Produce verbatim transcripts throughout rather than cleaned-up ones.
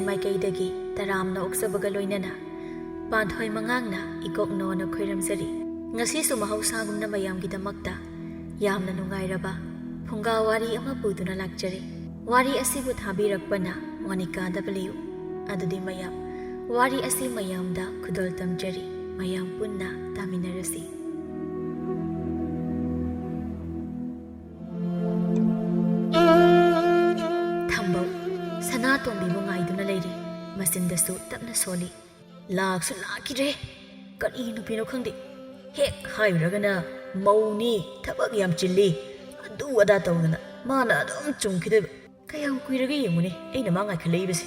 ꯃꯥꯏꯀꯩꯗꯒꯤ ꯇꯔꯥꯝꯅ ꯑꯣꯛꯆꯕꯒ ꯂꯣꯏꯅꯅ ꯄꯥꯟꯊꯣꯏ ꯃꯉꯥꯡꯅ ꯏꯀꯣꯛꯅꯣꯅ ꯈꯣꯏꯔꯝꯖꯔꯤ꯫ ꯉꯁꯤꯁꯨ ꯃꯍꯧꯁꯥꯒꯨꯝꯅ ꯃꯌꯥꯝꯒꯤꯗꯃꯛꯇ ꯌꯥꯝꯅ ꯅꯨꯡꯉꯥꯏꯔꯕ ꯐꯨꯡꯒꯥ ꯋꯥꯔꯤ ꯑꯃ ꯄꯨꯗꯨꯅ ꯂꯥꯛꯆꯔꯤ꯫ ꯋꯥꯔꯤ ꯑꯁꯤꯕꯨ ꯊꯥꯕꯤꯔꯛꯄꯅ ꯃꯣꯅꯤꯀꯥ ꯗꯕ꯭ꯂꯤꯎ꯫ ꯑꯗꯨꯗꯤ ꯃꯌꯥꯝ, ꯋꯥꯔꯤ ꯑꯁꯤ ꯃꯌꯥꯝꯗ ꯈꯨꯗꯣꯜ ꯇꯝꯖꯔꯤ꯫ ꯃꯌꯥꯝ ꯄꯨꯟꯅ ꯇꯥꯃꯤꯟꯅꯔꯁꯤ꯫ ꯊꯝꯕꯧ ꯁꯅꯥꯇꯣꯝꯕꯤꯕꯨ ꯉꯥꯏꯗꯨꯅ ꯂꯩꯔꯤ꯫ ꯃꯆꯤꯟꯗꯁꯨ ꯇꯞꯅ ꯁꯣꯜꯂꯤ꯫ "ꯂꯥꯛꯁꯨ ꯂꯥꯛꯈꯤꯗ꯭ꯔꯦ꯫ ꯀꯔꯤ ꯅꯨꯄꯤꯅꯣ ꯈꯪꯗꯦ꯫ ꯍꯦꯛ ꯍꯥꯏꯔꯨꯔꯒꯅ ꯃꯧꯅꯤ, ꯊꯕꯛ ꯌꯥꯝ ꯆꯤꯜꯂꯤ, ꯑꯗꯨ ꯑꯗꯥ ꯇꯧꯗꯅ ꯃꯥꯅ ꯑꯗꯨꯝ ꯆꯨꯝꯈꯤꯗꯣꯏꯕ꯫ ꯀꯌꯥꯝ ꯀꯨꯏꯔꯒꯦ ꯌꯦꯡꯉꯨꯅꯦ ꯑꯩꯅ ꯃꯥ ꯉꯥꯏꯈꯠꯂꯛꯏꯕꯁꯦ꯫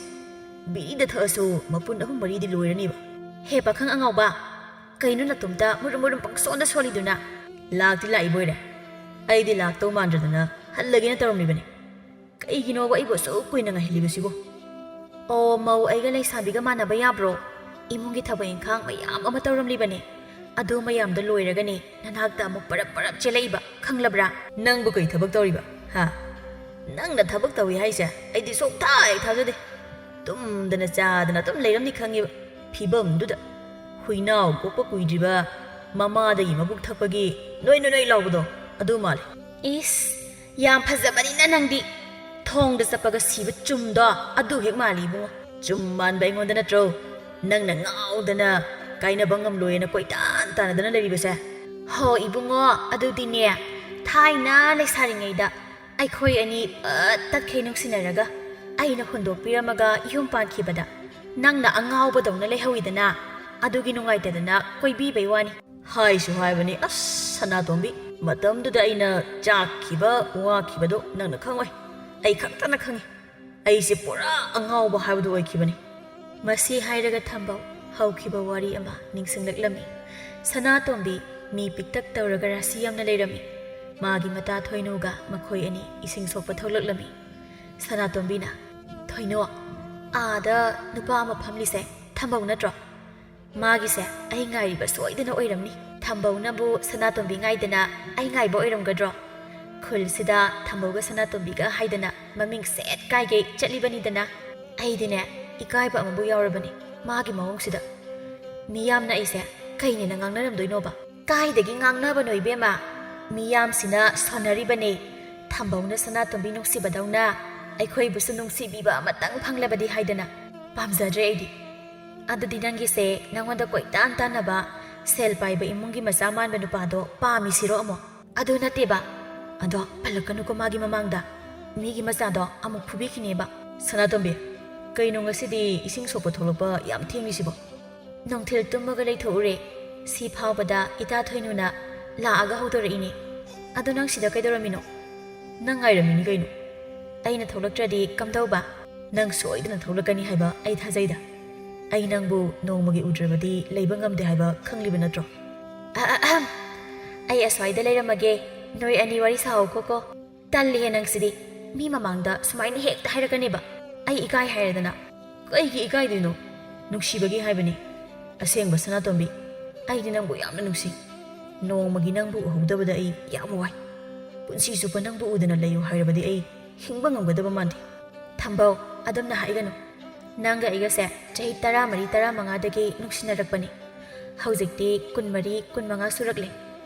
ꯕꯤꯔꯤꯗ ꯊꯛꯑꯁꯨ ꯃꯄꯨꯟ ꯑꯍꯨꯝ ꯃꯔꯤꯗꯤ ꯂꯣꯏꯔꯅꯤꯕ꯫ ꯍꯦ ꯄꯥꯈꯪ ꯑꯉꯥꯎꯕ, ꯀꯩꯅꯣ ꯅꯇꯣꯝꯇ ꯃꯨꯔꯨꯝ ꯃꯨꯔꯨꯝ ꯄꯪꯁꯣꯟꯗ ꯁꯣꯜꯂꯤꯗꯨꯅ?" "ꯂꯥꯛꯇꯤ ꯂꯥꯛꯏꯕꯣꯏꯔꯦ꯫ ꯑꯩꯗꯤ ꯂꯥꯛꯇꯧ ꯃꯥꯟꯗ꯭ꯔꯗꯅ ꯍꯜꯂꯒꯦꯅ ꯇꯧꯔꯝꯂꯤꯕꯅꯤ꯫ ꯀꯩꯒꯤꯅꯣꯕ ꯑꯩꯕꯨ ꯑꯁꯨꯛ ꯀꯨꯏꯅ ꯉꯥꯏꯍꯜꯂꯤꯕꯁꯤꯕꯨ?" "ꯑꯣ, ꯃꯧ ꯑꯩꯒ ꯂꯩꯁꯥꯕꯤꯒ ꯃꯥꯟꯅꯕ ꯌꯥꯕ꯭ꯔꯣ? ꯏꯃꯨꯡꯒꯤ ꯊꯕꯛ ꯏꯪꯈꯥꯡ ꯃꯌꯥꯝ ꯑꯃ ꯇꯧꯔꯝꯂꯤꯕꯅꯦ꯫ ꯑꯗꯨ ꯃꯌꯥꯝꯗꯣ ꯂꯣꯏꯔꯒꯅꯦ ꯅꯅꯥꯛꯇ ꯑꯃꯨꯛ ꯄꯔꯞ ꯄꯔꯞ ꯆꯦꯜꯂꯛꯏꯕ, ꯈꯪꯂꯕ꯭ꯔꯥ?" "ꯅꯪꯕꯨ ꯀꯩ ꯊꯕꯛ ꯇꯧꯔꯤꯕ? ꯍꯥ? ꯅꯪꯅ ꯊꯕꯛ ꯇꯧꯏ ꯍꯥꯏꯁꯦ ꯑꯩꯗꯤ ꯁꯨꯡꯊꯥ ꯍꯦꯛ ꯊꯥꯖꯗꯦ꯫ ꯇꯨꯝꯗꯅ ꯆꯥꯗꯅ ꯑꯗꯨꯝ ꯂꯩꯔꯝꯅꯤ ꯈꯪꯉꯤꯕ꯫ ꯐꯤꯕꯝꯗꯨꯗ ꯍꯨꯏꯅꯥꯎ ꯀꯣꯛꯄ ꯀꯨꯏꯗ꯭ꯔꯤꯕ ꯃꯃꯥꯗꯒꯤ ꯃꯕꯨꯛ ꯊꯛꯄꯒꯤ ꯅꯣꯏ ꯅꯣꯏ ꯅꯣꯏ ꯂꯥꯎꯕꯗꯣ ꯑꯗꯨ ꯃꯥꯜꯂꯦ꯫" "ꯏꯁ, ꯌꯥꯝ ꯐꯖꯕꯅꯤꯅ ꯅꯪꯗꯤ꯫ ꯊꯣꯡꯗ ꯆꯠꯄꯒ ꯁꯤꯕ ꯆꯨꯝꯗꯣ ꯑꯗꯨ ꯍꯦꯛ ꯃꯥꯜꯂꯤ ꯏꯕꯨꯡꯉꯣ꯫" "ꯆꯨꯝ ꯃꯥꯟꯕ ꯑꯩꯉꯣꯟꯗ ꯅꯠꯇ꯭ꯔꯣ ꯅꯪꯅ ꯉꯥꯎꯗꯅ ꯀꯥꯏꯅꯕ ꯉꯝꯂꯣꯏꯅ ꯀꯣꯏꯇꯥꯟ ꯇꯥꯟꯅꯗꯅ ꯂꯩꯔꯤꯕꯁꯦ?" "ꯍꯣ ꯏꯕꯨꯡꯉꯣ, ꯑꯗꯨꯗꯤꯅꯦ, ꯊꯥꯏꯅ ꯂꯩꯁꯥꯔꯤꯉꯩꯗ ꯑꯩꯈꯣꯏ ꯑꯅꯤ ꯄꯠ ꯇꯠꯈꯩ ꯅꯨꯡꯁꯤꯅꯔꯒ ꯑꯩꯅ ꯍꯨꯟꯗꯣꯛꯄꯤꯔꯝꯃꯒ ꯌꯨꯝ ꯄꯥꯟꯈꯤꯕꯗ ꯅꯪꯅ ꯑꯉꯥꯎꯕꯗꯧꯅ ꯂꯩꯍꯧꯏꯗꯅ, ꯑꯗꯨꯒꯤ ꯅꯨꯡꯉꯥꯏꯇꯗꯅ ꯀꯣꯏꯕꯤꯕꯩ ꯋꯥꯅꯤ꯫" ꯍꯥꯏꯁꯨ ꯍꯥꯏꯕꯅꯤ, ꯑꯁ ꯁꯅꯥꯇꯣꯝꯕꯤ, ꯃꯇꯝꯗꯨꯗ ꯑꯩꯅ ꯆꯥꯛꯈꯤꯕ ꯋꯥꯈꯤꯕꯗꯣ ꯅꯪꯅ ꯈꯪꯉꯣꯏ꯫ ꯑꯩ ꯈꯛꯇꯅ ꯈꯪꯉꯤ꯫ ꯑꯩꯁꯦ ꯄꯨꯔꯥ ꯑꯉꯥꯎꯕ ꯍꯥꯏꯕꯗꯨ ꯑꯣꯏꯈꯤꯕꯅꯤ꯫ ꯃꯁꯤ ꯍꯥꯏꯔꯒ ꯊꯝꯕꯧ ꯍꯧꯈꯤꯕ ꯋꯥꯔꯤ ꯑꯃ ꯅꯤꯡꯁꯤꯡꯂꯛꯂꯝꯃꯤ꯫ ꯁꯅꯥꯇꯣꯝꯕꯤ ꯃꯤ ꯄꯤꯛꯇꯛ ꯇꯧꯔꯒ ꯔꯥꯁꯤ ꯌꯥꯝꯅ ꯂꯩꯔꯝꯃꯤ꯫ ꯃꯥꯒꯤ ꯃꯇꯥ ꯊꯣꯏꯅꯨꯒ ꯃꯈꯣꯏ ꯑꯅꯤ ꯏꯁꯤꯡ ꯁꯣꯛꯄ ꯊꯣꯛꯂꯛꯂꯝꯃꯤ꯫ ꯁꯅꯥꯇꯣꯝꯕꯤꯅ, "ꯊꯣꯏꯅꯨ, ꯑꯥꯗ ꯅꯨꯄꯥ ꯑꯃ ꯐꯝꯂꯤꯁꯦ ꯊꯝꯕꯧ ꯅꯠꯇ꯭ꯔꯣ? ꯃꯥꯒꯤꯁꯦ ꯑꯩ ꯉꯥꯏꯔꯤꯕ ꯁꯣꯏꯗꯅ ꯑꯣꯏꯔꯝꯅꯤ꯫" ꯊꯝꯕꯧꯅꯕꯨ ꯁꯅꯥꯇꯣꯝꯕꯤ ꯉꯥꯏꯗꯅ ꯑꯩ ꯉꯥꯏꯕ ꯑꯣꯏꯔꯝꯒꯗ꯭ꯔꯣ? ꯈꯨꯜꯁꯤꯗ ꯊꯝꯕꯧꯒ ꯁꯅꯥꯇꯣꯝꯕꯤꯒ ꯍꯥꯏꯗꯅ ꯃꯃꯤꯡ ꯁꯦꯠ ꯀꯥꯏꯒꯩ ꯆꯠꯂꯤꯕꯅꯤꯗꯅ꯫ ꯑꯩꯗꯤꯅꯦ, ꯏꯀꯥꯏꯕ ꯑꯃꯕꯨ ꯌꯥꯎꯔꯕꯅꯤ ꯃꯥꯒꯤ ꯃꯑꯣꯡꯁꯤꯗ꯫ ꯃꯤꯌꯥꯝꯅ ꯑꯩꯁꯦ ꯀꯩꯅꯦꯅ ꯉꯥꯡꯅꯔꯝꯗꯣꯏꯅꯣꯕ? ꯀꯥꯏꯗꯒꯤ ꯉꯥꯡꯅꯕꯅꯣ ꯏꯕꯦꯝꯃ? ꯃꯤꯌꯥꯝꯁꯤꯅ ꯁꯣꯟꯅꯔꯤꯕꯅꯦ꯫ ꯊꯝꯕꯧꯅ ꯁꯅꯥꯇꯣꯝꯕꯤ ꯅꯨꯡꯁꯤꯕꯗꯧꯅ ꯑꯩꯈꯣꯏꯕꯨꯁꯨ ꯅꯨꯡꯁꯤꯕꯤꯕ ꯑꯃꯇꯪ ꯐꯪꯂꯕꯗꯤ ꯍꯥꯏꯗꯅ꯫ ꯄꯥꯝꯖꯗ꯭ꯔꯦ ꯑꯩꯗꯤ꯫ ꯑꯗꯨꯗꯤ ꯅꯪꯒꯤꯁꯦ ꯅꯉꯣꯟꯗ ꯀꯣꯏꯇꯥꯟ ꯇꯥꯟꯅꯕ ꯁꯦꯜ ꯄꯥꯏꯕ ꯏꯃꯨꯡꯒꯤ ꯃꯆꯥ ꯃꯥꯟꯕ ꯅꯨꯄꯥꯗꯣ ꯄꯥꯝꯃꯤꯁꯤꯔꯣ ꯑꯃꯨꯛ? ꯑꯗꯨ ꯅꯠꯇꯦꯕ꯫ ꯑꯗꯣ ꯄꯜꯂꯛꯀꯅꯨꯀꯣ ꯃꯥꯒꯤ ꯃꯃꯥꯡꯗ꯫ ꯃꯤꯒꯤ ꯃꯆꯥꯗꯣ ꯑꯃꯨꯛ ꯐꯨꯕꯤꯈꯤꯅꯦꯕ꯫ ꯁꯅꯥꯇꯣꯝꯕꯤ, ꯀꯩꯅꯣ ꯉꯁꯤꯗꯤ ꯏꯁꯤꯡ ꯁꯣꯛꯄ ꯊꯣꯛꯂꯛꯄ ꯌꯥꯝ ꯊꯦꯡꯂꯤꯁꯤꯕꯣ? ꯅꯨꯡꯊꯤꯜ ꯇꯨꯝꯃꯒ ꯂꯩꯊꯣꯛꯎꯔꯦ꯫ ꯁꯤ ꯐꯥꯎꯕꯗ ꯏꯇꯥ ꯊꯣꯏꯅꯨꯅ ꯂꯥꯛꯑꯒ ꯍꯧꯗꯣꯔꯛꯏꯅꯦ꯫ ꯑꯗꯣ ꯅꯪ ꯁꯤꯗ ꯀꯩꯗꯧꯔꯝꯃꯤꯅꯣ? ꯅꯪ ꯉꯥꯏꯔꯝꯃꯤꯅꯤ ꯀꯩꯅꯣ꯫ ꯑꯩꯅ ꯊꯣꯛꯂꯛꯇ꯭ꯔꯗꯤ ꯀꯝꯗꯧꯕ? ꯅꯪ ꯁꯣꯏꯗꯅ ꯊꯣꯛꯂꯛꯀꯅꯤ ꯍꯥꯏꯕ ꯑꯩ ꯊꯥꯖꯩꯗ꯫ ꯑꯩ ꯅꯪꯕꯨ ꯅꯣꯡꯃꯒꯤ ꯎꯗ꯭ꯔꯕꯗꯤ ꯂꯩꯕ ꯉꯝꯗꯦ ꯍꯥꯏꯕ ꯈꯪꯂꯤꯕ ꯅꯠꯇ꯭ꯔꯣ? ꯑꯍꯝ꯫ ꯑꯩ ꯑꯁ꯭ꯋꯥꯏꯗ ꯂꯩꯔꯝꯃꯒꯦ꯫ ꯅꯣꯏ ꯑꯅꯤ ꯋꯥꯔꯤ ꯁꯥꯍꯧꯈꯣꯀꯣ꯫ ꯇꯜꯂꯤꯍꯦ ꯅꯪꯁꯤꯗꯤ꯫ ꯃꯤ ꯃꯃꯥꯡꯗ ꯁꯨꯃꯥꯏꯅ ꯍꯦꯛꯇ ꯍꯥꯏꯔꯛꯀꯅꯦꯕ꯫ ꯑꯩ ꯏꯀꯥꯏ ꯍꯥꯏꯔꯦꯗꯅ꯫ ꯀꯩꯒꯤ ꯏꯀꯥꯏꯗꯣꯏꯅꯣ? ꯅꯨꯡꯁꯤꯕꯒꯤ ꯍꯥꯏꯕꯅꯤ꯫ ꯑꯁꯦꯡꯕ ꯁꯅꯥꯇꯣꯝꯕꯤ, ꯑꯩꯗꯤ ꯅꯪꯕꯨ ꯌꯥꯝꯅ ꯅꯨꯡꯁꯤ꯫ ꯅꯣꯡꯃꯒꯤ ꯅꯪꯕꯨ ꯎꯍꯧꯗꯕꯗ ꯑꯩ ꯌꯥꯝ ꯋꯥꯏ꯫ ꯄꯨꯟꯁꯤ ꯆꯨꯞꯄ ꯅꯪꯕꯨ ꯎꯗꯅ ꯂꯩꯌꯨ ꯍꯥꯏꯔꯕꯗꯤ ꯑꯩ ꯍꯤꯡꯕ ꯉꯝꯒꯗꯕ ꯃꯥꯟꯗꯦ꯫ ꯊꯝꯕꯧ, ꯑꯗꯨꯝꯅ ꯍꯥꯏꯒꯅꯨ꯫ ꯅꯪꯒ ꯑꯩꯒꯁꯦ ꯆꯍꯤ ꯇꯔꯥꯃꯔꯤ ꯇꯔꯥꯃꯉꯥꯗꯒꯤ ꯅꯨꯡꯁꯤꯅꯔꯛꯄꯅꯤ꯫ ꯍꯧꯖꯤꯛꯇꯤ ꯀꯨꯟꯃꯔꯤ, ꯀꯨꯟꯃꯉꯥ ꯁꯨꯔꯛꯂꯦ꯫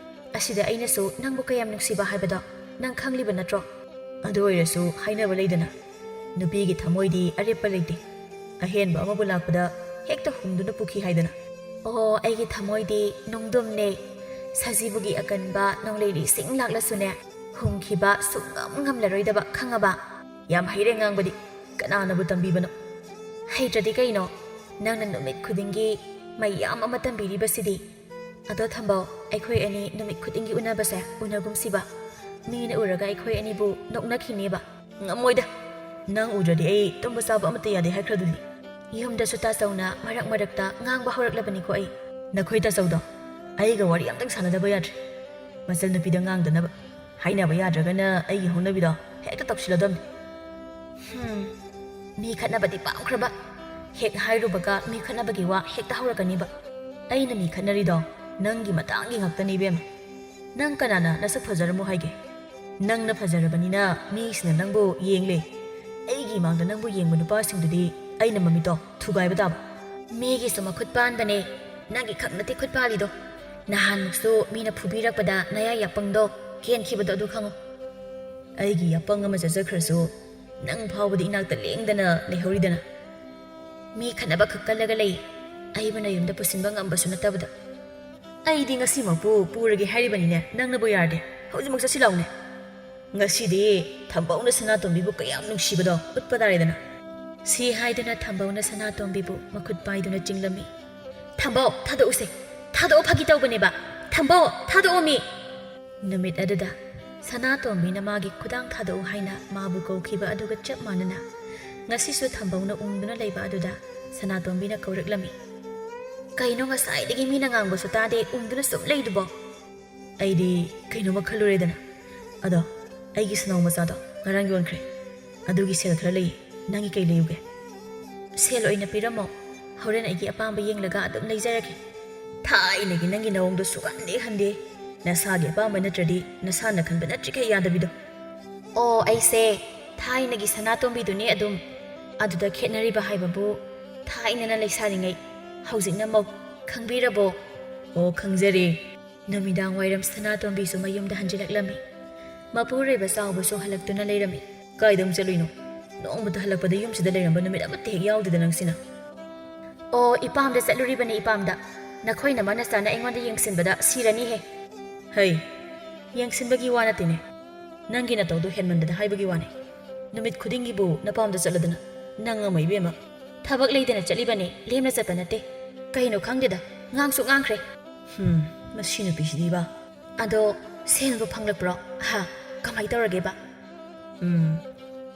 ꯑꯁꯤꯗ ꯑꯩꯅꯁꯨ ꯅꯪꯕꯨ ꯀꯌꯥꯝ ꯅꯨꯡꯁꯤꯕ ꯍꯥꯏꯕꯗꯣ ꯅꯪ ꯈꯪꯂꯤꯕ ꯅꯠꯇ꯭ꯔꯣ? ꯑꯗꯨ ꯑꯣꯏꯔꯁꯨ ꯍꯥꯏꯅꯕ ꯂꯩꯗꯅ, ꯅꯨꯄꯤꯒꯤ ꯊꯃꯣꯏꯗꯤ ꯑꯔꯦꯞꯄ ꯂꯩꯇꯦ꯫ ꯑꯍꯦꯟꯕ ꯑꯃꯕꯨ ꯂꯥꯛꯄꯗ ꯍꯦꯛꯇ ꯍꯨꯝꯗꯨꯅ ꯄꯨꯈꯤ ꯍꯥꯏꯗꯅ꯫ ꯑꯣ, ꯑꯩꯒꯤ ꯊꯃꯣꯏꯗꯤ ꯅꯨꯡꯗꯨꯝꯅꯦ꯫ ꯁꯖꯤꯕꯨꯒꯤ ꯑꯀꯟꯕ ꯅꯣꯡꯂꯩ ꯂꯩꯆꯤꯡ ꯂꯥꯛꯂꯁꯨꯅꯦ, ꯍꯨꯝꯈꯤꯕ ꯁꯨꯡꯉꯝ ꯉꯝꯂꯔꯣꯏꯗꯕ, ꯈꯪꯉꯕ? ꯌꯥꯝ ꯍꯩꯔꯦ ꯉꯥꯡꯕꯗꯤ꯫ ꯀꯅꯥꯅꯕꯨ ꯇꯝꯕꯤꯕꯅꯣ? ꯍꯩꯇ꯭ꯔꯗꯤ ꯀꯩꯅꯣ? ꯅꯪꯅ ꯅꯨꯃꯤꯠ ꯈꯨꯗꯤꯡꯒꯤ ꯃꯌꯥꯝ ꯑꯃ ꯇꯝꯕꯤꯔꯤꯕꯁꯤꯗꯤ꯫ ꯑꯗꯣ ꯊꯝꯕꯧ, ꯑꯩꯈꯣꯏ ꯑꯅꯤ ꯅꯨꯃꯤꯠ ꯈꯨꯗꯤꯡꯒꯤ ꯎꯅꯕꯁꯦ ꯎꯅꯒꯨꯝꯁꯤꯕ꯫ ꯃꯤꯅ ꯎꯔꯒ ꯑꯩꯈꯣꯏ ꯑꯅꯤꯕꯨ ꯅꯣꯛꯅꯈꯤꯅꯦꯕ꯫ ꯉꯝꯃꯣꯏꯗ꯫ ꯅꯪ ꯎꯗ꯭ꯔꯗꯤ ꯑꯩ ꯇꯨꯝꯕ ꯆꯥꯕ ꯑꯃꯠꯇ ꯌꯥꯗꯦ ꯍꯥꯏꯈ꯭ꯔꯗꯨꯗꯤ꯫ ꯌꯨꯝꯗꯁꯨ ꯇꯥꯆꯧꯅ ꯃꯔꯛ ꯃꯔꯛꯇ ꯉꯥꯡꯕ ꯍꯧꯔꯛꯂꯕꯅꯤꯀꯣ ꯑꯩ꯫ ꯅꯈꯣꯏ ꯇꯥꯆꯧꯗꯣ ꯑꯩꯒ ꯋꯥꯔꯤ ꯑꯝꯇꯪ ꯁꯥꯟꯅꯗꯕ ꯌꯥꯗ꯭ꯔꯦ꯫ ꯃꯆꯟꯅꯨꯄꯤꯗ ꯉꯥꯡꯗꯅꯕ꯫ ꯍꯥꯏꯅꯕ ꯌꯥꯗ꯭ꯔꯒꯅ ꯑꯩꯒꯤ ꯍꯧꯅꯕꯤꯗꯣ ꯍꯦꯛꯇ ꯇꯧꯁꯤꯜꯂꯗꯝꯅꯤ꯫ ꯍꯝ, ꯃꯤ ꯈꯠꯅꯕꯗꯤ ꯄꯥꯝꯈ꯭ꯔꯕ꯫ ꯍꯦꯛ ꯍꯥꯏꯔꯨꯕꯒ ꯃꯤ ꯈꯠꯅꯕꯒꯤ ꯋꯥ ꯍꯦꯛꯇ ꯍꯧꯔꯛꯀꯅꯤꯕ꯫ ꯑꯩꯅ ꯃꯤ ꯈꯠꯅꯔꯤꯗꯣ ꯅꯪꯒꯤ ꯃꯇꯥꯡꯒꯤ ꯉꯥꯛꯇꯅꯤ ꯏꯕꯦꯝꯃ꯫ ꯅꯪ ꯀꯅꯥꯅ ꯅꯁꯛ ꯐꯖꯔꯝꯃꯣ ꯍꯥꯏꯒꯦ? ꯅꯪꯅ ꯐꯖꯔꯕꯅꯤꯅ ꯃꯤꯁꯤꯡꯅ ꯅꯪꯕꯨ ꯌꯦꯡꯂꯦ꯫ ꯑꯩꯒꯤ ꯏꯃꯥꯡꯗ ꯅꯪꯕꯨ ꯌꯦꯡꯕ ꯅꯨꯄꯥꯁꯤꯡꯗꯨꯗꯤ ꯑꯩꯅ ꯃꯃꯤꯠꯇꯣ ꯊꯨꯒꯥꯏꯕ ꯇꯥꯕ꯫ ꯃꯤꯒꯤꯁꯨ ꯃꯈꯨꯠ ꯄꯥꯟꯕꯅꯦ, ꯅꯪꯒꯤ ꯈꯛ ꯅꯠꯇꯦ ꯈꯨꯠ ꯄꯥꯜꯂꯤꯗꯣ꯫ ꯅꯍꯥꯟꯃꯨꯛꯁꯨ ꯃꯤꯅ ꯐꯨꯕꯤꯔꯛꯄꯗ ꯅꯌꯥ ꯌꯥꯄꯪꯗꯣ ꯀꯦꯟꯈꯤꯕꯗꯣ ꯑꯗꯨ ꯈꯪꯉꯨ꯫ ꯑꯩꯒꯤ ꯌꯥꯄꯪ ꯑꯃ ꯆꯠꯆꯈ꯭ꯔꯁꯨ ꯅꯪ ꯐꯥꯎꯕꯗꯤ ꯏꯅꯥꯛꯇ ꯂꯦꯡꯗꯅ ꯂꯩꯍꯧꯔꯤꯗꯅ꯫ ꯃꯤ ꯈꯠꯅꯕ ꯈꯛ ꯀꯜꯂꯒ ꯂꯩ, ꯑꯩꯕꯨ ꯅꯌꯨꯝꯗ ꯄꯨꯁꯤꯟꯕ ꯉꯝꯕꯁꯨ ꯅꯠꯇꯕꯗ꯫ ꯑꯩꯗꯤ ꯉꯁꯤꯃꯛꯄꯨ ꯄꯨꯔꯒꯦ ꯍꯥꯏꯔꯤꯕꯅꯤꯅꯦ, ꯅꯪꯅꯕꯨ ꯌꯥꯔꯗꯤ ꯍꯧꯖꯤꯛꯃꯛ ꯆꯠꯁꯤ ꯂꯥꯎꯅꯦ꯫ ꯉꯁꯤꯗꯤ ꯊꯝꯕꯧꯅ ꯁꯅꯥꯇꯣꯝꯕꯤꯕꯨ ꯀꯌꯥꯝ ꯅꯨꯡꯁꯤꯕꯗꯣ ꯎꯠꯄ ꯇꯥꯔꯦꯗꯅ꯫ ꯁꯤ ꯍꯥꯏꯗꯨꯅ ꯊꯝꯕꯧꯅ ꯁꯅꯥꯇꯣꯝꯕꯤꯕꯨ ꯃꯈꯨꯠ ꯄꯥꯏꯗꯨꯅ ꯆꯤꯡꯂꯝꯃꯤ꯫ "ꯊꯝꯕꯧ, ꯊꯥꯗꯣꯛꯎꯁꯦ꯫ ꯊꯥꯗꯣꯛꯑꯣ, ꯐꯥꯒꯤ ꯇꯧꯕꯅꯦꯕ꯫ ꯊꯝꯕꯧ, ꯊꯥꯗꯣꯛꯑꯣ ꯃꯤ!" ꯅꯨꯃꯤꯠ ꯑꯗꯨꯗ ꯁꯅꯥꯇꯣꯝꯕꯤꯅ ꯃꯥꯒꯤ ꯈꯨꯗꯥꯡ ꯊꯥꯗꯣꯛꯎ ꯍꯥꯏꯅ ꯃꯥꯕꯨ ꯀꯧꯈꯤꯕ ꯑꯗꯨꯒ ꯆꯞ ꯃꯥꯟꯅꯅ ꯉꯁꯤꯁꯨ ꯊꯝꯕꯧꯅ ꯎꯪꯗꯨꯅ ꯂꯩꯕ ꯑꯗꯨꯗ ꯁꯅꯥꯇꯣꯝꯕꯤꯅ ꯀꯧꯔꯛꯂꯝꯃꯤ꯫ "ꯀꯩꯅꯣ, ꯉꯁꯥꯏꯗꯒꯤ ꯃꯤꯅ ꯉꯥꯡꯕꯁꯨ ꯇꯥꯗꯦ, ꯎꯪꯗꯨꯅ ꯁꯨꯝ ꯂꯩꯗꯨꯕꯣ?" ꯑꯩꯗꯤ ꯀꯩꯅꯣꯝꯃ ꯈꯜꯂꯨꯔꯦꯗꯅ꯫ "ꯑꯗꯣ, ꯑꯩꯒꯤ ꯁꯅꯥꯎ ꯃꯆꯥꯗꯣ ꯉꯔꯥꯡ ꯌꯣꯟꯈ꯭ꯔꯦ꯫ ꯑꯗꯨꯒꯤ ꯁꯦꯜ ꯈꯔ ꯂꯩ꯫ ꯅꯪꯒꯤ ꯀꯩ ꯂꯩꯌꯨꯒꯦ?" "ꯁꯦꯜ ꯑꯣꯏꯅ ꯄꯤꯔꯝꯃꯣ꯫ ꯍꯣꯔꯦꯟ ꯑꯩꯒꯤ ꯑꯄꯥꯝꯕ ꯌꯦꯡꯂꯒ ꯑꯗꯨꯝ ꯂꯩꯖꯔꯒꯦ꯫ ꯊꯥꯏꯅꯒꯤ ꯅꯪꯒꯤ ꯅꯑꯣꯡꯗꯣ ꯁꯨꯛꯍꯟꯗꯤ ꯍꯟꯗꯦ꯫ ꯅꯁꯥꯒꯤ ꯑꯄꯥꯝꯕ ꯅꯠꯇ꯭ꯔꯗꯤ ꯅꯁꯥꯅ ꯈꯟꯕ ꯅꯠꯇ꯭ꯔꯤꯈꯩ ꯌꯥꯗꯕꯤꯗꯣ꯫" "ꯑꯣ, ꯑꯩꯁꯦ ꯊꯥꯏꯅꯒꯤ ꯁꯅꯥꯇꯣꯝꯕꯤꯗꯨꯅꯦ ꯑꯗꯨꯝ꯫ ꯑꯗꯨꯗ ꯈꯦꯠꯅꯔꯤꯕ ꯍꯥꯏꯕꯕꯨ, ꯊꯥꯏꯅꯅ ꯂꯩꯁꯥꯔꯤꯉꯩ, ꯍꯧꯖꯤꯛꯅ ꯃꯧ꯫ ꯈꯪꯕꯤꯔꯕꯣ?" "ꯑꯣ, ꯈꯪꯖꯔꯦ꯫" ꯅꯨꯃꯤꯗꯥꯡ ꯋꯥꯏꯔꯝ ꯁꯅꯥꯇꯣꯝꯕꯤꯁꯨ ꯃꯌꯨꯝꯗ ꯍꯟꯖꯤꯜꯂꯛꯂꯝꯃꯤ꯫ ꯃꯄꯨꯔꯣꯏꯕ ꯆꯥꯎꯕꯁꯨ ꯍꯜꯂꯛꯇꯨꯅ ꯂꯩꯔꯝꯃꯤ꯫ "ꯀꯥꯏꯗ ꯑꯃꯨꯛ ꯆꯠꯂꯨꯏꯅꯣ? ꯅꯣꯡꯃꯇ ꯍꯜꯂꯛꯄꯗ ꯌꯨꯝꯁꯤꯗ ꯂꯩꯔꯝꯕ ꯅꯨꯃꯤꯠ ꯑꯃꯠꯇ ꯍꯦꯛ ꯌꯥꯎꯗꯦꯗ ꯅꯪꯁꯤꯅ꯫" "ꯑꯣ, ꯏꯄꯥꯝꯗ ꯆꯠꯂꯨꯔꯤꯕꯅꯦ, ꯏꯄꯥꯝꯗ꯫ ꯅꯈꯣꯏ ꯅꯃꯥ ꯅꯆꯥꯅ ꯑꯩꯉꯣꯟꯗ ꯌꯦꯡꯁꯤꯟꯕꯗ ꯁꯤꯔꯅꯤꯍꯦ꯫" "ꯍꯩ, ꯌꯦꯡꯁꯤꯟꯕꯒꯤ ꯋꯥ ꯅꯠꯇꯦꯅꯦ꯫ ꯅꯪꯒꯤ ꯅꯇꯧꯗꯣ ꯍꯦꯟꯃꯟꯗꯅ ꯍꯥꯏꯕꯒꯤ ꯋꯥꯅꯦ꯫ ꯅꯨꯃꯤꯠ ꯈꯨꯗꯤꯡꯒꯤꯕꯨ ꯅꯄꯥꯝꯗ ꯆꯠꯂꯗꯅ꯫ ꯅꯪ ꯑꯃ, ꯏꯕꯦꯝꯃ꯫" "ꯊꯕꯛ ꯂꯩꯗꯅ ꯆꯠꯂꯤꯕꯅꯦ, ꯂꯦꯝꯅ ꯆꯠꯄ ꯅꯠꯇꯦ꯫ ꯀꯩꯅꯣ ꯈꯪꯗꯦꯗ, ꯉꯥꯡꯁꯨ ꯉꯥꯡꯈ꯭ꯔꯦ꯫" "ꯍꯨꯝ, ꯃꯁꯤ ꯅꯨꯄꯤꯁꯤꯗꯤꯕ꯫" "ꯑꯗꯣ, ꯁꯦꯜꯕꯨ ꯐꯪꯂꯛꯄ꯭ꯔꯣ? ꯍꯥ, ꯀꯃꯥꯏ ꯇꯧꯔꯒꯦꯕ?" "ꯎꯝ,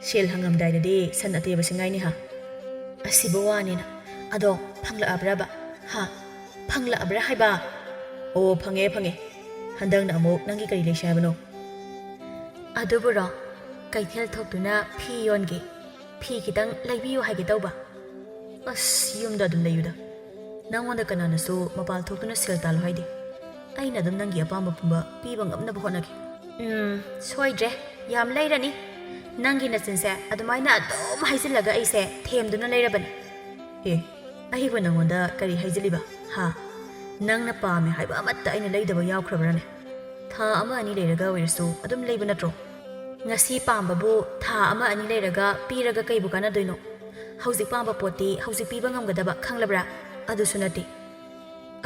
ꯁꯦꯜ ꯍꯪꯉꯝꯗꯥꯏꯗꯗꯤ ꯁꯟ ꯑꯇꯦꯕꯁꯤ ꯉꯥꯏꯅꯤ ꯍꯥ꯫ ꯑꯁꯤꯕ ꯋꯥꯅꯤꯅ꯫ ꯑꯗꯣ, ꯐꯪꯂꯛꯑꯕ꯭ꯔꯕ? ꯍꯥ, ꯐꯪꯂꯛꯑꯕ꯭ꯔꯥ ꯍꯥꯏꯕ?" "ꯑꯣ, ꯐꯪꯉꯦ, ꯐꯪꯉꯦ꯫ ꯍꯟꯗꯛꯅ ꯑꯃꯨꯛ ꯅꯪꯒꯤ ꯀꯔꯤ ꯂꯩꯁꯦ ꯍꯥꯏꯕꯅꯣ?" "ꯑꯗꯨꯕꯨꯔꯣ, ꯀꯩꯊꯦꯜ ꯊꯣꯛꯇꯨꯅ ꯐꯤ ꯌꯣꯟꯒꯦ꯫ ꯐꯤ ꯈꯤꯇꯪ ꯂꯩꯕꯤꯌꯨ ꯍꯥꯏꯒꯦ ꯇꯧꯕ꯫" "ꯑꯁ, ꯌꯨꯝꯗ ꯑꯗꯨꯝ ꯂꯩꯌꯨꯗ꯫ ꯅꯪꯉꯣꯟꯗ ꯀꯅꯥꯅꯁꯨ ꯃꯄꯥꯜ ꯊꯣꯛꯇꯨꯅ ꯁꯦꯜ ꯇꯥꯜꯂꯣ ꯍꯥꯏꯗꯦ꯫ ꯑꯩꯅ ꯑꯗꯨꯝ ꯅꯪꯒꯤ ꯑꯄꯥꯝꯕ ꯄꯨꯝꯕ ꯄꯤꯕ ꯉꯝꯅꯕ ꯍꯣꯠꯅꯒꯦ꯫" "ꯎꯝ, ꯁꯣꯏꯗ꯭ꯔꯦ꯫ ꯌꯥꯝ ꯂꯩꯔꯅꯤ꯫ ꯅꯪꯒꯤ ꯅꯆꯤꯟꯁꯦ ꯑꯗꯨꯃꯥꯏꯅ ꯑꯗꯨꯝ ꯍꯥꯏꯖꯤꯜꯂꯒ ꯑꯩꯁꯦ ꯊꯦꯝꯗꯨꯅ ꯂꯩꯔꯕꯅꯦ꯫ ꯑꯦ, ꯑꯩꯕꯨ ꯅꯪꯉꯣꯟꯗ ꯀꯔꯤ ꯍꯥꯏꯖꯤꯜꯂꯤꯕ? ꯍꯥ? ꯅꯪꯅ ꯄꯥꯝꯃꯦ ꯍꯥꯏꯕ ꯑꯃꯠꯇ ꯑꯩꯅ ꯂꯩꯗꯕ ꯌꯥꯎꯈ꯭ꯔꯕ꯭ꯔꯥꯅꯦ? ꯊꯥ ꯑꯃ ꯑꯅꯤ ꯂꯩꯔꯒ ꯑꯣꯏꯔꯁꯨ ꯑꯗꯨꯝ ꯂꯩꯕ ꯅꯠꯇ꯭ꯔꯣ? ꯉꯁꯤ ꯄꯥꯝꯕꯕꯨ ꯊꯥ ꯑꯃ ꯑꯅꯤ ꯂꯩꯔꯒ ꯄꯤꯔꯒ ꯀꯩꯕꯨ ꯀꯥꯟꯅꯗꯣꯏꯅꯣ? ꯍꯧꯖꯤꯛ ꯄꯥꯝꯕ ꯄꯣꯠꯇꯤ ꯍꯧꯖꯤꯛ ꯄꯤꯕ ꯉꯝꯒꯗꯕ, ꯈꯪꯂꯕ꯭ꯔꯥ? ꯑꯗꯨꯁꯨ ꯅꯠꯇꯦ꯫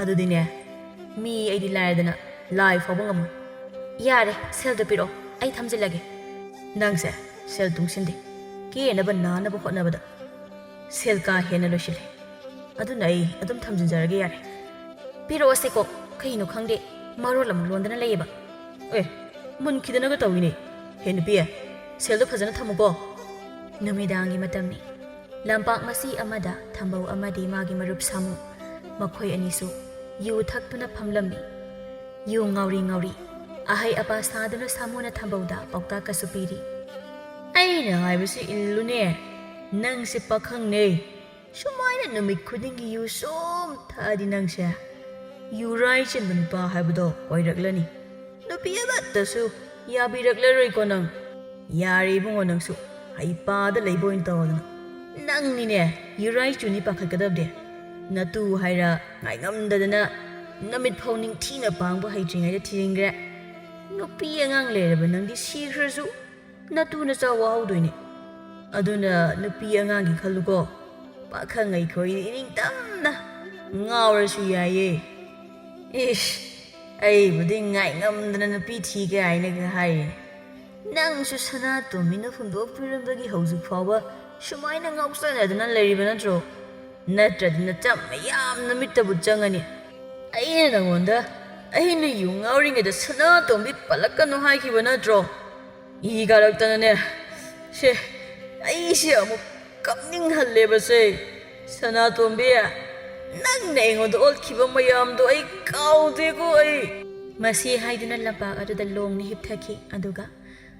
ꯑꯗꯨꯗꯤꯅꯦ, ꯃꯤ ꯑꯩꯗꯤ ꯂꯥꯏꯔꯗꯅ ꯂꯥꯏ ꯐꯥꯎꯕ ꯉꯝꯃꯣꯏ꯫ ꯌꯥꯔꯦ, ꯁꯦꯜꯗꯣ ꯄꯤꯔꯛꯑꯣ, ꯑꯩ ꯊꯝꯖꯤꯜꯂꯒꯦ꯫ ꯅꯪꯁꯦ ꯁꯦꯜ ꯇꯨꯡꯁꯤꯟꯗꯦ, ꯀꯦꯅꯕ ꯅꯥꯅꯕ ꯍꯣꯠꯅꯕꯗ ꯁꯦꯜ ꯀꯥ ꯍꯦꯟꯅ ꯂꯣꯏꯁꯤꯜꯂꯦ꯫ ꯑꯗꯨꯅ ꯑꯩ ꯑꯗꯨꯝ ꯊꯝꯖꯤꯟꯖꯔꯒꯦ, ꯌꯥꯔꯦ꯫ ꯄꯤꯔꯛꯑꯣꯁꯦꯀꯣ, ꯀꯩꯅꯣ ꯈꯪꯗꯦ, ꯃꯔꯣꯜ ꯑꯃꯨꯛ ꯂꯣꯟꯗꯅ ꯂꯩꯌꯦꯕ꯫ ꯑꯦ, ꯃꯨꯟꯈꯤꯗꯅꯒ ꯇꯧꯏꯅꯦ꯫ ꯍꯦ ꯅꯨꯄꯤ, ꯁꯦꯜꯗꯣ ꯐꯖꯅ ꯊꯝꯃꯨꯀꯣ꯫ ꯅꯨꯃꯤꯗꯥꯡꯒꯤ ꯃꯇꯝꯅꯤ꯫ ꯂꯝꯄꯥꯛ ꯃꯆꯤ ꯑꯃꯗ ꯊꯝꯕꯧ ꯑꯃꯗꯤ ꯃꯥꯒꯤ ꯃꯔꯨꯞ ꯁꯥꯃꯨ, ꯃꯈꯣꯏ ꯑꯅꯤꯁꯨ ꯌꯨ ꯊꯛꯇꯨꯅ ꯐꯝꯂꯝꯃꯤ꯫ ꯌꯨ ꯉꯥꯎꯔꯤ ꯉꯥꯎꯔꯤ, ꯑꯍꯩ ꯑꯄꯥ ꯁꯥꯗꯨꯅ ꯁꯥꯃꯨꯅ ꯊꯝꯕꯧꯗ ꯄꯥꯎꯇꯥꯛꯀꯁꯨ ꯄꯤꯔꯤ꯫ ꯑꯩꯅ ꯍꯥꯏꯕꯁꯤ ꯏꯜꯂꯨꯅꯦ, ꯅꯪꯁꯦ ꯄꯥꯈꯪꯅꯦ꯫ ꯁꯨꯃꯥꯏꯅ ꯅꯨꯃꯤꯠ ꯈꯨꯗꯤꯡꯒꯤ ꯌꯨ ꯁꯨꯝ ꯊꯛꯑꯗꯤ ꯅꯪꯁꯦ ꯌꯨꯔꯥꯏ ꯆꯦꯟꯕ ꯅꯨꯄꯥ ꯍꯥꯏꯕꯗꯣ ꯑꯣꯏꯔꯛꯂꯅꯤ꯫ ꯅꯨꯄꯤ ꯑꯃꯠꯇꯁꯨ ꯌꯥꯕꯤꯔꯛꯂꯔꯣꯏꯀꯣ ꯅꯪ꯫ ꯌꯥꯔꯦ ꯏꯕꯨꯡꯉꯣ, ꯅꯪꯁꯨ ꯍꯩꯄꯥꯗ ꯂꯩꯕ ꯑꯣꯏꯅ ꯇꯧꯔꯗꯅ꯫ ꯅꯪꯅꯤꯅꯦ ꯌꯨꯔꯥꯏ ꯆꯨꯅꯤ ꯄꯥꯈꯠꯀꯗꯕꯗꯤ꯫ ꯅꯇꯨ ꯍꯥꯏꯔ ꯉꯥꯏꯉꯝꯗꯗꯅ ꯅꯃꯤꯠ ꯐꯥꯎ ꯅꯤꯡꯊꯤꯅ ꯄꯥꯡꯕ ꯍꯩꯇ꯭ꯔꯤꯉꯩꯗ ꯊꯤꯖꯤꯟꯈ꯭ꯔꯦ꯫ ꯅꯨꯄꯤ ꯑꯉꯥꯡ ꯂꯩꯔꯕ ꯅꯪꯗꯤ ꯁꯤꯈ꯭ꯔꯁꯨ ꯅꯇꯨ ꯅꯆꯥ ꯋꯥꯍꯧꯗꯣꯏꯅꯦ꯫ ꯑꯗꯨꯅ ꯅꯨꯄꯤ ꯑꯉꯥꯡꯒꯤ ꯈꯜꯂꯨꯀꯣ꯫ ꯄꯥꯈꯪ ꯑꯩꯈꯣꯏꯗꯤ ꯏꯅꯤꯡꯇꯝꯅ ꯉꯥꯎꯔꯁꯨ ꯌꯥꯏꯌꯦ꯫ ꯏꯁ, ꯑꯩꯕꯨꯗꯤ ꯉꯥꯏ ꯉꯝꯗꯅ ꯅꯨꯄꯤ ꯊꯤꯒꯦ ꯍꯥꯏꯅꯒ ꯍꯥꯏꯔꯦ꯫ ꯅꯪꯁꯨ ꯁꯅꯥꯇꯣꯝꯕꯤꯅ ꯍꯨꯟꯗꯣꯛꯄꯤꯔꯝꯕꯒꯤ ꯍꯧꯖꯤꯛ ꯐꯥꯎꯕ ꯁꯨꯃꯥꯏꯅ ꯉꯥꯎꯆꯅꯗꯅ ꯂꯩꯔꯤꯕ ꯅꯠꯇ꯭ꯔꯣ? ꯅꯠꯇ꯭ꯔꯗꯤ ꯅꯆꯝ ꯃꯌꯥꯝ ꯅꯃꯤꯠꯇꯕꯨ ꯆꯪꯉꯅꯤ꯫ ꯑꯩꯅ ꯅꯉꯣꯟꯗ ꯑꯩꯅ ꯌꯨ ꯉꯥꯎꯔꯤꯉꯩꯗ ꯁꯅꯥꯇꯣꯝꯕꯤ ꯄꯜꯂꯛꯀꯅꯨ ꯍꯥꯏꯈꯤꯕ ꯅꯠꯇ꯭ꯔꯣ? ꯏ ꯀꯥꯔꯛꯇꯅꯅꯦ꯫ ꯁꯦ, ꯑꯩꯁꯦ ꯑꯃꯨꯛ ꯀꯞꯅꯤꯡꯍꯜꯂꯦꯕꯁꯦ꯫ ꯁꯅꯥꯇꯣꯝꯕꯤ, ꯅꯪꯅ ꯑꯩꯉꯣꯟꯗ ꯑꯣꯠꯈꯤꯕ ꯃꯌꯥꯝꯗꯣ ꯑꯩ ꯀꯥꯎꯗꯦꯀꯣ ꯑꯩ꯫ ꯃꯁꯤ ꯍꯥꯏꯗꯨꯅ ꯂꯝꯄꯥꯛ ꯑꯗꯨꯗ ꯂꯣꯡꯅ ꯍꯤꯞꯊꯈꯤ, ꯑꯗꯨꯒ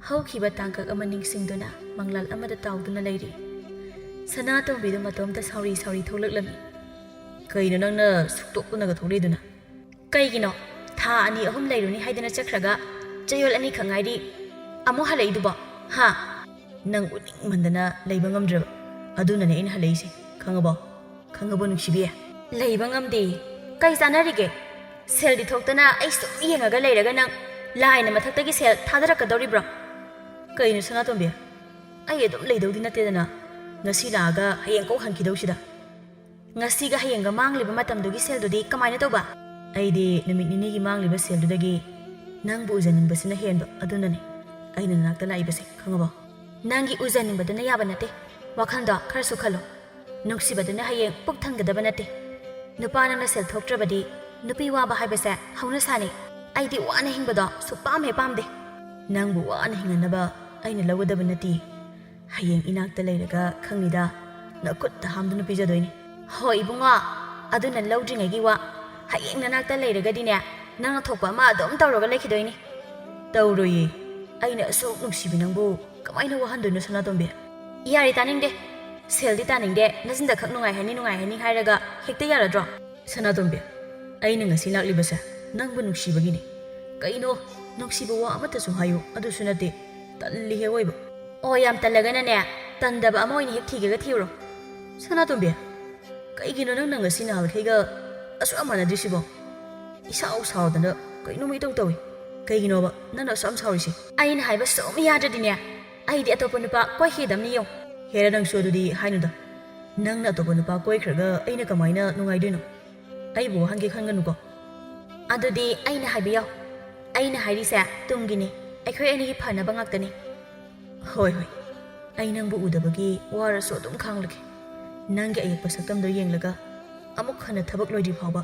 ꯍꯧꯈꯤꯕ ꯇꯥꯡꯀꯛ ꯑꯃ ꯅꯤꯡꯁꯤꯡꯗꯨꯅ ꯃꯪꯂꯥꯜ ꯑꯃꯗ ꯇꯥꯎꯗꯨꯅ ꯂꯩꯔꯤ꯫ ꯁꯅꯥꯇꯣꯝꯕꯤꯗꯨ ꯃꯇꯣꯝꯇ ꯁꯥꯎꯔꯤ ꯁꯥꯎꯔꯤ ꯊꯣꯛꯂꯛꯂꯝꯃꯤ꯫ ꯀꯩꯅꯣ ꯅꯪꯅ ꯁꯨꯛꯇꯣꯛꯇꯅꯒ ꯊꯣꯛꯂꯛꯏꯗꯨꯅ? ꯀꯩꯒꯤꯅꯣ? ꯊꯥ ꯑꯅꯤ ꯑꯍꯨꯝ ꯂꯩꯔꯨꯅꯤ ꯍꯥꯏꯗꯅ ꯆꯠꯈ꯭ꯔꯒ ꯆꯌꯣꯜ ꯑꯅꯤꯈꯛ ꯉꯥꯏꯔꯤ ꯑꯃꯨꯛ ꯍꯜꯂꯛꯏꯗꯨꯕꯣ? ꯍꯥ? ꯅꯪ ꯎꯅꯤꯡꯃꯟꯗꯅ ꯂꯩꯕ ꯉꯝꯗ꯭ꯔꯕ꯫ ꯑꯗꯨꯅꯅꯦ ꯑꯩꯅ ꯍꯜꯂꯛꯏꯁꯦ꯫ ꯈꯪꯉꯕꯣ? ꯈꯪꯉꯕꯣ, ꯅꯨꯡꯁꯤꯕꯤ? ꯂꯩꯕ ꯉꯝꯗꯦ꯫ ꯀꯩ ꯆꯥꯟꯅꯔꯤꯒꯦ? ꯁꯦꯜꯗꯤ ꯊꯣꯛꯇꯅ ꯑꯩ ꯁꯨꯝ ꯌꯦꯡꯉꯒ ꯂꯩꯔꯒ ꯅꯪ ꯂꯥꯏꯅ ꯃꯊꯛꯇꯒꯤ ꯁꯦꯜ ꯊꯥꯗꯔꯛꯀꯗꯧꯔꯤꯕ꯭ꯔꯣ? ꯀꯩꯅꯣ ꯁꯅꯥꯇꯣꯝꯕꯤ? ꯑꯩ ꯑꯗꯨꯝ ꯂꯩꯗꯧꯗꯤ ꯅꯠꯇꯦꯗꯅ꯫ ꯉꯁꯤ ꯂꯥꯛꯑꯒ ꯍꯌꯦꯡ ꯀꯣꯛ ꯍꯟꯈꯤꯗꯧꯁꯤꯗ꯫ ꯉꯁꯤꯒ ꯍꯌꯦꯡꯒ ꯃꯥꯡꯂꯤꯕ ꯃꯇꯝꯗꯨꯒꯤ ꯁꯦꯜꯗꯨꯗꯤ ꯀꯃꯥꯏꯅ ꯇꯧꯕ? ꯑꯩꯗꯤ ꯅꯨꯃꯤꯠ ꯅꯤꯅꯤꯒꯤ ꯃꯥꯡꯂꯤꯕ ꯁꯦꯜꯗꯨꯗꯒꯤ ꯅꯪꯕꯨ ꯎꯖꯅꯤꯡꯕꯁꯤꯅ ꯍꯦꯟꯕ꯫ ꯑꯗꯨꯅꯅꯦ ꯑꯩꯅ ꯅꯅꯥꯛꯇ ꯂꯥꯛꯏꯕꯁꯦ, ꯈꯪꯉꯕꯣ? ꯅꯪꯒꯤ ꯎꯖꯅꯤꯡꯕꯗꯨꯅ ꯌꯥꯕ ꯅꯠꯇꯦ꯫ ꯋꯥꯈꯜꯗꯣ ꯈꯔꯁꯨ ꯈꯜꯂꯣ꯫ ꯅꯨꯡꯁꯤꯕꯗꯨꯅ ꯍꯌꯦꯡ ꯄꯨꯛ ꯊꯟꯒꯗꯕ ꯅꯠꯇꯦ꯫ ꯅꯨꯄꯥ ꯅꯪꯅ ꯁꯦꯜ ꯊꯣꯛꯇ꯭ꯔꯕꯗꯤ ꯅꯨꯄꯤ ꯋꯥꯕ ꯍꯥꯏꯕꯁꯦ ꯍꯧꯅꯁꯥꯅꯤ꯫ ꯑꯩꯗꯤ ꯋꯥꯅ ꯍꯤꯡꯕꯗꯣ ꯁꯨꯛꯄꯥꯝ ꯍꯦꯛ ꯄꯥꯝꯗꯦ꯫ ꯅꯪꯕꯨ ꯋꯥꯅ ꯍꯤꯡꯍꯟꯅꯕ ꯑꯩꯅ ꯂꯧꯒꯗꯕ ꯅꯠꯇꯦ꯫ ꯍꯌꯦꯡ ꯏꯅꯥꯛꯇ ꯂꯩꯔꯒ ꯈꯪꯅꯤꯗ, ꯅꯈꯨꯠꯇ ꯍꯥꯝꯗꯨꯅ ꯄꯤꯖꯗꯣꯏꯅꯤ꯫ ꯍꯣꯏ ꯏꯕꯨꯡꯉꯣ, ꯑꯗꯨꯅ ꯂꯧꯗ꯭ꯔꯤꯉꯩꯒꯤ ꯋꯥ꯫ ꯍꯌꯦꯡ ꯅꯅꯥꯛꯇ ꯂꯩꯔꯒꯗꯤꯅꯦ, ꯅꯪꯅ ꯊꯣꯛꯄ ꯑꯃ ꯑꯗꯨꯝ ꯇꯧꯔꯒ ꯂꯩꯈꯤꯗꯣꯏꯅꯤ꯫ ꯇꯧꯔꯣꯏꯌꯦ꯫ ꯑꯩꯅ ꯑꯁꯨꯛ ꯅꯨꯡꯁꯤꯕꯤ ꯅꯪꯕꯨ ꯀꯃꯥꯏꯅ ꯋꯥꯍꯟꯗꯣꯏꯅꯣ ꯁꯅꯥꯇꯣꯝꯕꯤ? ꯌꯥꯔꯦ, ꯇꯥꯅꯤꯡꯗꯦ꯫ ꯁꯦꯜꯗꯤ ꯇꯥꯅꯤꯡꯗꯦ, ꯅꯆꯤꯟꯗ ꯈꯛ ꯅꯨꯡꯉꯥꯏꯍꯟꯅꯤ ꯅꯨꯡꯉꯥꯏꯍꯟꯅꯤ ꯍꯥꯏꯔꯒ ꯍꯦꯛꯇ ꯌꯥꯔꯗ꯭ꯔꯣ? ꯁꯅꯥꯇꯣꯝꯕꯤ, ꯑꯩꯅ ꯉꯁꯤ ꯂꯥꯛꯂꯤꯕꯁꯦ ꯅꯪꯕꯨ ꯅꯨꯡꯁꯤꯕꯒꯤꯅꯤ꯫ ꯀꯩꯅꯣ, ꯅꯨꯡꯁꯤꯕ ꯋꯥ ꯑꯃꯠꯇꯁꯨ ꯍꯥꯏꯌꯨ, ꯑꯗꯨꯁꯨ ꯅꯠꯇꯦ꯫ ꯇꯜꯂꯤꯍꯦ ꯑꯣꯏꯕ꯫ ꯑꯣ, ꯌꯥꯝ ꯇꯜꯂꯒꯅꯅꯦ, ꯇꯟꯗꯕ ꯑꯃ ꯑꯣꯏꯅ ꯍꯦꯛ ꯊꯤꯒꯦꯒ ꯊꯤꯔꯨꯔꯣ꯫ ꯁꯅꯥꯇꯣꯝꯕꯤ, ꯀꯩꯒꯤꯅꯣ ꯅꯪꯅ ꯉꯁꯤ ꯅꯍꯥꯟꯈꯩꯒ ꯑꯁꯨꯛ ꯌꯥꯝ ꯃꯥꯟꯅꯗ꯭ꯔꯤꯁꯤꯕꯣ? ꯏꯁꯥꯎ ꯁꯥꯎꯗꯅ ꯀꯩꯅꯣꯝꯃ ꯏꯇꯧ ꯇꯧꯏ꯫ ꯀꯩꯒꯤꯅꯣꯕ ꯅꯪꯅ ꯑꯁꯨꯛ ꯌꯥꯝ ꯁꯥꯎꯔꯤꯁꯦ? ꯑꯩꯅ ꯍꯥꯏꯕ ꯁꯨꯝ ꯌꯥꯗ꯭ꯔꯗꯤꯅꯦ, ꯑꯩꯗꯤ ꯑꯇꯣꯞꯄ ꯅꯨꯄꯥ ꯀꯣꯏꯈꯤꯗꯕꯅꯤ ꯌꯦꯡꯉꯨ꯫ ꯍꯦꯔꯥ, ꯅꯪꯁꯨ ꯑꯗꯨꯗꯤ ꯍꯥꯏꯅꯨꯗ꯫ ꯅꯪꯅ ꯑꯇꯣꯞꯄ ꯅꯨꯄꯥ ꯀꯣꯏꯈ꯭ꯔꯒ ꯑꯩꯅ ꯀꯃꯥꯏꯅ ꯅꯨꯡꯉꯥꯏꯗꯣꯏꯅꯣ? ꯑꯩꯕꯨ ꯋꯥꯍꯟꯒꯦ ꯈꯟꯒꯅꯨꯀꯣ꯫ ꯑꯗꯨꯗꯤ ꯑꯩꯅ ꯍꯥꯏꯕ ꯌꯥꯎ꯫ ꯑꯩꯅ ꯍꯥꯏꯔꯤꯁꯦ ꯇꯨꯡꯒꯤꯅꯤ, ꯑꯩꯈꯣꯏ ꯑꯅꯤꯒꯤ ꯐꯅꯕ ꯉꯥꯛꯇꯅꯤ꯫ ꯍꯣꯏ, ꯍꯣꯏ, ꯑꯩ ꯅꯪꯕꯨ ꯎꯗꯕꯒꯤ ꯋꯥꯔꯁꯨ ꯑꯗꯨꯝ ꯈꯥꯡꯂꯒꯦ꯫ ꯅꯪꯒꯤ ꯑꯌꯦꯛꯄ ꯁꯛꯇꯝꯗꯣ ꯌꯦꯡꯂꯒ ꯑꯃꯨꯛ ꯍꯟꯅ ꯊꯕꯛ ꯂꯣꯏꯗ꯭ꯔꯤ ꯐꯥꯎꯕ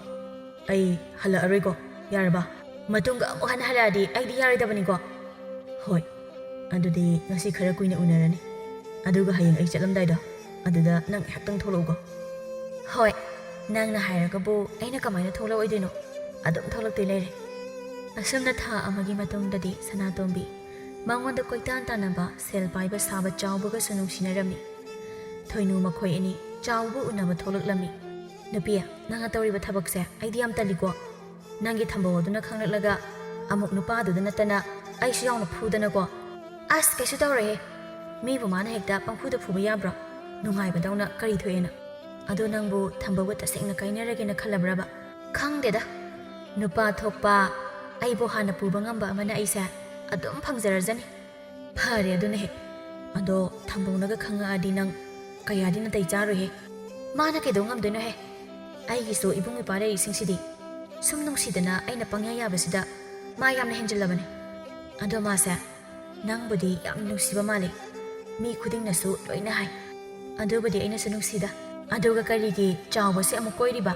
ꯑꯩ ꯍꯜꯂꯛꯑꯔꯣꯏꯀꯣ꯫ ꯌꯥꯔꯕ? ꯃꯇꯨꯡꯗ ꯑꯃꯨꯛ ꯍꯟꯅ ꯍꯜꯂꯛꯑꯗꯤ ꯑꯩꯗꯤ ꯌꯥꯔꯣꯏꯗꯕꯅꯤꯀꯣ꯫ ꯍꯣꯏ, ꯑꯗꯨꯗꯤ ꯉꯁꯤ ꯈꯔ ꯀꯨꯏꯅ ꯎꯅꯔꯅꯤ꯫ ꯑꯗꯨꯒ ꯍꯌꯦꯡ ꯑꯩ ꯆꯠꯂꯝꯗꯥꯏꯗꯣ ꯑꯗꯨꯗ ꯅꯪ ꯉꯥꯏꯍꯥꯛꯇꯪ ꯊꯣꯛꯂꯛꯎꯀꯣ꯫ ꯍꯣꯏ, ꯅꯪꯅ ꯍꯥꯏꯔꯒꯕꯨ ꯑꯩꯅ ꯀꯃꯥꯏꯅ ꯊꯣꯛꯂꯛꯑꯣꯏꯗꯣꯏꯅꯣ? ꯑꯗꯨꯝ ꯊꯣꯛꯂꯛꯇꯣꯏ ꯂꯩꯔꯦ꯫ ꯑꯁꯨꯝꯅ ꯊꯥ ꯑꯃꯒꯤ ꯃꯇꯨꯡꯗꯗꯤ ꯁꯅꯥꯇꯣꯝꯕꯤ ꯃꯉꯣꯟꯗ ꯀꯣꯏꯇꯥꯟ ꯇꯥꯟꯅꯕ ꯁꯦꯜ ꯄꯥꯏꯕ ꯁꯥꯕ ꯆꯥꯎꯕꯒꯁꯨ ꯅꯨꯡꯁꯤꯅꯔꯝꯃꯤ꯫ ꯊꯣꯏꯅꯨ ꯃꯈꯣꯏ ꯑꯅꯤ ꯆꯥꯎꯕ ꯎꯅꯕ ꯊꯣꯛꯂꯛꯂꯝꯃꯤ꯫ "ꯅꯨꯄꯤ, ꯅꯪꯅ ꯇꯧꯔꯤꯕ ꯊꯕꯛꯁꯦ ꯑꯩꯗꯤ ꯌꯥꯝ ꯇꯜꯂꯤꯀꯣ꯫ ꯅꯪꯒꯤ ꯊꯝꯕꯧ ꯑꯗꯨꯅ ꯈꯪꯂꯛꯂꯒ ꯑꯃꯨꯛ ꯅꯨꯄꯥꯗꯨꯗ ꯅꯠꯇꯅ ꯑꯩꯁꯨ ꯌꯥꯎꯅ ꯐꯨꯗꯅꯀꯣ꯫" "ꯑꯁ, ꯀꯩꯁꯨ ꯇꯧꯔꯣꯏꯍꯦ꯫ ꯃꯤꯕꯨ ꯃꯥꯅ ꯍꯦꯛꯇ ꯄꯪꯐꯨꯗ ꯐꯨꯕ ꯌꯥꯕ꯭ꯔꯣ? ꯅꯨꯡꯉꯥꯏꯕꯗꯧꯅ ꯀꯔꯤ ꯊꯣꯛꯑꯦꯅ? ꯑꯗꯣ ꯅꯪꯕꯨ ꯊꯝꯕꯧꯒ ꯇꯁꯦꯡꯅ ꯀꯥꯏꯅꯔꯒꯦꯅ ꯈꯜꯂꯕ꯭ꯔꯕ? ꯈꯪꯗꯦꯗ, ꯅꯨꯄꯥ ꯊꯣꯛꯄ ꯑꯩꯕꯨ ꯍꯥꯟꯅ ꯄꯨꯕ ꯉꯝꯕ ꯑꯃꯅ ꯑꯩꯁꯦ ꯑꯗꯨꯝ ꯐꯪꯖꯔꯖꯅꯤ꯫ ꯐꯔꯦ ꯑꯗꯨꯅ ꯍꯦꯛ꯫ ꯑꯗꯣ ꯊꯝꯕꯧꯅꯒ ꯈꯪꯉꯛꯑꯗꯤ ꯅꯪ ꯀꯌꯥꯗꯤ ꯅꯥꯇꯩ ꯆꯥꯔꯣꯏꯍꯦ꯫ ꯃꯥꯅ ꯀꯩꯗꯧ ꯉꯝꯗꯣꯏꯅꯣꯍꯦ? ꯑꯩꯒꯤꯁꯨ ꯏꯕꯨꯡ ꯏꯄ꯭ꯋꯥ ꯂꯩꯔꯤꯁꯤꯡꯁꯤꯗꯤ꯫ ꯁꯨꯝ ꯅꯨꯡꯁꯤꯗꯅ ꯑꯩꯅ ꯄꯪꯌꯥ ꯌꯥꯕꯁꯤꯗ ꯃꯥ ꯌꯥꯝꯅ ꯍꯦꯟꯖꯤꯜꯂꯕꯅꯦ꯫ ꯑꯗꯣ ꯃꯥꯁꯦ ꯅꯪꯕꯨꯗꯤ ꯌꯥꯝ ꯅꯨꯡꯁꯤꯕ ꯃꯥꯜꯂꯦ꯫ ꯃꯤ ꯈꯨꯗꯤꯡꯅꯁꯨ ꯂꯣꯏꯅ ꯍꯥꯏ꯫ ꯑꯗꯨꯕꯨꯗꯤ ꯑꯩꯅꯁꯨ ꯅꯨꯡꯁꯤꯗ꯫ ꯑꯗꯨꯒ ꯀꯔꯤꯒꯤ ꯆꯥꯎꯕꯁꯦ ꯑꯃꯨꯛ ꯀꯣꯏꯔꯤꯕ?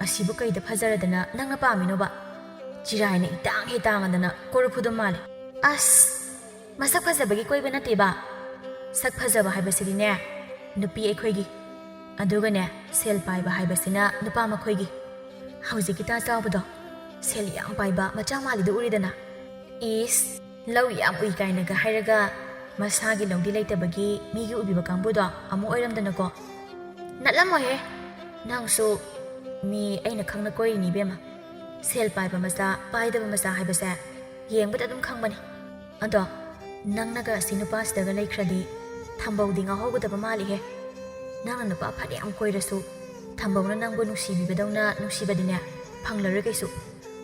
ꯑꯁꯤꯕꯨ ꯀꯩꯗ ꯐꯖꯔꯗꯅ ꯅꯪꯅ ꯄꯥꯝꯃꯤꯅꯣꯕ? ꯆꯤꯔꯥꯏꯅ ꯏꯇꯥꯡ ꯍꯦꯛ ꯇꯥꯡꯉꯗꯅ ꯀꯣꯔꯐꯨꯗꯨ ꯃꯥꯜꯂꯦ꯫ ꯑꯁ! ꯃꯁꯛ ꯐꯖꯕꯒꯤ ꯀꯣꯏꯕ ꯅꯠꯇꯦꯕ꯫ ꯁꯛ ꯐꯖꯕ ꯍꯥꯏꯕꯁꯤꯗꯤꯅꯦ, ꯅꯨꯄꯤ ꯑꯩꯈꯣꯏꯒꯤ꯫ ꯑꯗꯨꯒꯅꯦ, ꯁꯦꯜ ꯄꯥꯏꯕ ꯍꯥꯏꯕꯁꯤꯅ ꯅꯨꯄꯥ ꯃꯈꯣꯏꯒꯤ꯫ ꯍꯧꯖꯤꯛꯀꯤ ꯇꯥ ꯆꯥꯎꯕꯗꯣ, ꯁꯦꯜ ꯌꯥꯝ ꯄꯥꯏꯕ ꯃꯆꯥ ꯃꯥꯜꯂꯤꯗꯣ ꯎꯔꯤꯗꯅ? ꯏꯁ, ꯂꯧ ꯌꯥꯝ ꯎꯏ ꯀꯥꯏꯅꯒ ꯍꯥꯏꯔꯒ ꯃꯁꯥꯒꯤ ꯂꯧꯗꯤ ꯂꯩꯇꯕꯒꯤ ꯃꯤꯒꯤ ꯎꯕꯤꯕ ꯀꯥꯡꯕꯨꯗꯣ ꯑꯃꯨꯛ ꯑꯣꯏꯔꯝꯗꯅꯀꯣ꯫ ꯅꯠꯂꯝꯃꯣꯏꯍꯦ, ꯅꯪꯁꯨ ꯃꯤ ꯑꯩꯅ ꯈꯪꯅ ꯀꯣꯏꯔꯤꯅꯤ ꯏꯕꯦꯝꯃ꯫ ꯁꯦꯜ ꯄꯥꯏꯕ ꯃꯆꯥ, ꯄꯥꯏꯗꯕ ꯃꯆꯥ ꯍꯥꯏꯕꯁꯦ ꯌꯦꯡꯕꯗ ꯑꯗꯨꯝ ꯈꯪꯕꯅꯤ꯫ ꯑꯗꯣ ꯅꯪꯅꯒ ꯑꯁꯤ ꯅꯨꯄꯥꯁꯤꯗꯒ ꯂꯩꯈ꯭ꯔꯗꯤ ꯊꯝꯕꯧꯗꯤ ꯉꯥꯎꯍꯧꯒꯗꯕ ꯃꯥꯜꯂꯤꯍꯦ꯫ ꯅꯪꯅ ꯅꯨꯄꯥ ꯐꯅꯌꯥꯝ ꯀꯣꯏꯔꯁꯨ ꯊꯝꯕꯧꯅ ꯅꯪꯕꯨ ꯅꯨꯡꯁꯤꯕꯤꯕꯗꯧꯅ ꯅꯨꯡꯁꯤꯕꯗꯤꯅꯦ ꯐꯪꯂꯔꯣꯏ ꯀꯩꯁꯨ꯫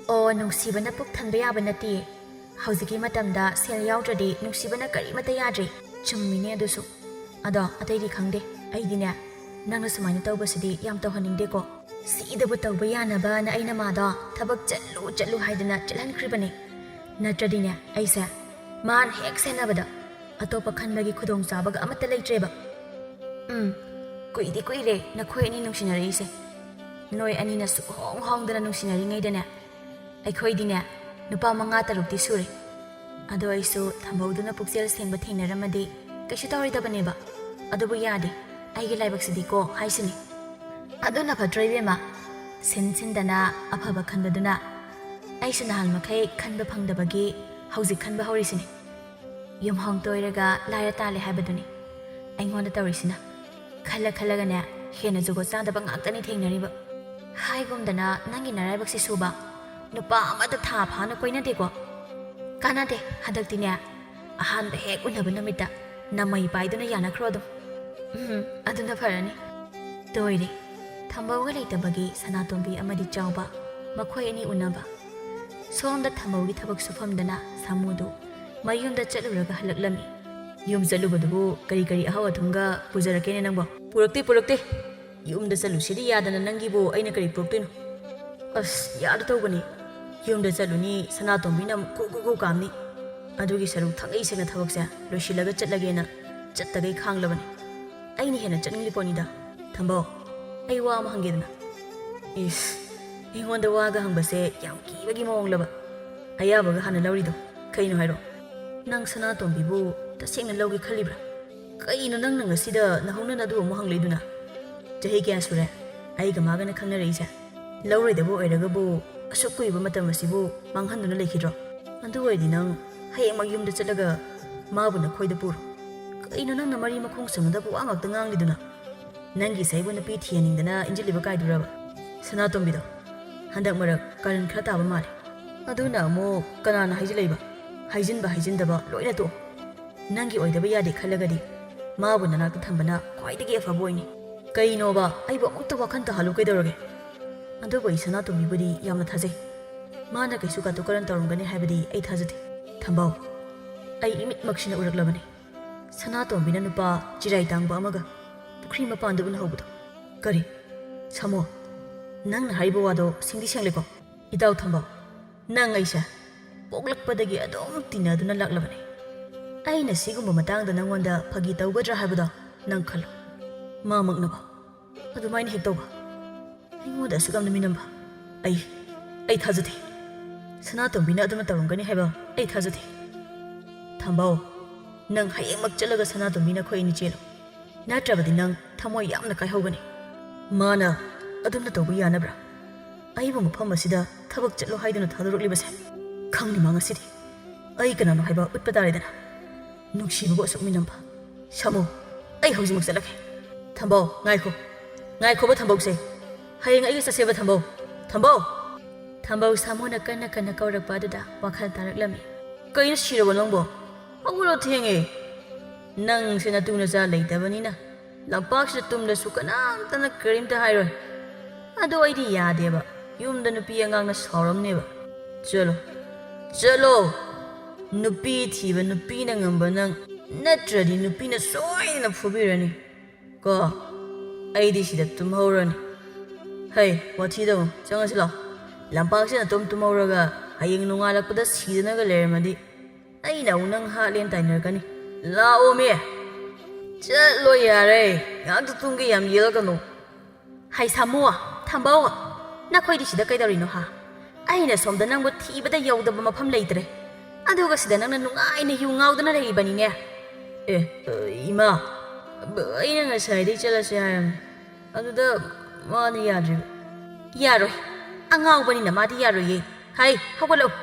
ꯑꯣ, ꯅꯨꯡꯁꯤꯕꯅ ꯄꯨꯛ ꯊꯟꯕ ꯌꯥꯕ ꯅꯠꯇꯦ꯫ ꯍꯧꯖꯤꯛꯀꯤ ꯃꯇꯝꯗ ꯁꯦꯜ ꯌꯥꯎꯗ꯭ꯔꯗꯤ ꯅꯨꯡꯁꯤꯕꯅ ꯀꯔꯤꯃꯠꯇ ꯌꯥꯗ꯭ꯔꯦ꯫ ꯆꯨꯝꯃꯤꯅꯦ ꯑꯗꯨꯁꯨ꯫ ꯑꯗꯣ ꯑꯇꯩꯗꯤ ꯈꯪꯗꯦ, ꯑꯩꯗꯤꯅꯦ ꯅꯪꯅ ꯁꯨꯃꯥꯏꯅ ꯇꯧꯕꯁꯤꯗꯤ ꯌꯥꯝ ꯇꯧꯍꯟꯅꯤꯡꯗꯦꯀꯣ꯫ ꯁꯤꯗꯕꯨ ꯇꯧꯕ ꯌꯥꯅꯕꯅ ꯑꯩꯅ ꯃꯥꯗꯣ ꯊꯕꯛ ꯆꯠꯂꯨ ꯆꯠꯂꯨ ꯍꯥꯏꯗꯅ ꯆꯠꯍꯟꯈ꯭ꯔꯤꯕꯅꯦ꯫ ꯅꯠꯇ꯭ꯔꯗꯤꯅꯦ ꯑꯩꯁꯦ ꯃꯥꯅ ꯍꯦꯛ ꯁꯦꯟꯅꯕꯗ ꯑꯇꯣꯞꯄ ꯈꯟꯕꯒꯤ ꯈꯨꯗꯣꯡꯆꯥꯕꯒ ꯑꯃꯠꯇ ꯂꯩꯇ꯭ꯔꯦꯕ꯫ ꯎꯝ, ꯀꯨꯏꯗꯤ ꯀꯨꯏꯔꯦ ꯅꯈꯣꯏ ꯑꯅꯤ ꯅꯨꯡꯁꯤꯅꯔꯛꯏꯁꯦ꯫ ꯅꯣꯏ ꯑꯅꯤꯅ ꯁꯨꯛꯍꯣꯡ ꯍꯣꯡꯗꯅ ꯅꯨꯡꯁꯤꯅꯔꯤꯉꯩꯗꯅꯦ, ꯑꯩꯈꯣꯏꯗꯤꯅꯦ ꯅꯨꯄꯥ ꯃꯉꯥ ꯇꯔꯨꯛꯇꯤ ꯁꯨꯔꯦ꯫ ꯑꯗꯣ ꯑꯩꯁꯨ ꯊꯝꯕꯧꯗꯨꯅ ꯄꯨꯛꯆꯦꯜ ꯁꯦꯡꯕ ꯊꯦꯡꯅꯔꯝꯃꯗꯤ ꯀꯩꯁꯨ ꯇꯧꯔꯣꯏꯗꯕꯅꯦꯕ꯫ ꯑꯗꯨꯕꯨ ꯌꯥꯗꯦ, ꯑꯩꯒꯤ ꯂꯥꯏꯕꯛꯁꯤꯗꯤꯀꯣ ꯍꯥꯏꯁꯤꯅꯤ꯫ ꯑꯗꯨꯅ ꯐꯠꯇ꯭ꯔꯣ ꯏꯕꯦꯝꯃ? ꯁꯤꯟ ꯁꯤꯟꯗꯅ ꯑꯐꯕ ꯈꯟꯕꯗꯨꯅ꯫ ꯑꯩꯁꯨ ꯅꯍꯥꯟ ꯃꯈꯩ ꯈꯟꯕ ꯐꯪꯗꯕꯒꯤ ꯍꯧꯖꯤꯛ ꯈꯟꯕ ꯍꯧꯔꯤꯁꯤꯅꯤ꯫ ꯌꯨꯝꯍꯣꯡ ꯇꯣꯏꯔꯒ ꯂꯥꯏꯔ ꯇꯥꯜꯂꯦ ꯍꯥꯏꯕꯗꯨꯅꯤ ꯑꯩꯉꯣꯟꯗ ꯇꯧꯔꯤꯁꯤꯅ꯫ ꯈꯜꯂ ꯈꯜꯂꯒꯅꯦ ꯍꯦꯟꯅ ꯖꯨꯒꯣꯠ ꯆꯥꯗꯕ ꯉꯥꯛꯇꯅꯤ ꯊꯦꯡꯅꯔꯤꯕ꯫ ꯍꯥꯏꯒꯨꯝꯗꯅ ꯅꯪꯒꯤ ꯅꯔꯥꯏꯕꯛꯁꯤ ꯁꯨꯕ ꯅꯨꯄꯥ ꯑꯃꯗ ꯊꯥ ꯐꯥꯅ ꯀꯣꯏꯅꯗꯦꯀꯣ꯫ ꯀꯥꯟꯅꯗꯦ, ꯍꯟꯗꯛꯇꯤꯅꯦ ꯑꯍꯥꯟꯕ ꯍꯦꯛ ꯎꯅꯕ ꯅꯨꯃꯤꯠꯇ ꯅꯃꯩ ꯄꯥꯏꯗꯨꯅ ꯌꯥꯅꯈ꯭ꯔꯣ ꯑꯗꯨꯝ꯫ ꯎꯝ, ꯑꯗꯨꯅ ꯐꯔꯅꯤ꯫ ꯇꯣꯏꯔꯦ꯫ ꯊꯝꯕꯧꯒ ꯂꯩꯇꯕꯒꯤ ꯁꯅꯥꯇꯣꯝꯕꯤ ꯑꯃꯗꯤ ꯆꯥꯎꯕ ꯃꯈꯣꯏ ꯑꯅꯤ ꯎꯅꯕ꯫ ꯁꯣꯝꯗ ꯊꯝꯕꯧꯒꯤ ꯊꯕꯛ ꯁꯨꯐꯝꯗꯅ ꯁꯥꯃꯨꯗꯨ ꯃꯌꯨꯝꯗ ꯆꯠꯂꯨꯔꯒ ꯍꯜꯂꯛꯂꯝꯃꯤ꯫ "ꯌꯨꯝ ꯆꯠꯂꯨꯕꯗꯨꯕꯨ ꯀꯔꯤ ꯀꯔꯤ ꯑꯍꯥꯎ ꯑꯊꯨꯝꯒ ꯄꯨꯖꯔꯛꯀꯦꯅꯦ ꯅꯪꯕꯣ?" "ꯄꯨꯔꯛꯇꯦ, ꯄꯨꯔꯛꯇꯦ꯫ ꯌꯨꯝꯗ ꯆꯠꯂꯨꯁꯤꯗꯤ ꯌꯥꯗꯅ ꯅꯪꯒꯤꯕꯨ ꯑꯩꯅ ꯀꯔꯤ ꯄꯨꯔꯛꯇꯣꯏꯅꯣ?" "ꯑꯁ, ꯌꯥꯗ ꯇꯧꯕꯅꯤ꯫ ꯌꯨꯝꯗ ꯆꯠꯂꯨꯅꯤ, ꯁꯅꯥꯇꯣꯝꯕꯤꯅ ꯑꯃꯨꯛ ꯀꯨ ꯀꯨ ꯀꯨ ꯀꯥꯝꯅꯤ꯫ ꯑꯗꯨꯒꯤ ꯁꯔꯨꯛ ꯊꯥꯡꯒꯩ ꯁꯦꯡꯅ ꯊꯕꯛꯁꯦ ꯂꯣꯏꯁꯤꯜꯂꯒ ꯆꯠꯂꯒꯦꯅ ꯆꯠꯇꯈꯩ ꯈꯥꯡꯂꯕꯅꯤ꯫ ꯑꯩꯅ ꯍꯦꯟꯅ ꯆꯠꯅꯤꯡꯂꯤ ꯄꯣꯠꯅꯤꯗ꯫ ꯊꯝꯕꯧ, ꯑꯩ ꯋꯥ ꯑꯃ ꯍꯪꯒꯦꯗꯅ?" "ꯏꯁ, ꯑꯩꯉꯣꯟꯗ ꯋꯥꯒ ꯍꯪꯕꯁꯦ ꯌꯥꯝ ꯀꯤꯕꯒꯤ ꯃꯑꯣꯡꯂꯕ? ꯑꯌꯥꯕꯒ ꯍꯥꯟꯅ ꯂꯧꯔꯤꯗꯣ ꯀꯩꯅꯣ ꯍꯥꯏꯔꯣ? ꯅꯪ ꯁꯅꯥꯇꯣꯝꯕꯤꯕꯨ ꯇꯁꯦꯡꯅ ꯂꯧꯒꯦ ꯈꯜꯂꯤꯕ꯭ꯔꯥ? ꯀꯩꯅꯣ ꯅꯪꯅ ꯉꯁꯤꯗ ꯅꯍꯧꯅꯅ ꯑꯗꯨ ꯑꯃꯨꯛ ꯍꯪꯂꯛꯏꯗꯨꯅ? ꯆꯍꯤ ꯀꯌꯥ ꯁꯨꯔꯦ ꯑꯩꯒ ꯃꯥꯒꯅ ꯈꯪꯅꯔꯛꯏꯁꯦ? ꯂꯧꯔꯣꯏꯗꯕ ꯑꯣꯏꯔꯒꯕꯨ ꯑꯁꯨꯛ ꯀꯨꯏꯕ ꯃꯇꯝ ꯑꯁꯤꯕꯨ ꯃꯥꯡꯍꯟꯗꯨꯅ ꯂꯩꯈꯤꯗ꯭ꯔꯣ? ꯑꯗꯨ ꯑꯣꯏꯔꯗꯤ ꯅꯪ ꯍꯌꯦꯡꯃꯛ ꯌꯨꯝꯗ ꯆꯠꯂꯒ ꯃꯥꯕꯨ ꯅꯈꯣꯏꯗ ꯄꯨꯔꯣ꯫ ꯀꯩꯅꯣ ꯅꯪꯅ ꯃꯔꯤ ꯃꯈꯣꯡ ꯁꯝꯅꯗꯕ ꯋꯥ ꯉꯥꯛꯇ ꯉꯥꯡꯂꯤꯗꯨꯅ? ꯅꯪꯒꯤ ꯏꯁꯩꯕꯨ ꯅꯨꯄꯤ ꯊꯤꯍꯟꯅꯤꯡꯗꯅ ꯏꯟꯖꯤꯜꯂꯤꯕ ꯀꯥꯏꯗꯨꯔꯕ?" "ꯁꯅꯥꯇꯣꯝꯕꯤꯗꯣ ꯍꯟꯗꯛ ꯃꯔꯛ ꯀꯔꯟ ꯈꯔ ꯇꯥꯕ ꯃꯥꯜꯂꯦ꯫ ꯑꯗꯨꯅ ꯑꯃꯨꯛ ꯀꯅꯥꯅ ꯍꯥꯏꯖꯤꯜꯂꯛꯏꯕ? ꯍꯥꯏꯖꯤꯟꯕ ꯍꯥꯏꯖꯤꯟꯗꯕ ꯂꯣꯏꯅ ꯇꯣꯛꯑꯣ꯫ ꯅꯪꯒꯤ ꯑꯣꯏꯗꯕ ꯌꯥꯗꯦ ꯈꯜꯂꯒꯗꯤ ꯃꯥꯕꯨ ꯅꯅꯥꯛꯇ ꯊꯝꯕꯅ ꯈ꯭ꯋꯥꯏꯗꯒꯤ ꯑꯐꯕ ꯑꯣꯏꯅꯤ꯫ ꯀꯩꯅꯣꯕ, ꯑꯩꯕꯨ ꯑꯃꯨꯛꯇ ꯋꯥꯈꯜ ꯇꯥꯍꯜꯂꯨ ꯀꯩꯗꯧꯔꯒꯦ? ꯑꯗꯨꯕꯨ ꯑꯩ ꯁꯅꯥꯇꯣꯝꯕꯤꯕꯨꯗꯤ ꯌꯥꯝꯅ ꯊꯥꯖꯩ꯫ ꯃꯥꯅ ꯀꯩꯁꯨ ꯀꯥꯇꯨ ꯀꯔꯟ ꯇꯧꯔꯝꯒꯅꯤ ꯍꯥꯏꯕꯗꯤ ꯑꯩ ꯊꯥꯖꯗꯦ꯫ ꯊꯝꯕꯧ, ꯑꯩ ꯏꯃꯤꯠꯃꯛꯁꯤꯅ ꯎꯔꯛꯂꯕꯅꯤ꯫ ꯁꯅꯥꯇꯣꯝꯕꯤꯅ ꯅꯨꯄꯥ ꯆꯤꯔꯥꯏ ꯇꯥꯡꯕ ꯑꯃꯒ ꯄꯨꯈ꯭ꯔꯤ ꯃꯄꯥꯟꯗ ꯎꯅꯍꯧꯕꯗꯣ꯫ ꯀꯔꯤ? ꯁꯥꯃꯣ, ꯅꯪꯅ ꯍꯥꯏꯔꯤꯕ ꯋꯥꯗꯣ ꯁꯦꯡꯗꯤ ꯁꯦꯡꯂꯦꯀꯣ?" "ꯏꯇꯥꯎ ꯊꯝꯕꯧ, ꯅꯪ ꯑꯩꯁꯦ ꯄꯣꯛꯂꯛꯄꯗꯒꯤ ꯑꯗꯨꯝ ꯇꯤꯟꯅꯗꯨꯅ ꯂꯥꯛꯂꯕꯅꯤ꯫ ꯑꯩꯅ ꯁꯤꯒꯨꯝꯕ ꯃꯇꯥꯡꯗ ꯅꯪꯉꯣꯟꯗ ꯐꯥꯒꯤ ꯇꯧꯒꯗ꯭ꯔꯥ ꯍꯥꯏꯕꯗꯣ ꯅꯪ ꯈꯜꯂꯨ꯫ ꯃꯥꯃꯛꯅꯕ ꯑꯗꯨꯃꯥꯏꯅ ꯍꯦꯛ ꯇꯧꯕ, ꯑꯩꯉꯣꯟꯗ ꯑꯁꯨꯛ ꯌꯥꯝꯅ ꯃꯤꯅꯝꯕ, ꯑꯩ, ꯑꯩ ꯊꯥꯖꯗꯦ꯫ ꯁꯅꯥꯇꯣꯝꯕꯤꯅ ꯑꯗꯨꯝꯅ ꯇꯧꯔꯝꯒꯅꯤ ꯍꯥꯏꯕ ꯑꯩ ꯊꯥꯖꯗꯦ꯫ ꯊꯝꯕꯧ, ꯅꯪ ꯍꯌꯦꯡꯃꯛ ꯆꯠꯂꯒ ꯁꯅꯥꯇꯣꯝꯕꯤ ꯅꯈꯣꯏ ꯑꯅꯤ ꯆꯦꯜꯂꯨ꯫ ꯅꯠꯇ꯭ꯔꯕꯗꯤ ꯅꯪ ꯊꯃꯣꯏ ꯌꯥꯝꯅ ꯀꯥꯏꯍꯧꯒꯅꯤ꯫ ꯃꯥꯅ ꯑꯗꯨꯝꯅ ꯇꯧꯕ ꯌꯥꯅꯕ꯭ꯔꯥ? ꯑꯩꯕꯨ ꯃꯐꯝ ꯑꯁꯤꯗ ꯊꯕꯛ ꯆꯠꯂꯣ ꯍꯥꯏꯗꯨꯅ ꯊꯥꯗꯣꯔꯛꯂꯤꯕꯁꯦ? ꯈꯪꯅꯤ ꯃꯥ ꯉꯁꯤꯗꯤ꯫ ꯑꯩ ꯀꯅꯥꯅꯣ ꯍꯥꯏꯕ ꯎꯠꯄ ꯇꯥꯔꯦꯗꯅ꯫ ꯅꯨꯡꯁꯤꯕꯕꯨ ꯑꯁꯨꯛ ꯃꯤꯅꯝꯕ꯫ ꯁꯥꯃꯨ, ꯑꯩ ꯍꯧꯖꯤꯛꯃꯛ ꯆꯠꯂꯒꯦ꯫ ꯊꯝꯕꯧ, ꯉꯥꯏꯈꯣ꯫ ꯉꯥꯏꯈꯣꯕ ꯊꯝꯕꯧꯁꯦ꯫ ꯍꯌꯦꯡ ꯑꯩꯒ ꯆꯠꯁꯦꯕ ꯊꯝꯕꯧ꯫ ꯊꯝꯕꯧ! ꯊꯝꯕꯧ ꯁꯥꯃꯨꯅ ꯀꯟꯅ ꯀꯟꯅ ꯀꯧꯔꯛꯄ ꯑꯗꯨꯗ ꯋꯥꯈꯜ ꯇꯥꯔꯛꯂꯝꯃꯤ꯫ ꯀꯩꯅꯣ ꯁꯤꯔꯕꯣ ꯅꯪꯕꯣ? ꯍꯧꯒꯠꯂꯣ, ꯊꯦꯡꯉꯦ꯫ ꯅꯪꯁꯦ ꯅꯇꯨ ꯅꯆꯥ ꯂꯩꯇꯕꯅꯤꯅ ꯂꯝꯄꯥꯛꯁꯤꯗ ꯇꯨꯝꯂꯁꯨ ꯀꯅꯥꯝꯇꯅ ꯀꯔꯤꯝꯇ ꯍꯥꯏꯔꯣꯏ꯫ ꯑꯗꯣ ꯑꯩꯗꯤ ꯌꯥꯗꯦꯕ, ꯌꯨꯝꯗ ꯅꯨꯄꯤ ꯑꯉꯥꯡꯅ ꯁꯥꯎꯔꯝꯅꯦꯕ꯫ ꯆꯠꯂꯣ, ꯆꯠꯂꯣ, ꯅꯨꯄꯤ ꯊꯤꯕ ꯅꯨꯄꯤꯅ ꯉꯝꯕ ꯅꯪ, ꯅꯠꯇ꯭ꯔꯗꯤ ꯅꯨꯄꯤꯅ ꯁꯣꯏꯗꯅ ꯐꯨꯕꯤꯔꯅꯤ꯫ ꯀꯣ, ꯑꯩꯗꯤ ꯁꯤꯗ ꯇꯨꯝꯍꯧꯔꯅꯤ꯫ ꯍꯩ, ꯋꯥꯊꯤ ꯇꯧꯅꯨ, ꯆꯪꯉꯁꯤ ꯂꯥꯛꯑꯣ꯫ ꯂꯝꯄꯥꯛꯁꯤꯗ ꯅꯇꯣꯝ ꯇꯨꯝꯍꯧꯔꯒ ꯍꯌꯦꯡ ꯅꯣꯡꯉꯥꯜꯂꯛꯄꯗ ꯁꯤꯗꯅꯒ ꯂꯩꯔꯝꯃꯗꯤ ꯑꯩꯅ ꯑꯃꯨꯛ ꯅꯪ ꯍꯥꯠꯂꯦꯅ ꯇꯥꯏꯅꯔꯛꯀꯅꯤ꯫ ꯂꯥꯛꯑꯣꯃꯤ꯫ ꯆꯠꯂꯣ ꯌꯥꯔꯦ, ꯉꯥꯏꯍꯥꯛꯇ ꯇꯨꯝꯒꯦ ꯌꯥꯝ ꯌꯦꯜꯂꯛꯀꯅꯨ꯫ ꯍꯩ ꯁꯥꯃꯨ, ꯊꯝꯕꯧ, ꯅꯈꯣꯏꯗꯤ ꯁꯤꯗ ꯀꯩꯗꯧꯔꯤꯅꯣ ꯍꯥ? ꯑꯩꯅ ꯁꯣꯝꯗ ꯅꯪꯕꯨ ꯊꯤꯕꯗ ꯌꯧꯗꯕ ꯃꯐꯝ ꯂꯩꯇ꯭ꯔꯦ, ꯑꯗꯨꯒ ꯁꯤꯗ ꯅꯪꯅ ꯅꯨꯡꯉꯥꯏꯅ ꯌꯨ ꯉꯥꯎꯗꯅ ꯂꯩꯔꯤꯕꯅꯤꯅꯦ꯫ ꯑꯦ, ꯏꯃꯥ, ꯑꯩꯅ ꯉꯁꯥꯏꯗꯩ ꯆꯠꯂꯁꯦ ꯍꯥꯏꯔꯝꯅꯦ, ꯑꯗꯨꯗ ꯃꯥꯅ ꯌꯥꯗ꯭ꯔꯤꯕ꯫ ꯌꯥꯔꯣꯏ, ꯑꯉꯥꯎꯕꯅꯤꯅ ꯃꯥꯗꯤ ꯌꯥꯔꯣꯏꯌꯦ꯫ ꯍꯩ, ꯍꯧꯒꯠꯂꯛꯎ,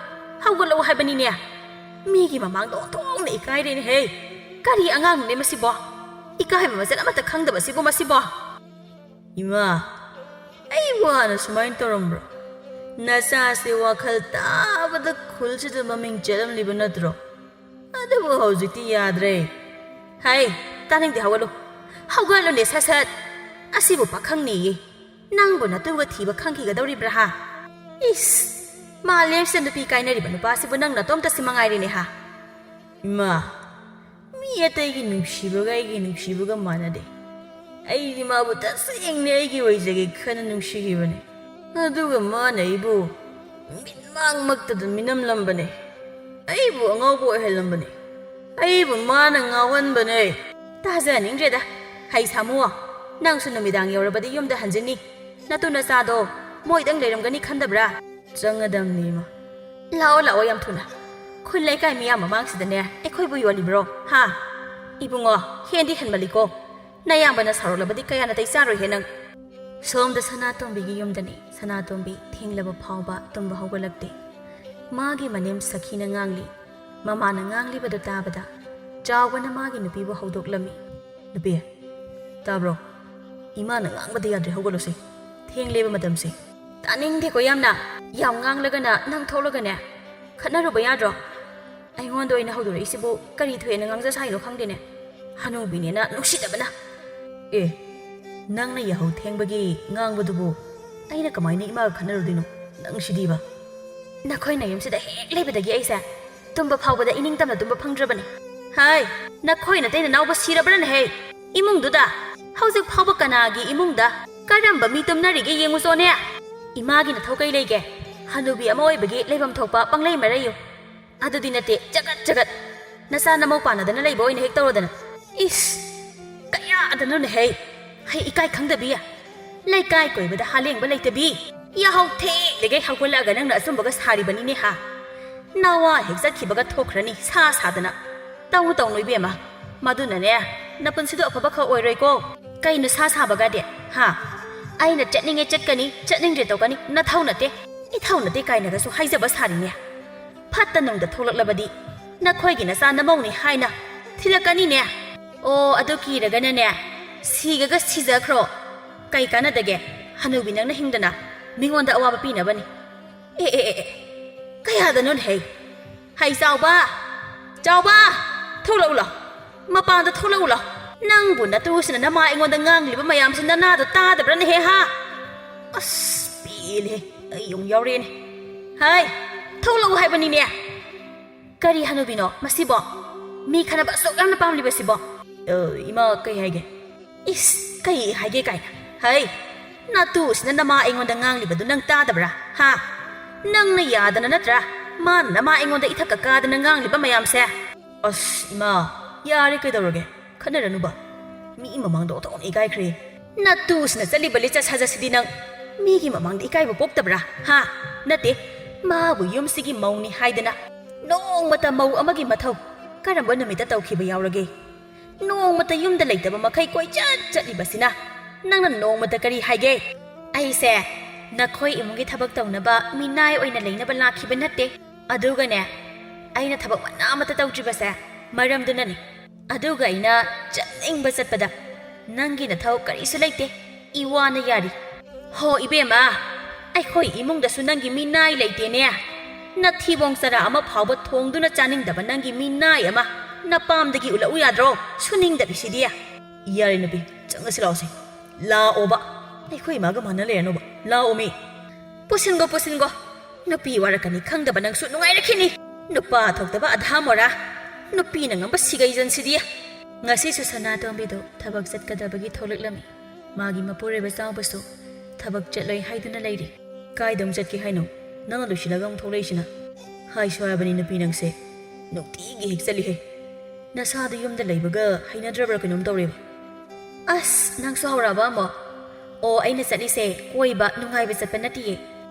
ꯍꯧꯒꯠꯂꯛꯎ ꯍꯥꯏꯕꯅꯤꯅꯦ꯫ ꯃꯤꯒꯤ ꯃꯃꯥꯡꯗ ꯑꯣꯟꯊꯣꯛꯅ ꯏꯀꯥꯏꯔꯦꯅꯦ ꯍꯦ꯫ ꯀꯔꯤ ꯑꯉꯥꯡꯅꯣꯅꯦ ꯃꯁꯤꯕꯣ? ꯏꯀꯥꯏꯕ ꯃꯆꯦꯠ ꯑꯃꯠꯇ ꯈꯪꯗꯕꯁꯤꯕꯨ ꯃꯁꯤꯕꯣ? ꯏꯃꯥ, ꯑꯩꯕꯨ ꯍꯥꯟꯅ ꯁꯨꯃꯥꯏꯅ ꯇꯧꯔꯝꯕ꯭ꯔꯣ? ꯅꯆꯥꯁꯦ ꯋꯥꯈꯜ ꯇꯥꯕꯗ ꯈꯨꯜꯁꯤꯗ ꯃꯃꯤꯡ ꯆꯠꯂꯝꯂꯤꯕ ꯅꯠꯇ꯭ꯔꯣ? ꯑꯗꯨꯕꯨ ꯍꯧꯖꯤꯛꯇꯤ ꯌꯥꯗ꯭ꯔꯦ꯫ ꯍꯩ, ꯇꯥꯅꯤꯡꯗꯦ, ꯍꯧꯒꯠꯂꯨ꯫ ꯍꯧꯒꯠꯂꯨꯅꯦ ꯁꯠ ꯁꯠ꯫ ꯑꯁꯤꯕꯨ ꯄꯥꯈꯪꯅꯦꯌꯦ꯫ ꯅꯪꯕꯨ ꯅꯇꯨꯒ ꯊꯤꯕ ꯈꯪꯈꯤꯒꯗꯧꯔꯤꯕ꯭ꯔꯥ ꯍꯥ? ꯏꯁ! ꯃꯥꯂꯦꯝꯁꯤꯗ ꯅꯨꯄꯤ ꯀꯥꯏꯅꯔꯤꯕ ꯅꯨꯄꯥꯁꯤꯕꯨ ꯅꯪ ꯅꯇꯣꯝꯇ ꯁꯤ ꯃꯉꯥꯏꯔꯦꯅꯦ ꯍꯥ? ꯏꯃꯥ, ꯃꯤ ꯑꯇꯩꯒꯤ ꯅꯨꯡꯁꯤꯕꯒ ꯑꯩꯒꯤ ꯅꯨꯡꯁꯤꯕꯒ ꯃꯥꯟꯅꯗꯦ꯫ ꯑꯩꯗꯤ ꯃꯥꯕꯨ ꯇꯁꯦꯡꯅ ꯑꯩꯒꯤ ꯑꯣꯏꯖꯒꯦ ꯈꯟꯅ ꯅꯨꯡꯁꯤꯈꯤꯕꯅꯦ꯫ ꯑꯗꯨꯒ ꯃꯥꯅ ꯑꯩꯕꯨ ꯃꯤꯠꯃꯥꯡꯃꯛꯇꯗ ꯃꯤꯅꯝꯂꯝꯕꯅꯦ꯫ ꯑꯩꯕꯨ ꯑꯉꯥꯎꯕ ꯑꯣꯏꯍꯜꯂꯝꯕꯅꯦ꯫ ꯑꯩꯕꯨ ꯃꯥꯅ ꯉꯥꯎꯍꯟꯕꯅꯦ꯫ ꯇꯥꯖꯅꯤꯡꯗ꯭ꯔꯦꯗ꯫ ꯍꯩ ꯁꯥꯃꯨ, ꯅꯪꯁꯨ ꯅꯨꯃꯤꯗꯥꯡ ꯌꯧꯔꯕꯗꯤ ꯌꯨꯝꯗ ꯍꯟꯖꯤꯟꯅꯤ꯫ ꯅꯇꯨ ꯅꯆꯥꯗꯣ ꯃꯣꯏꯗꯪ ꯂꯩꯔꯝꯒꯅꯤ ꯈꯟꯗꯕ꯭ꯔꯥ? ꯆꯪꯉꯗꯝꯅꯤ, ꯏꯃꯥ꯫ ꯂꯥꯛꯑꯣ, ꯂꯥꯛꯑꯣ, ꯌꯥꯝ ꯊꯨꯅ꯫ ꯈꯨꯜ ꯂꯩꯀꯥꯏ ꯃꯤꯌꯥꯝ ꯃꯃꯥꯡꯁꯤꯗꯅꯦ ꯑꯩꯈꯣꯏꯕꯨ ꯌꯣꯜꯂꯤꯕ꯭ꯔꯣ? ꯍꯥ? ꯏꯕꯨꯡꯉꯣ, ꯍꯦꯟꯗꯤ ꯍꯦꯟꯃꯜꯂꯤꯀꯣ꯫ ꯅꯌꯥꯝꯕꯅ ꯁꯥꯎꯔꯛꯂꯕꯗꯤ ꯀꯌꯥ ꯅꯥꯇꯩ ꯆꯥꯔꯣꯏꯍꯦ ꯅꯪ꯫ ꯁꯣꯝꯗ ꯁꯅꯥꯇꯣꯝꯕꯤꯒꯤ ꯌꯨꯝꯗꯅꯤ꯫ ꯁꯅꯥꯇꯣꯝꯕꯤ ꯊꯦꯡꯂꯕ ꯐꯥꯎꯕ ꯇꯨꯝꯕ ꯍꯧꯒꯠꯂꯛꯇꯦ꯫ ꯃꯥꯒꯤ ꯃꯅꯦꯝ ꯁꯈꯤꯅ ꯉꯥꯡꯂꯤ꯫ ꯃꯃꯥꯅ ꯉꯥꯡꯂꯤꯕꯗꯨ ꯇꯥꯕꯗ ꯆꯥꯎꯕꯅ ꯃꯥꯒꯤ ꯅꯨꯄꯤꯕꯨ ꯍꯧꯗꯣꯛꯂꯝꯃꯤ꯫ ꯅꯨꯄꯤ, ꯇꯥꯕ꯭ꯔꯣ? ꯏꯃꯥꯅ ꯉꯥꯡꯕꯗ ꯌꯥꯗ꯭ꯔꯦ, ꯍꯧꯒꯠꯂꯣꯁꯦ꯫ ꯊꯦꯡꯂꯦꯕ ꯃꯇꯝꯁꯦ꯫ ꯇꯥꯅꯤꯡꯗꯦꯀꯣ ꯌꯥꯝꯅ꯫ ꯌꯥꯝ ꯉꯥꯡꯂꯒꯅ ꯅꯪ ꯊꯣꯛꯂꯒꯅꯦ ꯈꯠꯅꯔꯨꯕ ꯌꯥꯗ꯭ꯔꯣ? ꯑꯩꯉꯣꯟꯗ ꯑꯣꯏꯅ ꯍꯧꯗꯣꯔꯛꯏꯁꯤꯕꯨ ꯀꯔꯤ ꯊꯣꯛꯑꯦꯅ ꯉꯥꯡꯖ ꯁꯥꯏꯅꯣ ꯈꯪꯗꯦꯅꯦ꯫ ꯍꯅꯨꯕꯤꯅꯦꯅ ꯅꯨꯡꯁꯤꯗꯕꯅ꯫ ꯑꯦ, ꯅꯪꯅ ꯌꯥꯍꯧ ꯊꯦꯡꯕꯒꯤ ꯉꯥꯡꯕꯗꯨꯕꯨ ꯑꯩꯅ ꯀꯃꯥꯏꯅ ꯏꯃꯥꯒ ꯈꯠꯅꯔꯨꯗꯣꯏꯅꯣ? ꯅꯪꯁꯤꯗꯤꯕ꯫ ꯅꯈꯣꯏꯅ ꯌꯨꯝꯁꯤꯗ ꯍꯦꯛ ꯂꯩꯕꯗꯒꯤ ꯑꯩꯁꯦ ꯇꯨꯝꯕ ꯐꯥꯎꯕꯗ ꯏꯅꯤꯡ ꯇꯝꯅ ꯇꯨꯝꯕ ꯐꯪꯗ꯭ꯔꯕꯅꯦ꯫ ꯍꯥꯏ, ꯅꯈꯣꯏ ꯅꯇꯩ ꯅꯅꯥꯎꯕ ꯁꯤꯔꯕ꯭ꯔꯅꯦ ꯍꯦ? ꯏꯃꯨꯡꯗꯨꯗ ꯍꯧꯖꯤꯛ ꯐꯥꯎꯕ ꯀꯅꯥꯒꯤ ꯏꯃꯨꯡꯗ ꯀꯔꯝꯕ ꯃꯤ ꯇꯨꯝꯅꯔꯤꯒꯦ ꯌꯦꯡꯉꯨꯆꯣꯅꯦ꯫ ꯏꯃꯥꯒꯤ ꯅꯊꯧ ꯀꯩ ꯂꯩꯒꯦ? ꯍꯅꯨꯕꯤ ꯑꯃ ꯑꯣꯏꯕꯒꯤ ꯂꯩꯐꯝ ꯊꯣꯛꯄ ꯄꯪꯂꯩ ꯃꯔꯩꯌꯨ꯫ ꯑꯗꯨꯗꯤ ꯅꯠꯇꯦ, ꯆꯒꯠ ꯆꯒꯠ꯫ ꯅꯆꯥ ꯅꯃꯧ ꯄꯥꯟꯅꯗꯅ ꯂꯩꯕ ꯑꯣꯏꯅ ꯍꯦꯛ ꯇꯧꯔꯗꯅ꯫ ꯏꯁ! ꯀꯌꯥꯗꯅꯣꯅꯦ ꯍꯩ! ꯍꯩ ꯏꯀꯥꯏ ꯈꯪꯗꯕꯤ! ꯂꯩꯀꯥꯏ ꯀꯣꯏꯕꯗ ꯍꯥꯂꯦꯡꯕ ꯂꯩꯇꯕꯤ! ꯌꯥꯍꯧ ꯊꯦꯡꯂꯤꯒꯩ ꯍꯧꯒꯠꯂꯛꯑꯒ ꯅꯪꯅ ꯑꯆꯨꯝꯕꯒ ꯁꯥꯔꯤꯕꯅꯤꯅꯦ ꯍꯥ? ꯅꯋꯥ ꯍꯦꯛ ꯆꯠꯈꯤꯕꯒ ꯊꯣꯛꯈ꯭ꯔꯅꯤ ꯁꯥ ꯁꯥꯗꯅ꯫ ꯇꯧꯅꯨ ꯇꯧꯅꯨ ꯏꯕꯦꯝꯃ, ꯃꯗꯨꯅꯅꯦ ꯅꯄꯨꯟꯁꯤꯗꯣ ꯑꯐꯕ ꯈꯛ ꯑꯣꯏꯔꯣꯏꯀꯣ꯫ ꯀꯩꯅꯣ ꯁꯥ ꯁꯥꯕꯒꯗꯤ? ꯍꯥ? ꯑꯩꯅ ꯆꯠꯅꯤꯡꯉꯦ ꯆꯠꯀꯅꯤ, ꯆꯠꯅꯤꯡꯗ꯭ꯔꯦ ꯇꯧꯒꯅꯤ, ꯅꯊꯧ ꯅꯠꯇꯦ, ꯏꯊꯧ ꯅꯠꯇꯦ ꯀꯥꯏꯅꯒꯁꯨ ꯍꯥꯏꯖꯕ ꯁꯥꯔꯤꯅꯦ꯫ ꯐꯠꯇ ꯅꯨꯡꯗ ꯊꯣꯛꯂꯛꯂꯕꯗꯤ ꯅꯈꯣꯏꯒꯤ ꯅꯆꯥ ꯅꯃꯧꯅꯤ ꯍꯥꯏꯅ ꯊꯤꯜꯂꯛꯀꯅꯤꯅꯦ꯫ ꯑꯣ, ꯑꯗꯨ ꯀꯤꯔꯒꯅꯅꯦ, ꯁꯤꯒꯒ ꯁꯤꯖꯈ꯭ꯔꯣ꯫ ꯀꯩ ꯀꯥꯟꯅꯗꯒꯦ? ꯍꯅꯨꯕꯤ ꯅꯪꯅ ꯍꯤꯡꯗꯅ ꯃꯤꯉꯣꯟꯗ ꯑꯋꯥꯕ ꯄꯤꯅꯕꯅꯤ꯫ ꯑꯦ, ꯑꯦ, ꯑꯦ, ꯑꯦ, ꯀꯌꯥꯗꯅꯣꯅꯦ ꯍꯩ? ꯍꯩ ꯆꯥꯎꯕ! ꯆꯥꯎꯕ! ꯊꯣꯛꯂꯛꯎ ꯂꯥꯎ꯫ ꯃꯄꯥꯟꯗ ꯊꯣꯛꯂꯛꯎ ꯂꯥꯎ꯫ ꯅꯪꯕꯨ ꯅꯇꯨꯁꯤꯅ ꯅꯃꯥ ꯑꯩꯉꯣꯟꯗ ꯉꯥꯡꯂꯤꯕ ꯃꯌꯥꯝꯁꯤ ꯅꯅꯥꯗꯣ ꯇꯥꯗꯕ꯭ꯔꯅꯦꯍꯦ ꯍꯥ? ꯑꯁ, ꯄꯦꯜꯂꯦ꯫ ꯑꯩ ꯑꯃꯨꯛ ꯌꯥꯎꯔꯛꯑꯦꯅꯦ꯫ ꯍꯥꯏ, ꯊꯣꯛꯂꯛꯎ ꯍꯥꯏꯕꯅꯤꯅꯦ꯫ ꯀꯔꯤ ꯍꯅꯨꯕꯤꯅꯣ ꯃꯁꯤꯕꯣ? ꯃꯤ ꯈꯠꯅꯕ ꯑꯁꯨꯛ ꯌꯥꯝꯅ ꯄꯥꯝꯂꯤꯕꯁꯤꯕꯣ? ꯑ, ꯏꯃꯥ, ꯀꯩ ꯍꯥꯏꯒꯦ? ꯏꯁ, ꯀꯩ ꯍꯥꯏꯒꯦ ꯀꯥꯏꯅ꯫ ꯍꯩ, ꯅꯇꯨꯁꯤꯅ ꯅꯃꯥ ꯑꯩꯉꯣꯟꯗ ꯉꯥꯡꯂꯤꯕꯗꯨ ꯅꯪ ꯇꯥꯗꯕ꯭ꯔꯥ? ꯍꯥ? ꯅꯪꯅ ꯌꯥꯗꯅ ꯅꯠꯇ꯭ꯔꯥ? ꯃꯥꯅ ꯅꯃꯥ ꯑꯩꯉꯣꯟꯗ ꯏꯊꯛꯀ ꯀꯥꯗꯅ ꯉꯥꯡꯂꯤꯕ ꯃꯌꯥꯝꯁꯦ? ꯑꯁ, ꯏꯃꯥ, ꯌꯥꯔꯦ ꯀꯩꯗꯧꯔꯒꯦ? ꯈꯠꯅꯔꯅꯨꯕ꯫ ꯃꯤ ꯃꯃꯥꯡꯗ ꯑꯣꯟꯊꯣꯛꯅ ꯏꯀꯥꯏꯈ꯭ꯔꯦ꯫ ꯅꯇꯨꯁꯤꯅ ꯆꯠꯂꯤꯕ ꯂꯤꯆꯠ ꯁꯥꯖꯠꯁꯤꯗꯤ ꯅꯪ ꯃꯤꯒꯤ ꯃꯃꯥꯡꯗ ꯏꯀꯥꯏꯕ ꯄꯣꯛꯇꯕ꯭ꯔꯥ? ꯍꯥ? ꯅꯠꯇꯦ, ꯃꯥꯕꯨ ꯌꯨꯝꯁꯤꯒꯤ ꯃꯧꯅꯤ ꯍꯥꯏꯗꯅ ꯅꯣꯡꯃꯇ ꯃꯧ ꯑꯃꯒꯤ ꯃꯊꯧ ꯀꯔꯝꯕ ꯅꯨꯃꯤꯠꯇ ꯇꯧꯈꯤꯕ ꯌꯥꯎꯔꯒꯦ? ꯅꯣꯡꯃꯇ ꯌꯨꯝꯗ ꯂꯩꯇꯕ ꯃꯈꯩ ꯀꯣꯏꯆꯠ ꯆꯠꯂꯤꯕꯁꯤꯅ ꯅꯪꯅ ꯅꯣꯡꯃꯇ ꯀꯔꯤ ꯍꯥꯏꯒꯦ? ꯑꯩꯁꯦ ꯅꯈꯣꯏ ꯏꯃꯨꯡꯒꯤ ꯊꯕꯛ ꯇꯧꯅꯕ ꯃꯤꯅꯥꯏ ꯑꯣꯏꯅ ꯂꯩꯅꯕ ꯂꯥꯛꯈꯤꯕ ꯅꯠꯇꯦ꯫ ꯑꯗꯨꯒꯅꯦ, ꯑꯩꯅ ꯊꯕꯛ ꯃꯅꯥ ꯑꯃꯠꯇ ꯇꯧꯗ꯭ꯔꯤꯕꯁꯦ ꯃꯔꯝꯗꯨꯅꯅꯦ꯫ ꯑꯗꯨꯒ ꯑꯩꯅ ꯆꯠꯅꯤꯡꯕ ꯆꯠꯄꯗ ꯅꯪꯒꯤ ꯅꯊꯧ ꯀꯔꯤꯁꯨ ꯂꯩꯇꯦ꯫ ꯏꯋꯥꯅ ꯌꯥꯔꯤ꯫ ꯍꯣ ꯏꯕꯦꯝꯃ, ꯑꯩꯈꯣꯏ ꯏꯃꯨꯡꯗꯁꯨ ꯅꯪꯒꯤ ꯃꯤꯅꯥꯏ ꯂꯩꯇꯦꯅꯦ꯫ ꯅꯊꯤꯕꯣꯡ ꯆꯔꯥ ꯑꯃ ꯐꯥꯎꯕ ꯊꯣꯡꯗꯨꯅ ꯆꯥꯅꯤꯡꯗꯕ ꯅꯪꯒꯤ ꯃꯤꯅꯥꯏ ꯑꯃ ꯅꯄꯥꯝꯗꯒꯤ ꯎꯠꯂꯛꯎ ꯌꯥꯗ꯭ꯔꯣ? ꯁꯨꯅꯤꯡꯗꯕꯤꯁꯤꯗꯤ꯫ ꯌꯥꯔꯦ ꯅꯨꯄꯤ, ꯆꯪꯉꯁꯤ ꯂꯥꯛꯑꯣꯁꯦ꯫ ꯂꯥꯛꯑꯣꯕ꯫ ꯑꯩꯈꯣꯏ ꯏꯃꯥꯒ ꯃꯥꯟꯅ ꯂꯩꯔꯅꯣꯕ꯫ ꯂꯥꯛꯑꯣ ꯃꯤ꯫ ꯄꯨꯁꯤꯟꯒꯣ, ꯄꯨꯁꯤꯟꯒꯣ꯫ ꯅꯨꯄꯤ ꯋꯥꯔꯛꯀꯅꯤ ꯈꯪꯗꯕ ꯅꯪꯁꯨ ꯅꯨꯡꯉꯥꯏꯔꯛꯈꯤꯅꯤ꯫ ꯅꯨꯄꯥ ꯊꯣꯛꯇꯕ ꯑꯙꯥ ꯃꯣꯔꯥ꯫ ꯅꯨꯄꯤꯅ ꯉꯝꯕ ꯁꯤꯒꯩꯖꯟꯁꯤꯗꯤ꯫ ꯉꯁꯤꯁꯨ ꯁꯅꯥꯇꯣꯝꯕꯤꯗꯣ ꯊꯕꯛ ꯆꯠꯀꯗꯕꯒꯤ ꯊꯣꯛꯂꯛꯂꯝꯃꯤ꯫ ꯃꯥꯒꯤ ꯃꯄꯨꯔꯣꯏꯕ ꯆꯥꯎꯕꯁꯨ ꯊꯕꯛ ꯆꯠꯂꯣꯏ ꯍꯥꯏꯗꯨꯅ ꯂꯩꯔꯤ꯫ ꯀꯥꯏꯗ ꯑꯃꯨꯛ ꯆꯠꯀꯦ ꯍꯥꯏꯅꯣ? ꯅꯪꯅ ꯂꯣꯏꯁꯤꯜꯂꯒ ꯑꯃꯨꯛ ꯊꯣꯛꯂꯛꯏꯁꯤꯅ? ꯍꯥꯏꯁꯨ ꯍꯥꯏꯕꯅꯤ ꯅꯨꯄꯤ ꯅꯪꯁꯦ꯫ ꯅꯨꯡꯇꯤꯒꯤ ꯍꯦꯛ ꯆꯠꯂꯤꯍꯦ꯫ ꯅꯁꯥꯗꯨ ꯌꯨꯝꯗ ꯂꯩꯕꯒ ꯍꯩꯅꯗ꯭ꯔꯕ꯭ꯔꯥ ꯀꯩꯅꯣꯝ ꯇꯧꯔꯦꯕ꯫ ꯑꯁ, ꯅꯪꯁꯨ ꯍꯧꯔꯛꯑꯕ ꯑꯃꯨꯛ? ꯑꯣ, ꯑꯩꯅ ꯆꯠꯂꯤꯁꯦ ꯀꯣꯏꯕ ꯅꯨꯡꯉꯥꯏꯕ ꯆꯠꯄ ꯅꯠꯇꯤꯌꯦ꯫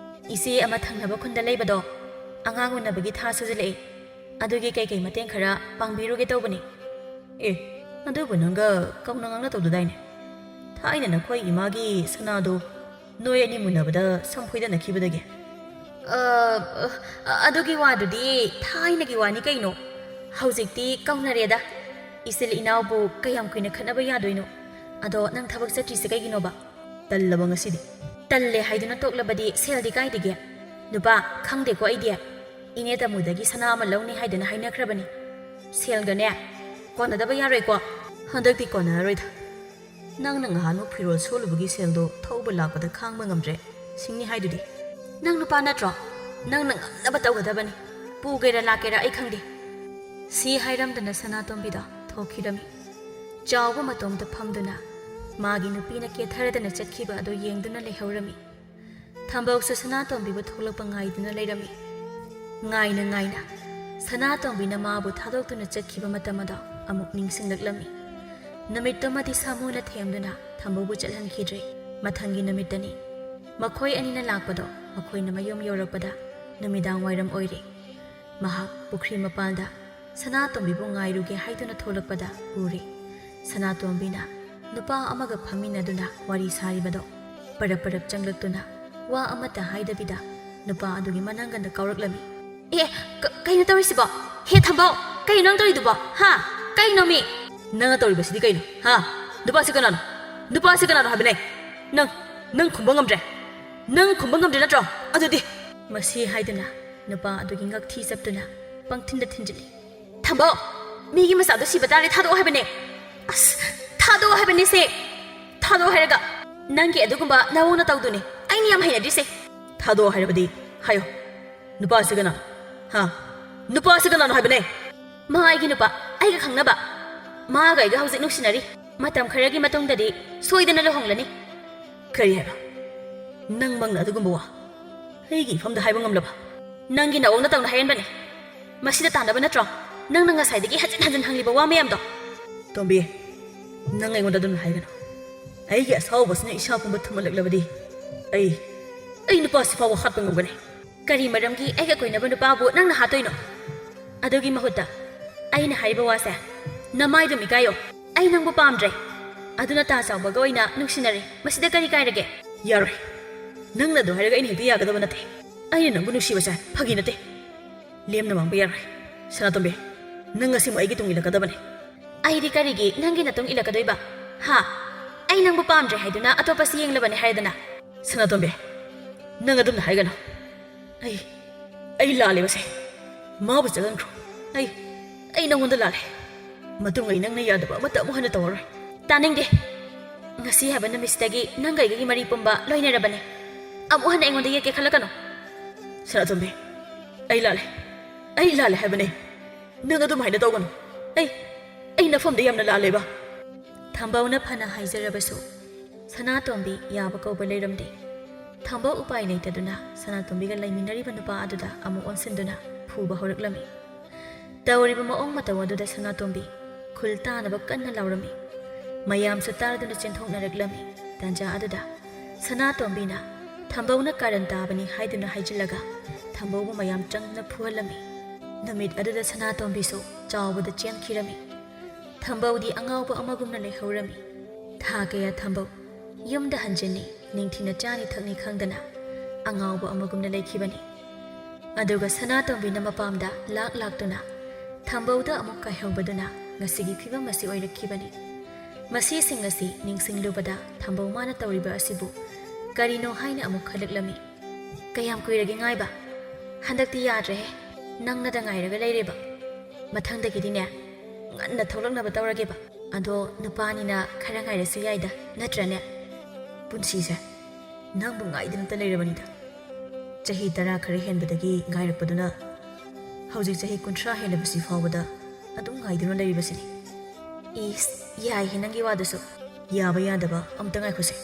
ꯏꯆꯦ ꯑꯃ ꯊꯪꯅꯕ ꯈꯨꯟꯗ ꯂꯩꯕꯗꯣ, ꯑꯉꯥꯡ ꯎꯅꯕꯒꯤ ꯊꯥ ꯁꯨꯖꯜꯂꯛꯑꯦ꯫ ꯑꯗꯨꯒꯤ ꯀꯩꯀꯩ ꯃꯇꯦꯡ ꯈꯔ ꯄꯥꯡꯕꯤꯔꯨꯒꯦ ꯇꯧꯕꯅꯤ꯫ ꯑꯦ, ꯑꯗꯨꯕꯨ ꯅꯪꯒ ꯀꯧꯅ ꯉꯥꯡꯅ ꯇꯧꯗꯗꯥꯏꯅꯦ? ꯊꯥꯏꯅ ꯅꯈꯣꯏ ꯏꯃꯥꯒꯤ ꯁꯅꯥꯗꯣ ꯅꯣꯏ ꯑꯅꯤ ꯃꯨꯟꯅꯕꯗ ꯁꯝ ꯐꯣꯏꯗꯅꯈꯤꯕꯗꯒꯤ꯫ ꯑ, ꯑ, ꯑꯗꯨꯒꯤ ꯋꯥꯗꯨꯗꯤ ꯊꯥꯏꯅꯒꯤ ꯋꯥꯅꯤ ꯀꯩꯅꯣ꯫ ꯍꯧꯖꯤꯛꯇꯤ ꯀꯧꯅꯔꯦꯗ꯫ ꯏꯆꯤꯜ ꯏꯅꯥꯎꯕꯨ ꯀꯌꯥꯝ ꯀꯨꯏꯅ ꯈꯠꯅꯕ ꯌꯥꯗꯣꯏꯅꯣ? ꯑꯗꯣ ꯅꯪ ꯊꯕꯛ ꯆꯠꯇ꯭ꯔꯤꯁꯦ ꯀꯩꯒꯤꯅꯣꯕ? ꯇꯜꯂꯕ ꯉꯁꯤꯗꯤ꯫ ꯇꯜꯂꯦ ꯍꯥꯏꯗꯨꯅ ꯇꯣꯛꯂꯕꯗꯤ ꯁꯦꯜꯗꯤ ꯀꯥꯏꯗꯒꯤ? ꯅꯨꯄꯥ, ꯈꯪꯗꯦꯀꯣ ꯑꯩꯗꯤ꯫ ꯏꯅꯦ ꯇꯥꯃꯨꯗꯒꯤ ꯁꯅꯥ ꯑꯃ ꯂꯧꯅꯤ ꯍꯥꯏꯗꯅ ꯍꯥꯏꯅꯈ꯭ꯔꯕꯅꯤ꯫ ꯁꯦꯜꯒꯅꯦ ꯀꯣꯟꯅꯗꯕ ꯌꯥꯔꯣꯏꯀꯣ꯫ ꯍꯟꯗꯛꯇꯤ ꯀꯣꯟꯅꯔꯔꯣꯏꯗ꯫ ꯅꯪꯅ ꯉꯍꯥꯟꯃꯨꯛ ꯐꯤꯔꯣꯜ ꯁꯣꯜꯂꯨꯕꯒꯤ ꯁꯦꯜꯗꯣ ꯊꯧꯕ ꯂꯥꯛꯄꯗ ꯈꯥꯡꯕ ꯉꯝꯗ꯭ꯔꯦ꯫ ꯁꯤꯡꯅꯤ ꯍꯥꯏꯗꯨꯗꯤ꯫ ꯅꯪ ꯅꯨꯄꯥ ꯅꯠꯇ꯭ꯔꯣ? ꯅꯪꯅ ꯉꯝꯅꯕ ꯇꯧꯒꯗꯕꯅꯤ꯫ ꯄꯨꯒꯦꯔꯥ ꯂꯥꯛꯀꯦꯔꯥ ꯑꯩ ꯈꯪꯗꯦ꯫ ꯁꯤ ꯍꯥꯏꯔꯝꯗꯅ ꯁꯅꯥꯇꯣꯝꯕꯤꯗꯣ ꯊꯣꯛꯈꯤꯔꯝꯃꯤ꯫ ꯆꯥꯎꯕ ꯃꯇꯣꯝꯇ ꯐꯝꯗꯨꯅ ꯃꯥꯒꯤ ꯅꯨꯄꯤꯅ ꯀꯦꯊꯔꯗꯅ ꯆꯠꯈꯤꯕ ꯑꯗꯨ ꯌꯦꯡꯗꯨꯅ ꯂꯩꯍꯧꯔꯝꯃꯤ꯫ ꯊꯝꯕꯧꯁꯨ ꯁꯅꯥꯇꯣꯝꯕꯤꯕꯨ ꯊꯣꯛꯂꯛꯄ ꯉꯥꯏꯗꯨꯅ ꯂꯩꯔꯝꯃꯤ꯫ ꯉꯥꯏꯅ ꯉꯥꯏꯅ ꯁꯅꯥꯇꯣꯝꯕꯤꯅ ꯃꯥꯕꯨ ꯊꯥꯗꯣꯛꯇꯨꯅ ꯆꯠꯈꯤꯕ ꯃꯇꯝ ꯑꯗꯣ ꯑꯃꯨꯛ ꯅꯤꯡꯁꯤꯡꯂꯛꯂꯝꯃꯤ꯫ ꯅꯨꯃꯤꯠꯇꯨꯃꯗꯤ ꯁꯥꯃꯨꯅ ꯊꯦꯝꯗꯨꯅ ꯊꯝꯕꯧꯕꯨ ꯆꯠꯍꯟꯈꯤꯗ꯭ꯔꯦ꯫ ꯃꯊꯪꯒꯤ ꯅꯨꯃꯤꯠꯇꯅꯤ꯫ ꯃꯈꯣꯏ ꯑꯅꯤꯅ ꯂꯥꯛꯄꯗꯣ ꯃꯈꯣꯏꯅ ꯃꯌꯨꯝ ꯌꯧꯔꯛꯄꯗ ꯅꯨꯃꯤꯗꯥꯡ ꯋꯥꯏꯔꯝ ꯑꯣꯏꯔꯦ꯫ ꯃꯍꯥꯛ ꯄꯨꯈ꯭ꯔꯤ ꯃꯄꯥꯜꯗ ꯁꯅꯥꯇꯣꯝꯕꯤꯕꯨ ꯉꯥꯏꯔꯨꯒꯦ ꯍꯥꯏꯗꯨꯅ ꯊꯣꯛꯂꯛꯄꯗ ꯎꯔꯦ꯫ ꯁꯅꯥꯇꯣꯝꯕꯤꯅ ꯅꯨꯄꯥ ꯑꯃꯒ ꯐꯝꯃꯤꯟꯅꯗꯨꯅ ꯋꯥꯔꯤ ꯁꯥꯔꯤꯕꯗꯣ ꯄꯔꯞ ꯄꯔꯞ ꯆꯪꯂꯛꯇꯨꯅ ꯋꯥ ꯑꯃꯠꯇ ꯍꯥꯏꯗꯕꯤꯗ ꯅꯨꯄꯥ ꯑꯗꯨꯒꯤ ꯃꯅꯪꯒꯟꯗ ꯀꯥꯎꯔꯛꯂꯝꯃꯤ꯫ ꯑꯦ, ꯀ-, ꯀꯩꯅꯣ ꯇꯧꯔꯤꯁꯤꯕꯣ? ꯍꯦ ꯊꯝꯕꯧ, ꯀꯩꯅꯣ ꯅꯪ ꯇꯧꯔꯤꯗꯨꯕꯣ? ꯍꯥ? ꯀꯩꯅꯣ ꯃꯤ? ꯅꯪꯅ ꯇꯧꯔꯤꯕꯁꯤꯗꯤ ꯀꯩꯅꯣ? ꯍꯥ? ꯅꯨꯄꯥꯁꯤ ꯀꯅꯥꯅꯣ? ꯅꯨꯄꯥꯁꯤ ꯀꯅꯥꯅꯣ ꯍꯥꯏꯕꯅꯦ? ꯅꯪ, ꯅꯪ ꯈꯨꯝꯕ ꯉꯝꯗ꯭ꯔꯦ? ꯅꯪ ꯈꯨꯝꯕ ꯉꯝꯗ꯭ꯔꯦ ꯅꯠꯇ꯭ꯔꯣ? ꯑꯗꯨꯗꯤ꯫ ꯃꯁꯤ ꯍꯥꯏꯗꯨꯅ ꯅꯨꯄꯥ ꯑꯗꯨꯒꯤ ꯉꯛꯊꯤ ꯆꯞꯇꯨꯅ ꯄꯪꯊꯤꯟꯗ ꯊꯤꯟꯖꯤꯜꯂꯤ꯫ ꯊꯝꯕꯧ! ꯃꯤꯒꯤ ꯃꯆꯥꯗꯣ ꯁꯤꯕ ꯇꯥꯔꯦ, ꯊꯥꯗꯣꯛꯑꯣ ꯍꯥꯏꯕꯅꯦ꯫ ꯑꯁ, ꯊꯥꯗꯣꯛꯑꯣ ꯍꯥꯏꯕꯅꯦ ꯁꯦ꯫ ꯊꯥꯗꯣꯛꯑꯣ ꯍꯥꯏꯔꯒ ꯅꯪꯒꯤ ꯑꯗꯨꯒꯨꯝꯕ ꯅꯑꯣꯡ ꯅꯇꯧꯗꯨꯅꯦ ꯑꯩꯅ ꯌꯥꯝ ꯍꯩꯅꯗ꯭ꯔꯤꯁꯦ꯫ ꯊꯥꯗꯣꯛꯑꯣ ꯍꯥꯏꯔꯕꯗꯤ ꯍꯥꯏꯌꯣ꯫ ꯅꯨꯄꯥꯁꯤ ꯀꯅꯥ? ꯍꯥ? ꯅꯨꯄꯥꯁꯤ ꯀꯅꯥꯅꯣ ꯍꯥꯏꯕꯅꯦ? ꯃꯥ ꯑꯩꯒꯤ ꯅꯨꯄꯥ, ꯑꯩꯒ ꯈꯪꯅꯕ꯫ ꯃꯥꯒ ꯑꯩꯒ ꯍꯧꯖꯤꯛ ꯅꯨꯡꯁꯤꯅꯔꯤ꯫ ꯃꯇꯝ ꯈꯔꯒꯤ ꯃꯇꯨꯡꯗꯗꯤ ꯁꯣꯏꯗꯅ ꯂꯨꯍꯣꯡꯂꯅꯤ꯫ ꯀꯔꯤ ꯍꯥꯏꯕ? ꯅꯪꯃꯛꯅ ꯑꯗꯨꯒꯨꯝꯕ ꯋꯥ ꯑꯩꯒꯤ ꯏꯐꯝꯗ ꯍꯥꯏꯕ ꯉꯝꯂꯕ? ꯅꯪꯒꯤ ꯅꯑꯣꯡ ꯅꯇꯧꯅ ꯍꯥꯏꯍꯟꯕꯅꯦ꯫ ꯃꯁꯤꯗ ꯇꯥꯟꯅꯕ ꯅꯠꯇ꯭ꯔꯣ ꯅꯪꯅ ꯉꯁꯥꯏꯗꯒꯤ ꯍꯟꯖꯤꯟ ꯍꯟꯖꯤꯟ ꯍꯪꯂꯤꯕ ꯋꯥ ꯃꯌꯥꯝꯗꯣ? ꯇꯣꯝꯕꯤ, ꯅꯪ ꯑꯩꯉꯣꯟꯗ ꯑꯗꯨꯝꯅ ꯍꯥꯏꯒꯅꯨ꯫ ꯑꯩꯒꯤ ꯑꯁꯥꯎꯕꯁꯤꯅ ꯏꯁꯥ ꯄꯨꯝꯕ ꯊꯨꯝꯍꯜꯂꯛꯂꯕꯗꯤ ꯑꯩ, ꯑꯩ ꯅꯨꯄꯥꯁꯤ ꯐꯥꯎꯕ ꯍꯥꯠꯄ ꯉꯝꯒꯅꯤ꯫ ꯀꯔꯤ ꯃꯔꯝꯒꯤ ꯑꯩꯒ ꯀꯣꯏꯅꯕ ꯅꯨꯄꯥꯕꯨ ꯅꯪꯅ ꯍꯥꯠꯇꯣꯏꯅꯣ? ꯑꯗꯨꯒꯤ ꯃꯍꯨꯠꯇ ꯑꯩꯅ ꯍꯥꯏꯔꯤꯕ ꯋꯥꯁꯦ, ꯅꯃꯥꯏꯗꯨꯝ ꯏꯀꯥꯏꯌꯣ꯫ ꯑꯩ ꯅꯪꯕꯨ ꯄꯥꯝꯗ꯭ꯔꯦ꯫ ꯑꯗꯨꯅ ꯇꯥ ꯆꯥꯎꯕꯒ ꯑꯣꯏꯅ ꯅꯨꯡꯁꯤꯅꯔꯦ꯫ ꯃꯁꯤꯗ ꯀꯔꯤ ꯀꯥꯏꯔꯒꯦ? ꯌꯥꯔꯣꯏ꯫ ꯅꯪꯅ ꯑꯗꯨ ꯍꯥꯏꯔꯒ ꯑꯩꯅ ꯍꯦꯛꯇ ꯌꯥꯒꯗꯕ ꯅꯠꯇꯦ꯫ ꯑꯩꯅ ꯅꯪꯕꯨ ꯅꯨꯡꯁꯤꯕꯁꯦ ꯐꯥꯒꯤ ꯅꯠꯇꯦ꯫ ꯂꯦꯝꯅ ꯃꯥꯡꯕ ꯌꯥꯔꯣꯏ꯫ ꯁꯅꯥꯇꯣꯝꯕꯤ, ꯅꯪ ꯉꯁꯤꯃꯛ ꯑꯩꯒꯤ ꯇꯨꯡ ꯏꯜꯂꯛꯀꯗꯕꯅꯤ꯫ ꯑꯩꯗꯤ ꯀꯔꯤꯒꯤ ꯅꯪꯒꯤ ꯅꯇꯨꯡ ꯏꯜꯂꯛꯀꯗꯣꯏꯕ? ꯍꯥ? ꯑꯩ ꯅꯪꯕꯨ ꯄꯥꯝꯗ꯭ꯔꯦ ꯍꯥꯏꯗꯨꯅ ꯑꯇꯣꯞꯄꯁꯤ ꯌꯦꯡꯂꯕꯅꯤ ꯍꯥꯏꯔꯗꯅ? ꯁꯅꯥꯇꯣꯝꯕꯤ, ꯅꯪ ꯑꯗꯨꯝꯅ ꯍꯥꯏꯒꯅꯨ꯫ ꯑꯩ, ꯑꯩ ꯂꯥꯜꯂꯦꯕꯁꯦ꯫ ꯃꯥꯕꯨ ꯆꯠꯍꯟꯈ꯭ꯔꯣ꯫ ꯑꯩ, ꯑꯩ ꯅꯪꯉꯣꯟꯗ ꯂꯥꯜꯂꯦ꯫ ꯃꯇꯨꯡ ꯑꯩ ꯅꯪꯅ ꯌꯥꯗꯕ ꯑꯃꯠꯇ ꯑꯃꯨꯛ ꯍꯟꯅ ꯇꯧꯔꯔꯣꯏ꯫ ꯇꯥꯅꯤꯡꯗꯦ꯫ ꯉꯁꯤ ꯍꯥꯏꯕ ꯅꯨꯃꯤꯠꯁꯤꯗꯒꯤ ꯅꯪꯒ ꯑꯩꯒꯒꯤ ꯃꯔꯤ ꯄꯨꯝꯕ ꯂꯣꯏꯅꯔꯕꯅꯦ꯫ ꯑꯃꯨꯛ ꯍꯟꯅ ꯑꯩꯉꯣꯟꯗ ꯌꯦꯠꯀꯦ ꯈꯜꯂꯛꯀꯅꯨ꯫ ꯁꯅꯥꯇꯣꯝꯕꯤ, ꯑꯩ ꯂꯥꯜꯂꯦ꯫ ꯑꯩ ꯂꯥꯜꯂꯦ ꯍꯥꯏꯕꯅꯦ꯫ ꯅꯪ ꯑꯗꯨꯃꯥꯏꯅ ꯇꯧꯒꯅꯨ꯫ ꯑꯩ, ꯑꯩ ꯅꯐꯝꯗ ꯌꯥꯝꯅ ꯂꯥꯜꯂꯦꯕ꯫ ꯊꯝꯕꯧꯅ ꯐꯅ ꯍꯥꯏꯖꯔꯕꯁꯨ ꯁꯅꯥꯇꯣꯝꯕꯤ ꯌꯥꯕ ꯀꯧꯕ ꯂꯩꯔꯝꯗꯦ꯫ ꯊꯝꯕꯧ ꯎꯄꯥꯏ ꯂꯩꯇꯗꯨꯅ ꯁꯅꯥꯇꯣꯝꯕꯤꯒ ꯂꯩꯃꯤꯟꯅꯔꯤꯕ ꯅꯨꯄꯥ ꯑꯗꯨꯗ ꯑꯃꯨꯛ ꯑꯣꯟꯁꯤꯟꯗꯨꯅ ꯐꯨꯕ ꯍꯧꯔꯛꯂꯝꯃꯤ꯫ ꯇꯧꯔꯤꯕ ꯃꯑꯣꯡ ꯃꯇꯧ ꯑꯗꯨꯗ ꯁꯅꯥꯇꯣꯝꯕꯤ ꯈꯨꯜ ꯇꯥꯅꯕ ꯀꯟꯅ ꯂꯥꯎꯔꯝꯃꯤ꯫ ꯃꯌꯥꯝꯁꯨ ꯇꯥꯗꯨꯅ ꯆꯦꯟꯊꯣꯛꯅꯔꯛꯂꯝꯃꯤ꯫ ꯇꯥꯟꯖꯥ ꯑꯗꯨꯗ ꯁꯅꯥꯇꯣꯝꯕꯤꯅ ꯊꯝꯕꯧꯅ ꯀꯥꯔꯟ ꯇꯥꯕꯅꯤ ꯍꯥꯏꯗꯨꯅ ꯍꯥꯏꯖꯤꯜꯂꯒ ꯊꯝꯕꯧꯕꯨ ꯃꯌꯥꯝ ꯆꯪꯅ ꯐꯨꯍꯜꯂꯝꯃꯤ꯫ ꯅꯨꯃꯤꯠ ꯑꯗꯨꯗ ꯁꯅꯥꯇꯣꯝꯕꯤꯁꯨ ꯆꯥꯎꯕꯗ ꯆꯦꯟꯈꯤꯔꯝꯃꯤ꯫ ꯊꯝꯕꯧꯗꯤ ꯑꯉꯥꯎꯕ ꯑꯃꯒꯨꯝꯅ ꯂꯩꯍꯧꯔꯝꯃꯤ꯫ ꯊꯥ ꯀꯌꯥ ꯊꯝꯕꯧ ꯌꯨꯝꯗ ꯍꯟꯖꯤꯟꯅꯤ, ꯅꯤꯡꯊꯤꯅ ꯆꯥꯅꯤ ꯊꯛꯅꯤ ꯈꯪꯗꯅ ꯑꯉꯥꯎꯕ ꯑꯃꯒꯨꯝꯅ ꯂꯩꯈꯤꯕꯅꯤ꯫ ꯑꯗꯨꯒ ꯁꯅꯥꯇꯣꯝꯕꯤꯅ ꯃꯄꯥꯝꯗ ꯂꯥꯛ ꯂꯥꯛꯇꯨꯅ ꯊꯝꯕꯧꯗ ꯑꯃꯨꯛ ꯀꯥꯏꯍꯧꯕꯗꯨꯅ ꯉꯁꯤꯒꯤ ꯐꯤꯕꯝ ꯑꯁꯤ ꯑꯣꯏꯔꯛꯈꯤꯕꯅꯤ꯫ ꯃꯁꯤꯁꯤꯡ ꯑꯁꯤ ꯅꯤꯡꯁꯤꯡꯂꯨꯕꯗ ꯊꯝꯕꯧ ꯃꯥꯅ ꯇꯧꯔꯤꯕ ꯑꯁꯤꯕꯨ ꯀꯔꯤꯅꯣ ꯍꯥꯏꯅ ꯑꯃꯨꯛ ꯈꯜꯂꯛꯂꯝꯃꯤ꯫ "ꯀꯌꯥꯝ ꯀꯨꯏꯔꯒꯦ ꯉꯥꯏꯕ? ꯍꯟꯗꯛꯇꯤ ꯌꯥꯗ꯭ꯔꯦꯍꯦ, ꯅꯪꯅꯗ ꯉꯥꯏꯔꯒ ꯂꯩꯔꯦꯕ꯫ ꯃꯊꯪꯗꯒꯤꯗꯤꯅꯦ, ꯉꯟꯅ ꯊꯣꯛꯂꯛꯅꯕ ꯇꯧꯔꯒꯦꯕ꯫ ꯑꯗꯣ ꯅꯨꯄꯥꯅꯤꯅ ꯈꯔ ꯉꯥꯏꯔꯁꯨ ꯌꯥꯏꯗ, ꯅꯠꯇ꯭ꯔꯅꯦ? ꯄꯨꯟꯁꯤꯁꯦ ꯅꯪꯕꯨ ꯉꯥꯏꯗꯅꯇ ꯂꯩꯔꯕꯅꯤꯗ꯫ ꯆꯍꯤ ꯇꯔꯥ ꯈꯔ ꯍꯦꯟꯕꯗꯒꯤ ꯉꯥꯏꯔꯛꯄꯗꯨꯅ ꯍꯧꯖꯤꯛ ꯆꯍꯤ ꯀꯨꯟꯊ꯭ꯔꯥ ꯍꯦꯜꯂꯕꯁꯤ ꯐꯥꯎꯕꯗ ꯑꯗꯨꯝ ꯉꯥꯏꯗꯨꯅ ꯂꯩꯔꯤꯕꯁꯤꯅꯤ꯫ ꯏꯁ, ꯌꯥꯏꯍꯦ ꯅꯪꯒꯤ ꯋꯥꯗꯨꯁꯨ꯫ ꯌꯥꯕ ꯌꯥꯗꯕ ꯑꯝꯇ ꯉꯥꯏꯈꯣꯁꯦ꯫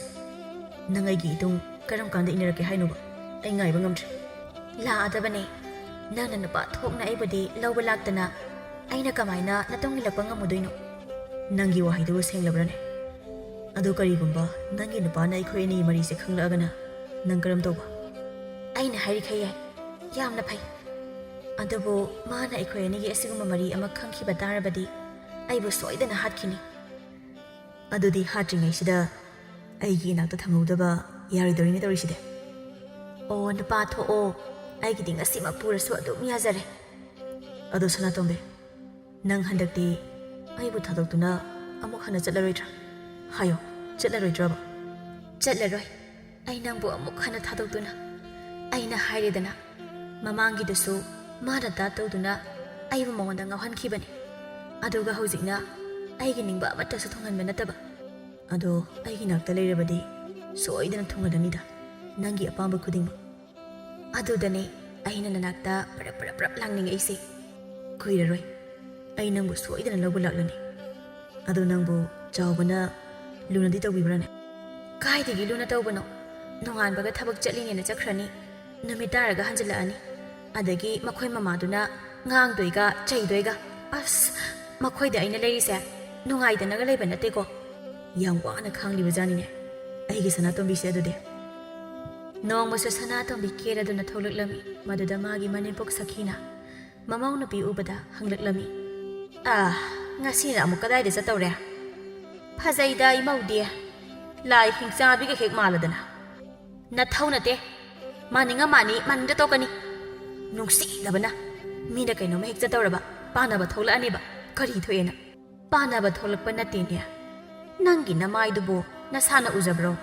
ꯅꯪ ꯑꯩꯒꯤ ꯏꯇꯨꯡ ꯀꯔꯝ ꯀꯥꯟꯗ ꯏꯟꯅꯔꯛꯀꯦ ꯍꯥꯏꯅꯣꯕ? ꯑꯩ ꯉꯥꯏꯕ ꯉꯝꯗ꯭ꯔꯦ꯫ ꯂꯥꯛꯑꯗꯕꯅꯦ꯫ ꯅꯪꯅ ꯅꯨꯄꯥ ꯊꯣꯛꯅ ꯑꯩꯕꯨꯗꯤ ꯂꯧꯕ ꯂꯥꯛꯇꯅ ꯑꯩꯅ ꯀꯃꯥꯏꯅ ꯅꯇꯨꯡ ꯏꯜꯂꯛꯄ ꯉꯝꯃꯨꯗꯣꯏꯅꯣ? ꯅꯪꯒꯤ ꯋꯥꯍꯩꯗꯨꯕꯨ ꯁꯦꯡꯂꯕ꯭ꯔꯅꯦ? ꯑꯗꯣ ꯀꯔꯤꯒꯨꯝꯕ ꯅꯪꯒꯤ ꯅꯨꯄꯥꯅ ꯑꯩꯈꯣꯏ ꯑꯅꯤꯒꯤ ꯃꯔꯤꯁꯦ ꯈꯪꯂꯛꯑꯒꯅ ꯅꯪ ꯀꯔꯝ ꯇꯧꯕ? ꯑꯩꯅ ꯍꯥꯏꯔꯤꯈꯩ ꯌꯥꯏ꯫ ꯌꯥꯝꯅ ꯐꯩ꯫ ꯑꯗꯨꯕꯨ ꯃꯥꯅ ꯑꯩꯈꯣꯏ ꯑꯅꯤꯒꯤ ꯑꯁꯤꯒꯨꯝꯕ ꯃꯔꯤ ꯑꯃ ꯈꯪꯈꯤꯕ ꯇꯥꯔꯕꯗꯤ ꯑꯩꯕꯨ ꯁꯣꯏꯗꯅ ꯍꯥꯠꯈꯤꯅꯤ꯫ ꯑꯗꯨꯗꯤ ꯍꯥꯠꯇ꯭ꯔꯤꯉꯩꯁꯤꯗ ꯑꯩꯒꯤ ꯏꯅꯥꯛꯇ ꯊꯝꯍꯧꯗꯕ ꯌꯥꯔꯣꯏꯗꯧꯔꯤꯅꯦ ꯇꯧꯔꯤꯁꯤꯗꯤ꯫ ꯑꯣ ꯅꯨꯄꯥ ꯊꯣꯛꯑꯣ, ꯑꯩꯒꯤꯗꯤ ꯉꯁꯤꯃꯛ ꯄꯨꯔꯁꯨ ꯑꯗꯨꯝ ꯌꯥꯖꯔꯦ꯫ ꯑꯗꯣ ꯁꯅꯥꯇꯣꯝꯕꯤ, ꯅꯪ ꯍꯟꯗꯛꯇꯤ ꯑꯩꯕꯨ ꯊꯥꯗꯣꯛꯇꯨꯅ ꯑꯃꯨꯛ ꯍꯟꯅ ꯆꯠꯂꯔꯣꯏꯗ꯭ꯔꯥ? ꯍꯥꯏꯌꯣ, ꯆꯠꯂꯔꯣꯏꯗ꯭ꯔꯕ? ꯆꯠꯂꯔꯣꯏ꯫ ꯑꯩ ꯅꯪꯕꯨ ꯑꯃꯨꯛ ꯍꯟꯅ ꯊꯥꯗꯣꯛꯇꯨꯅ, ꯑꯩꯅ ꯍꯥꯏꯔꯦꯗꯅ, ꯃꯃꯥꯡꯒꯤꯗꯁꯨ ꯃꯥꯅ ꯗꯥꯠ ꯇꯧꯗꯨꯅ ꯑꯩꯕꯨ ꯃꯉꯣꯟꯗ ꯉꯥꯎꯍꯟꯈꯤꯕꯅꯤ꯫ ꯑꯗꯨꯒ ꯍꯧꯖꯤꯛꯅ ꯑꯩꯒꯤ ꯅꯤꯡꯕ ꯑꯃꯠꯇꯁꯨ ꯊꯨꯡꯍꯟꯕ ꯅꯠꯇꯕ꯫ ꯑꯗꯣ ꯑꯩꯒꯤ ꯅꯥꯛꯇ ꯂꯩꯔꯕꯗꯤ ꯁꯣꯏꯗꯅ ꯊꯨꯡꯍꯜꯂꯅꯤꯗ, ꯅꯪꯒꯤ ꯑꯄꯥꯝꯕ ꯈꯨꯗꯤꯡꯃꯛ꯫ ꯑꯗꯨꯗꯅꯦ ꯑꯩꯅ ꯅꯅꯥꯛꯇ ꯄꯔꯞ ꯄꯔꯞ ꯄꯔꯞ ꯂꯥꯡꯅꯤꯡꯉꯛꯏꯁꯦ꯫ ꯀꯨꯏꯔꯔꯣꯏ, ꯑꯩ ꯅꯪꯕꯨ ꯁꯣꯏꯗꯅ ꯂꯧꯕ ꯂꯥꯛꯂꯅꯤ꯫ ꯑꯗꯣ ꯅꯪꯕꯨ ꯆꯥꯎꯕꯅ ꯂꯨꯅꯗꯤ ꯇꯧꯕꯤꯕ꯭ꯔꯥꯅꯦ? ꯀꯥꯏꯗꯒꯤ ꯂꯨꯅ ꯇꯧꯕꯅꯣ? ꯅꯣꯡꯉꯥꯟꯕꯒ ꯊꯕꯛ ꯆꯠꯂꯤꯅꯦꯅ ꯆꯠꯈ꯭ꯔꯅꯤ, ꯅꯨꯃꯤꯠ ꯇꯥꯔꯒ ꯍꯟꯖꯤꯜꯂꯛꯑꯅꯤ꯫ ꯑꯗꯒꯤ ꯃꯈꯣꯏ ꯃꯃꯥꯗꯨꯅ ꯉꯥꯡꯗꯣꯏꯒ ꯆꯩꯗꯣꯏꯒ꯫ ꯑꯁ, ꯃꯈꯣꯏꯗ ꯑꯩꯅ ꯂꯩꯔꯤꯁꯦ ꯅꯨꯡꯉꯥꯏꯗꯅꯒ ꯂꯩꯕ ꯅꯠꯇꯦꯀꯣ꯫ ꯌꯥꯝ ꯋꯥꯅ ꯈꯥꯡꯂꯤꯕ ꯖꯥꯠꯅꯤꯅꯦ ꯑꯩꯒꯤ ꯁꯅꯥꯇꯣꯝꯕꯤꯁꯦ ꯑꯗꯨꯗꯤ꯫ ꯅꯣꯡꯃꯁꯨ ꯁꯅꯥꯇꯣꯝꯕꯤ ꯀꯦꯔꯗꯨꯅ ꯊꯣꯛꯂꯛꯂꯝꯃꯤ꯫ ꯃꯗꯨꯗ ꯃꯥꯒꯤ ꯃꯅꯦꯝꯄꯣꯛ ꯁꯈꯤꯅ ꯃꯃꯧ ꯅꯨꯄꯤ ꯎꯕꯗ ꯍꯪꯂꯛꯂꯝꯃꯤ꯫ "ꯑꯥ, ꯉꯁꯤꯅ ꯑꯃꯨꯛ ꯀꯗꯥꯏꯗ ꯆꯠꯇꯧꯔꯦ? ꯐꯖꯩꯗ ꯏꯃꯧꯗꯤ, ꯂꯥꯏ ꯍꯤꯡꯆꯥꯕꯤꯒ ꯍꯦꯛ ꯃꯥꯜꯂꯗꯅ꯫ ꯅꯊꯧ ꯅꯠꯇꯦ, ꯃꯥꯅꯤꯡ ꯑꯃꯥꯅꯤ ꯃꯅꯤꯡꯗ ꯇꯣꯛꯀꯅꯤ꯫ ꯅꯨꯡꯁꯤꯗꯕꯅ, ꯃꯤꯅ ꯀꯩꯅꯣꯝꯃ ꯍꯦꯛ ꯆꯠꯇꯧꯔꯕ ꯄꯥꯟꯅꯕ ꯊꯣꯛꯂꯛꯑꯅꯦꯕ꯫ ꯀꯔꯤ ꯊꯣꯛꯑꯦꯅ? ꯄꯥꯟꯅꯕ ꯊꯣꯛꯂꯛꯄ ꯅꯠꯇꯦꯅꯦ꯫ ꯅꯪꯒꯤ ꯅꯃꯥꯏꯗꯨꯕꯨ ꯅꯁꯥꯅ ꯎꯖꯕ꯭ꯔꯣ?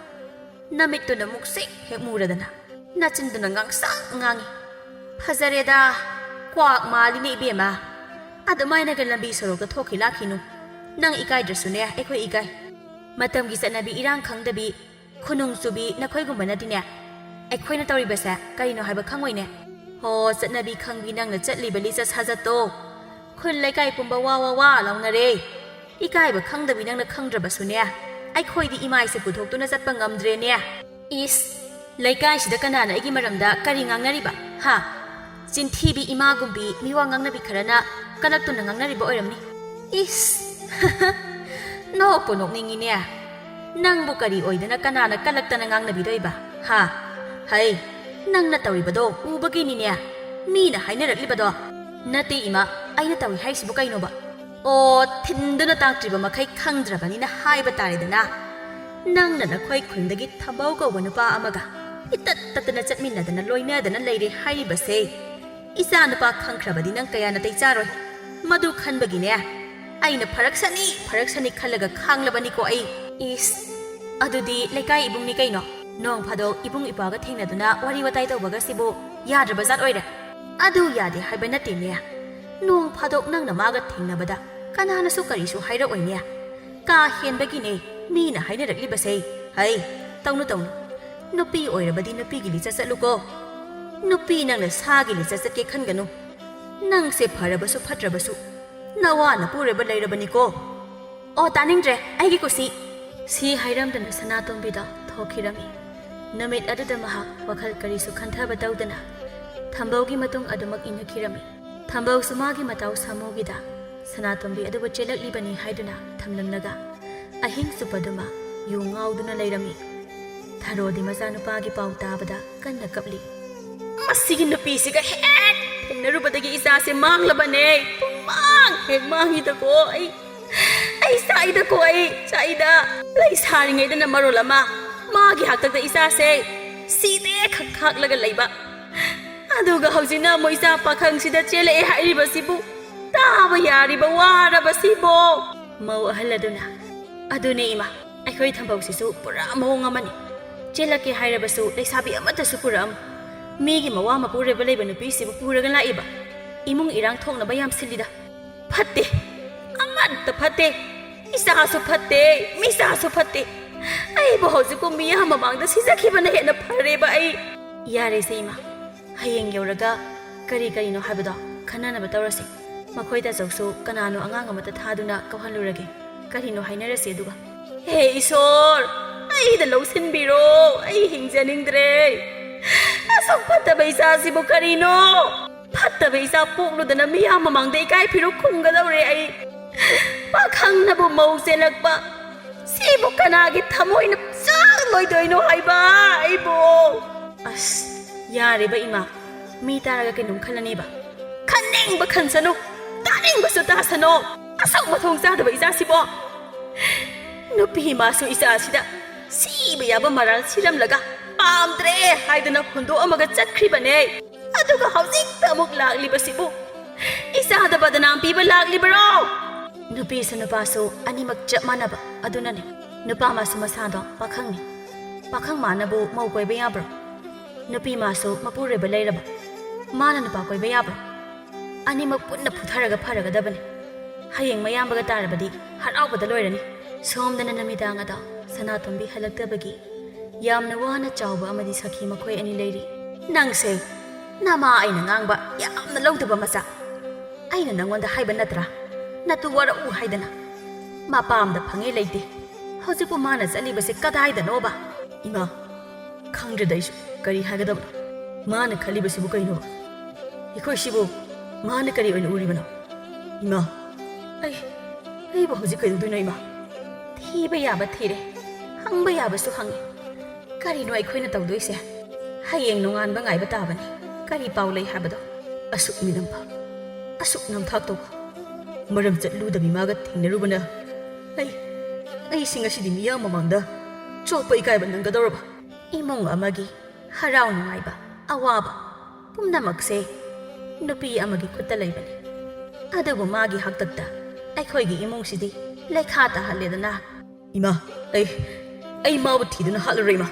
ꯅꯃꯤꯠꯇꯨꯅ ꯃꯨꯛꯁꯤꯛ ꯍꯦꯛ ꯃꯨꯔꯗꯅ, ꯅꯆꯤꯟꯗꯨꯅ ꯉꯥꯡꯁꯪ ꯉꯥꯡꯉꯤ꯫ ꯐꯖꯔꯦꯗ, ꯀ꯭ꯋꯥꯛ ꯃꯥꯜꯂꯤꯅꯦ ꯏꯕꯦꯝꯃ꯫ ꯑꯗꯨꯃꯥꯏꯅꯒ ꯂꯝꯕꯤ ꯁꯣꯔꯣꯛꯇ ꯊꯣꯛꯈꯤ ꯂꯥꯛꯈꯤꯅꯨ꯫ ꯅꯪ ꯏꯀꯥꯏꯗ꯭ꯔꯁꯨꯅꯦ, ꯑꯩꯈꯣꯏ ꯏꯀꯥꯏ꯫ ꯃꯇꯝꯒꯤ ꯆꯠꯅꯕꯤ ꯏꯔꯥꯡ ꯈꯪꯗꯕꯤ, ꯈꯨꯅꯨꯡ ꯆꯨꯕꯤ ꯅꯈꯣꯏꯒꯨꯝꯕꯅꯗꯤꯅꯦ, ꯑꯩꯈꯣꯏꯅ ꯇꯧꯔꯤꯕꯁꯦ ꯀꯔꯤꯅꯣ ꯍꯥꯏꯕ ꯈꯪꯉꯣꯏꯅꯦ꯫ ꯍꯣ, ꯆꯠꯅꯕꯤ ꯈꯪꯕꯤ ꯅꯪꯅ ꯆꯠꯂꯤꯕ ꯂꯤꯆꯠ ꯁꯥꯖꯠꯇꯣ ꯈꯨꯜ ꯂꯩꯀꯥꯏ ꯄꯨꯝꯕ ꯋꯥ ꯋꯥ ꯋꯥ ꯂꯥꯎꯅꯔꯦ꯫ ꯏꯀꯥꯏꯕ ꯈꯪꯗꯕꯤ ꯅꯪꯅ ꯈꯪꯗ꯭ꯔꯕꯁꯨꯅꯦ, ꯑꯩꯈꯣꯏꯗꯤ ꯏꯃꯥꯏꯁꯦ ꯄꯨꯊꯣꯛꯇꯨꯅ ꯆꯠꯄ ꯉꯝꯗ꯭ꯔꯦꯅꯦ꯫ ꯏꯁ, ꯂꯩꯀꯥꯏꯁꯤꯗ ꯀꯅꯥꯅ ꯑꯩꯒꯤ ꯃꯔꯝꯗ ꯀꯔꯤ ꯉꯥꯡꯅꯔꯤꯕ? ꯍꯥ? ꯆꯤꯟꯊꯤꯕꯤ ꯏꯃꯥꯒꯨꯝꯕꯤ ꯃꯤꯋꯥ ꯉꯥꯡꯅꯕꯤ ꯈꯔꯅ ꯀꯂꯛꯇꯨꯅ ꯉꯥꯡꯅꯔꯤꯕ ꯑꯣꯏꯔꯝꯅꯤ꯫ ꯏꯁ! ꯅꯣꯛꯄꯨ ꯅꯣꯛꯅꯤꯡꯉꯤꯅꯦ꯫ ꯅꯪꯕꯨ ꯀꯔꯤ ꯑꯣꯏꯗꯅ ꯀꯅꯥꯅ ꯀꯂꯛꯇꯅ ꯉꯥꯡꯅꯕꯤꯗꯣꯏꯕ? ꯍꯥ? ꯍꯩ, ꯅꯪꯅ ꯇꯧꯔꯤꯕꯗꯣ ꯎꯕꯒꯤꯅꯤꯅꯦ ꯃꯤꯅ ꯍꯥꯏꯅꯔꯛꯂꯤꯕꯗꯣ꯫ ꯅꯠꯇꯦ ꯏꯃꯥ, ꯑꯩꯅ ꯇꯧꯏ ꯍꯥꯏꯁꯤꯕꯨ ꯀꯩꯅꯣꯕ? ꯑꯣ, ꯊꯤꯟꯗꯨꯅ ꯇꯥꯛꯇ꯭ꯔꯤꯕ ꯃꯈꯩ ꯈꯪꯗ꯭ꯔꯕꯅꯤꯅ ꯍꯥꯏꯕ ꯇꯥꯔꯦꯗꯅ꯫ ꯅꯪꯅ ꯅꯈꯣꯏ ꯈꯨꯟꯗꯒꯤ ꯊꯝꯕꯧ ꯀꯧꯕ ꯅꯨꯄꯥ ꯑꯃꯒ ꯏꯇꯠ ꯇꯠꯇꯅ ꯆꯠꯃꯤꯟꯅꯗꯅ ꯂꯣꯏꯅꯗꯅ ꯂꯩꯔꯦ ꯍꯥꯏꯔꯤꯕꯁꯦ, ꯏꯆꯥ ꯅꯨꯄꯥ ꯈꯪꯈ꯭ꯔꯕꯗꯤ ꯅꯪ ꯀꯌꯥ ꯅꯥꯇꯩ ꯆꯥꯔꯣꯏ꯫ ꯃꯗꯨ ꯈꯟꯕꯒꯤꯅꯦ ꯑꯩꯅ ꯐꯔꯛ ꯁꯅꯤ, ꯐꯔꯛ ꯁꯅꯤ ꯈꯜꯂꯒ ꯈꯥꯡꯂꯕꯅꯤꯀꯣ ꯑꯩ꯫ ꯏꯁ, ꯑꯗꯨꯗꯤ ꯂꯩꯀꯥꯏ ꯏꯕꯨꯡꯅꯤ ꯀꯩꯅꯣ꯫ ꯅꯣꯡ ꯐꯥꯗꯣꯛ ꯏꯕꯨꯡ ꯏꯄ꯭ꯋꯥꯒ ꯊꯦꯡꯅꯗꯨꯅ ꯋꯥꯔꯤ ꯋꯥꯇꯥꯏ ꯇꯧꯕꯒꯁꯤꯕꯨ ꯌꯥꯗ꯭ꯔꯕ ꯖꯥꯠ ꯑꯣꯏꯔꯦ꯫ ꯑꯗꯨ ꯌꯥꯗꯦ ꯍꯥꯏꯕ ꯅꯠꯇꯦꯅꯦ꯫ ꯅꯣꯡ ꯐꯥꯗꯣꯛ ꯅꯪꯅ ꯃꯥꯒ ꯊꯦꯡꯅꯕꯗ ꯀꯅꯥꯅꯁꯨ ꯀꯔꯤꯁꯨ ꯍꯥꯏꯔꯛꯑꯣꯏꯅꯦ꯫ ꯀꯥ ꯍꯦꯟꯕꯒꯤꯅꯦ ꯃꯤꯅ ꯍꯥꯏꯅꯔꯛꯂꯤꯕꯁꯦ꯫ ꯍꯩ, ꯇꯧꯅꯨ, ꯇꯧꯅꯨ꯫ ꯅꯨꯄꯤ ꯑꯣꯏꯔꯕꯗꯤ ꯅꯨꯄꯤꯒꯤ ꯂꯤꯆꯠ ꯆꯠꯂꯨꯀꯣ꯫ ꯅꯨꯄꯤ ꯅꯪꯅ ꯁꯥꯒꯤ ꯂꯤꯆꯠ ꯆꯠꯀꯦ ꯈꯟꯒꯅꯨ꯫ ꯅꯪꯁꯦ ꯐꯔꯕꯁꯨ ꯐꯠꯇ꯭ꯔꯕꯁꯨ ꯅꯋꯥꯅ ꯄꯨꯔꯕ ꯂꯩꯔꯕꯅꯤꯀꯣ꯫ ꯑꯣ, ꯇꯥꯅꯤꯡꯗ꯭ꯔꯦ, ꯑꯩꯒꯤ ꯀꯨꯁꯤ꯫ ꯁꯤ ꯍꯥꯏꯔꯝꯗꯅ ꯁꯅꯥꯇꯣꯝꯕꯤꯗꯣ ꯊꯣꯛꯈꯤꯔꯝꯃꯤ꯫ ꯅꯨꯃꯤꯠ ꯑꯗꯨꯗ ꯃꯍꯥꯛ ꯋꯥꯈꯜ ꯀꯔꯤꯁꯨ ꯈꯟꯊꯕ ꯇꯧꯗꯅ ꯊꯝꯕꯧꯒꯤ ꯃꯇꯨꯡ ꯑꯗꯨꯃꯛ ꯏꯟꯅꯈꯤꯔꯝꯃꯤ꯫ ꯊꯝꯕꯧꯁꯨ ꯃꯥꯒꯤ ꯃꯇꯥꯎ ꯁꯥꯃꯨꯒꯤꯗ ꯁꯅꯥꯇꯣꯝꯕꯤ ꯑꯗꯨꯕꯨ ꯆꯦꯜꯂꯛꯂꯤꯕꯅꯤ ꯍꯥꯏꯗꯨꯅ ꯊꯝꯂꯝꯂꯒ ꯑꯍꯤꯡ ꯆꯨꯞꯄꯗꯨꯃ ꯌꯨ ꯉꯥꯎꯗꯨꯅ ꯂꯩꯔꯝꯃꯤ꯫ ꯊꯔꯣꯗꯤ ꯃꯆꯥꯅꯨꯄꯥꯒꯤ ꯄꯥꯎ ꯇꯥꯕꯗ ꯀꯟꯅ ꯀꯞꯂꯤ꯫ ꯃꯁꯤꯒꯤ ꯅꯨꯄꯤꯁꯤꯒ ꯍꯦꯛ ꯊꯦꯡꯅꯔꯨꯕꯗꯒꯤ ꯏꯆꯥꯁꯦ ꯃꯥꯡꯂꯕꯅꯦ꯫ ꯄꯨꯡꯃꯥꯡ ꯍꯦꯛ ꯃꯥꯡꯉꯤꯗꯀꯣ ꯑꯩ꯫ ꯑꯩ ꯆꯥꯛꯏꯗꯀꯣ ꯑꯩ, ꯆꯥꯛꯏꯗ꯫ ꯂꯩꯁꯥꯔꯤꯉꯩꯗꯅ ꯃꯔꯣꯜ ꯑꯃ ꯃꯥꯒꯤ ꯍꯥꯛꯇꯛꯇ ꯏꯆꯥꯁꯦ ꯁꯤꯗꯦ ꯈꯛ ꯈꯥꯛꯂꯒ ꯂꯩꯕ꯫ ꯑꯗꯨꯒ ꯍꯧꯖꯤꯛꯅ ꯑꯃꯨꯛ ꯏꯆꯥ ꯄꯥꯈꯪꯁꯤꯗ ꯆꯦꯜꯂꯛꯑꯦ ꯍꯥꯏꯔꯤꯕꯁꯤꯕꯨ ꯇꯥꯕ ꯌꯥꯔꯤꯕ ꯋꯥꯔꯕꯁꯤꯕꯣ? ꯃꯧ ꯑꯍꯜ ꯑꯗꯨꯅ, ꯑꯗꯨꯅꯦ ꯏꯃꯥ, ꯑꯩꯈꯣꯏ ꯊꯝꯕꯧꯁꯤꯁꯨ ꯄꯨꯔꯥ ꯃꯑꯣꯡ ꯑꯃꯅꯤ꯫ ꯆꯦꯜꯂꯛꯀꯦ ꯍꯥꯏꯔꯕꯁꯨ ꯂꯩꯁꯥꯕꯤ ꯑꯃꯠꯇꯁꯨ ꯄꯨꯔꯛꯑꯝꯃꯨ꯫ ꯃꯤꯒꯤ ꯃꯋꯥ ꯃꯄꯨꯔꯣꯏꯕ ꯂꯩꯕ ꯅꯨꯄꯤꯁꯤꯕꯨ ꯄꯨꯔꯒ ꯂꯥꯛꯏꯕ꯫ ꯏꯃꯨꯡ ꯏꯔꯥꯡ ꯊꯣꯛꯅꯕ ꯌꯥꯝ ꯁꯤꯜꯂꯤꯗ꯫ ꯐꯠꯇꯦ, ꯑꯃꯠꯇ ꯐꯠꯇꯦ꯫ ꯏꯆꯥꯁꯨ ꯐꯠꯇꯦ, ꯃꯤꯆꯥꯁꯨ ꯐꯠꯇꯦ꯫ ꯑꯩꯕꯨ ꯍꯧꯖꯤꯛꯄꯨ ꯃꯤꯌꯥꯝ ꯃꯃꯥꯡꯗ ꯁꯤꯖꯈꯤꯕꯅ ꯍꯦꯟꯅ ꯐꯔꯦꯕ ꯑꯩ꯫ ꯌꯥꯔꯦꯁꯦ ꯏꯃꯥ, ꯍꯌꯦꯡ ꯌꯧꯔꯒ ꯀꯔꯤ ꯀꯔꯤꯅꯣ ꯍꯥꯏꯕꯗꯣ ꯈꯟꯅꯅꯕ ꯇꯧꯔꯁꯦ꯫ ꯃꯈꯣꯏ ꯇꯥꯆꯧꯁꯨ ꯀꯅꯥꯅꯣ ꯑꯉꯥꯡ ꯑꯃꯠꯇ ꯊꯥꯗꯨꯅ ꯀꯧꯍꯜꯂꯨꯔꯒꯦ꯫ ꯀꯔꯤꯅꯣ ꯍꯥꯏꯅꯔꯁꯦ ꯑꯗꯨꯒ꯫ ꯍꯦ ꯏꯁꯣꯔ, ꯑꯩꯗ ꯂꯧꯁꯤꯟꯕꯤꯔꯣ, ꯑꯩ ꯍꯤꯡꯖꯅꯤꯡꯗ꯭ꯔꯦ꯫ ꯑꯁꯨꯛ ꯐꯠꯇꯕ ꯏꯆꯥꯁꯤꯕꯨ ꯀꯔꯤꯅꯣ? ꯐꯠꯇꯕ ꯏꯆꯥ ꯄꯣꯛꯂꯨꯗꯅ ꯃꯤꯌꯥꯝ ꯃꯃꯥꯡꯗ ꯏꯀꯥꯏ ꯐꯤꯔꯨꯛ ꯈꯨꯝꯒꯗꯧꯔꯦ ꯑꯩ꯫ ꯄꯥꯈꯪꯅꯕꯨ ꯃꯧ ꯆꯦꯜꯂꯛꯄ, ꯁꯤꯕꯨ ꯀꯅꯥꯒꯤ ꯊꯃꯣꯏꯅ ꯆꯥꯛꯂꯣꯏꯗꯣꯏꯅꯣ ꯍꯥꯏꯕ ꯑꯩꯕꯨ? ꯑꯁ, ꯌꯥꯔꯦꯕ ꯏꯃꯥ, ꯃꯤ ꯇꯥꯔꯒ ꯀꯩꯅꯣꯝ ꯈꯜꯂꯅꯦꯕ꯫ ꯈꯟꯅꯤꯡꯕ ꯈꯟꯁꯅꯨ, ꯇꯥꯅꯤꯡꯕꯁꯨ ꯇꯥꯁꯅꯨ꯫ ꯑꯁꯨꯛ ꯃꯊꯣꯡ ꯆꯥꯗꯕ ꯏꯆꯥꯁꯤꯕꯣ꯫ ꯅꯨꯄꯤ ꯏꯃꯥꯁꯨ ꯏꯆꯥꯁꯤꯗ ꯁꯤꯕ ꯌꯥꯕ ꯃꯔꯥꯜ ꯁꯤꯔꯝꯂꯒ ꯄꯥꯝꯗ꯭ꯔꯦ ꯍꯥꯏꯗꯨꯅ ꯍꯨꯟꯗꯣꯛꯑꯝꯃꯒ ꯆꯠꯈ꯭ꯔꯤꯕꯅꯦ꯫ ꯑꯗꯨꯒ ꯍꯧꯖꯤꯛꯇ ꯑꯃꯨꯛ ꯂꯥꯛꯂꯤꯕꯁꯤꯕꯨ ꯏꯆꯥꯗ ꯕꯗꯅꯥꯝ ꯄꯤꯕ ꯂꯥꯛꯂꯤꯕꯔꯣ? ꯅꯨꯄꯤꯁꯨ ꯅꯨꯄꯥꯁꯨ ꯑꯅꯤꯃꯛ ꯆꯞ ꯃꯥꯟꯅꯕ ꯑꯗꯨꯅꯅꯦ꯫ ꯅꯨꯄꯥ ꯃꯥꯁꯨ ꯃꯁꯥꯗꯣ ꯄꯥꯈꯪꯅꯤ꯫ ꯄꯥꯈꯪ ꯃꯥꯅꯕꯨ ꯃꯧ ꯀꯣꯏꯕ ꯌꯥꯕ꯭ꯔꯣ? ꯅꯨꯄꯤ ꯃꯥꯁꯨ ꯃꯄꯨꯔꯣꯏꯕ ꯂꯩꯔꯕ, ꯃꯥꯅ ꯅꯨꯄꯥ ꯀꯣꯏꯕ ꯌꯥꯕ꯭ꯔꯣ? ꯑꯅꯤꯃꯛ ꯄꯨꯟꯅ ꯐꯨꯊꯔꯒ ꯐꯔꯒꯗꯕꯅꯤ꯫ ꯍꯌꯦꯡ ꯃꯌꯥꯝꯕꯒ ꯇꯥꯔꯕꯗꯤ ꯍꯔꯥꯎꯕꯗ ꯂꯣꯏꯔꯅꯤ꯫ ꯁꯣꯝꯗꯅ ꯅꯨꯃꯤꯗꯥꯡ ꯑꯗꯣ ꯁꯅꯥꯇꯣꯝꯕꯤ ꯍꯜꯂꯛꯇꯕꯒꯤ ꯌꯥꯝꯅ ꯋꯥꯅ ꯆꯥꯎꯕ ꯑꯃꯗꯤ ꯁꯈꯤ ꯃꯈꯣꯏ ꯑꯅꯤ ꯂꯩꯔꯤ꯫ ꯅꯪꯁꯦ ꯅꯃꯥ ꯑꯩꯅ ꯉꯥꯡꯕ ꯌꯥꯝꯅ ꯂꯧꯗꯕ ꯃꯆꯥ꯫ ꯑꯩꯅ ꯅꯪꯉꯣꯟꯗ ꯍꯥꯏꯕ ꯅꯠꯇ꯭ꯔꯥ? ꯅꯇꯨ ꯋꯥꯔꯛꯎ ꯍꯥꯏꯗꯅ꯫ ꯃꯄꯥꯝꯗ ꯐꯪꯉꯦ ꯂꯩꯇꯦ꯫ ꯍꯧꯖꯤꯛꯄꯨ ꯃꯥꯅ ꯆꯠꯂꯤꯕꯁꯦ ꯀꯗꯥꯏꯗꯅꯣꯕ? ꯏꯃꯥ, ꯈꯪꯗ꯭ꯔꯦꯗ ꯑꯩꯁꯨ ꯀꯔꯤ ꯍꯥꯏꯒꯗꯕꯅꯣ꯫ ꯃꯥꯅ ꯈꯜꯂꯤꯕꯁꯤꯕꯨ ꯀꯩꯅꯣꯕ? ꯑꯩꯈꯣꯏꯁꯤꯕꯨ ꯃꯥꯅ ꯀꯔꯤ ꯑꯣꯏꯅ ꯎꯔꯤꯕꯅꯣ? ꯏꯃꯥ, ꯑꯩ, ꯑꯩꯕꯨ ꯍꯧꯖꯤꯛ ꯀꯩꯗꯧꯗꯣꯏꯅꯣ ꯏꯃꯥ? ꯊꯤꯕ ꯌꯥꯕ ꯊꯤꯔꯦ, ꯍꯪꯕ ꯌꯥꯕꯁꯨ ꯍꯪꯉꯦ꯫ ꯀꯔꯤꯅꯣ ꯑꯩꯈꯣꯏꯅ ꯇꯧꯗꯣꯏꯁꯦ? ꯍꯌꯦꯡ ꯅꯣꯡꯉꯥꯟꯕ ꯉꯥꯏꯕ ꯇꯥꯕꯅꯤ꯫ ꯀꯔꯤ ꯄꯥꯎ ꯂꯩ ꯍꯥꯏꯕꯗꯣ꯫ ꯑꯁꯨꯛ ꯃꯤꯅꯝꯕ, ꯑꯁꯨꯛ ꯅꯝꯊꯥꯛ ꯇꯧꯕ, ꯃꯔꯝ ꯆꯠꯂꯨꯗꯕꯤ ꯃꯥꯒ ꯊꯦꯡꯅꯔꯨꯕꯅ ꯑꯩ, ꯑꯩꯁꯤ ꯉꯁꯤꯗꯤ ꯃꯤꯌꯥꯝ ꯃꯃꯥꯡꯗ ꯆꯣꯞꯄ ꯏꯀꯥꯏꯕ ꯅꯪꯒꯗꯧꯔꯕ? ꯏꯃꯨꯡ ꯑꯃꯒꯤ ꯍꯔꯥꯎ ꯅꯨꯡꯉꯥꯏꯕ, ꯑꯋꯥꯕ ꯄꯨꯝꯅꯃꯛꯁꯦ ꯅꯨꯄꯤ ꯑꯃꯒꯤ ꯈꯨꯠꯇ ꯂꯩꯕꯅꯤ꯫ ꯑꯗꯨꯕꯨ ꯃꯥꯒꯤ ꯍꯥꯛꯇꯛꯇ ꯑꯩꯈꯣꯏꯒꯤ ꯏꯃꯨꯡꯁꯤꯗꯤ ꯂꯩꯈꯥ ꯇꯥꯍꯜꯂꯦꯗꯅ꯫ ꯏꯃꯥ, ꯑꯩ, ꯑꯩ ꯃꯥꯕꯨ ꯊꯤꯗꯨꯅ ꯍꯥꯠꯂꯨꯔꯦ ꯏꯃꯥ꯫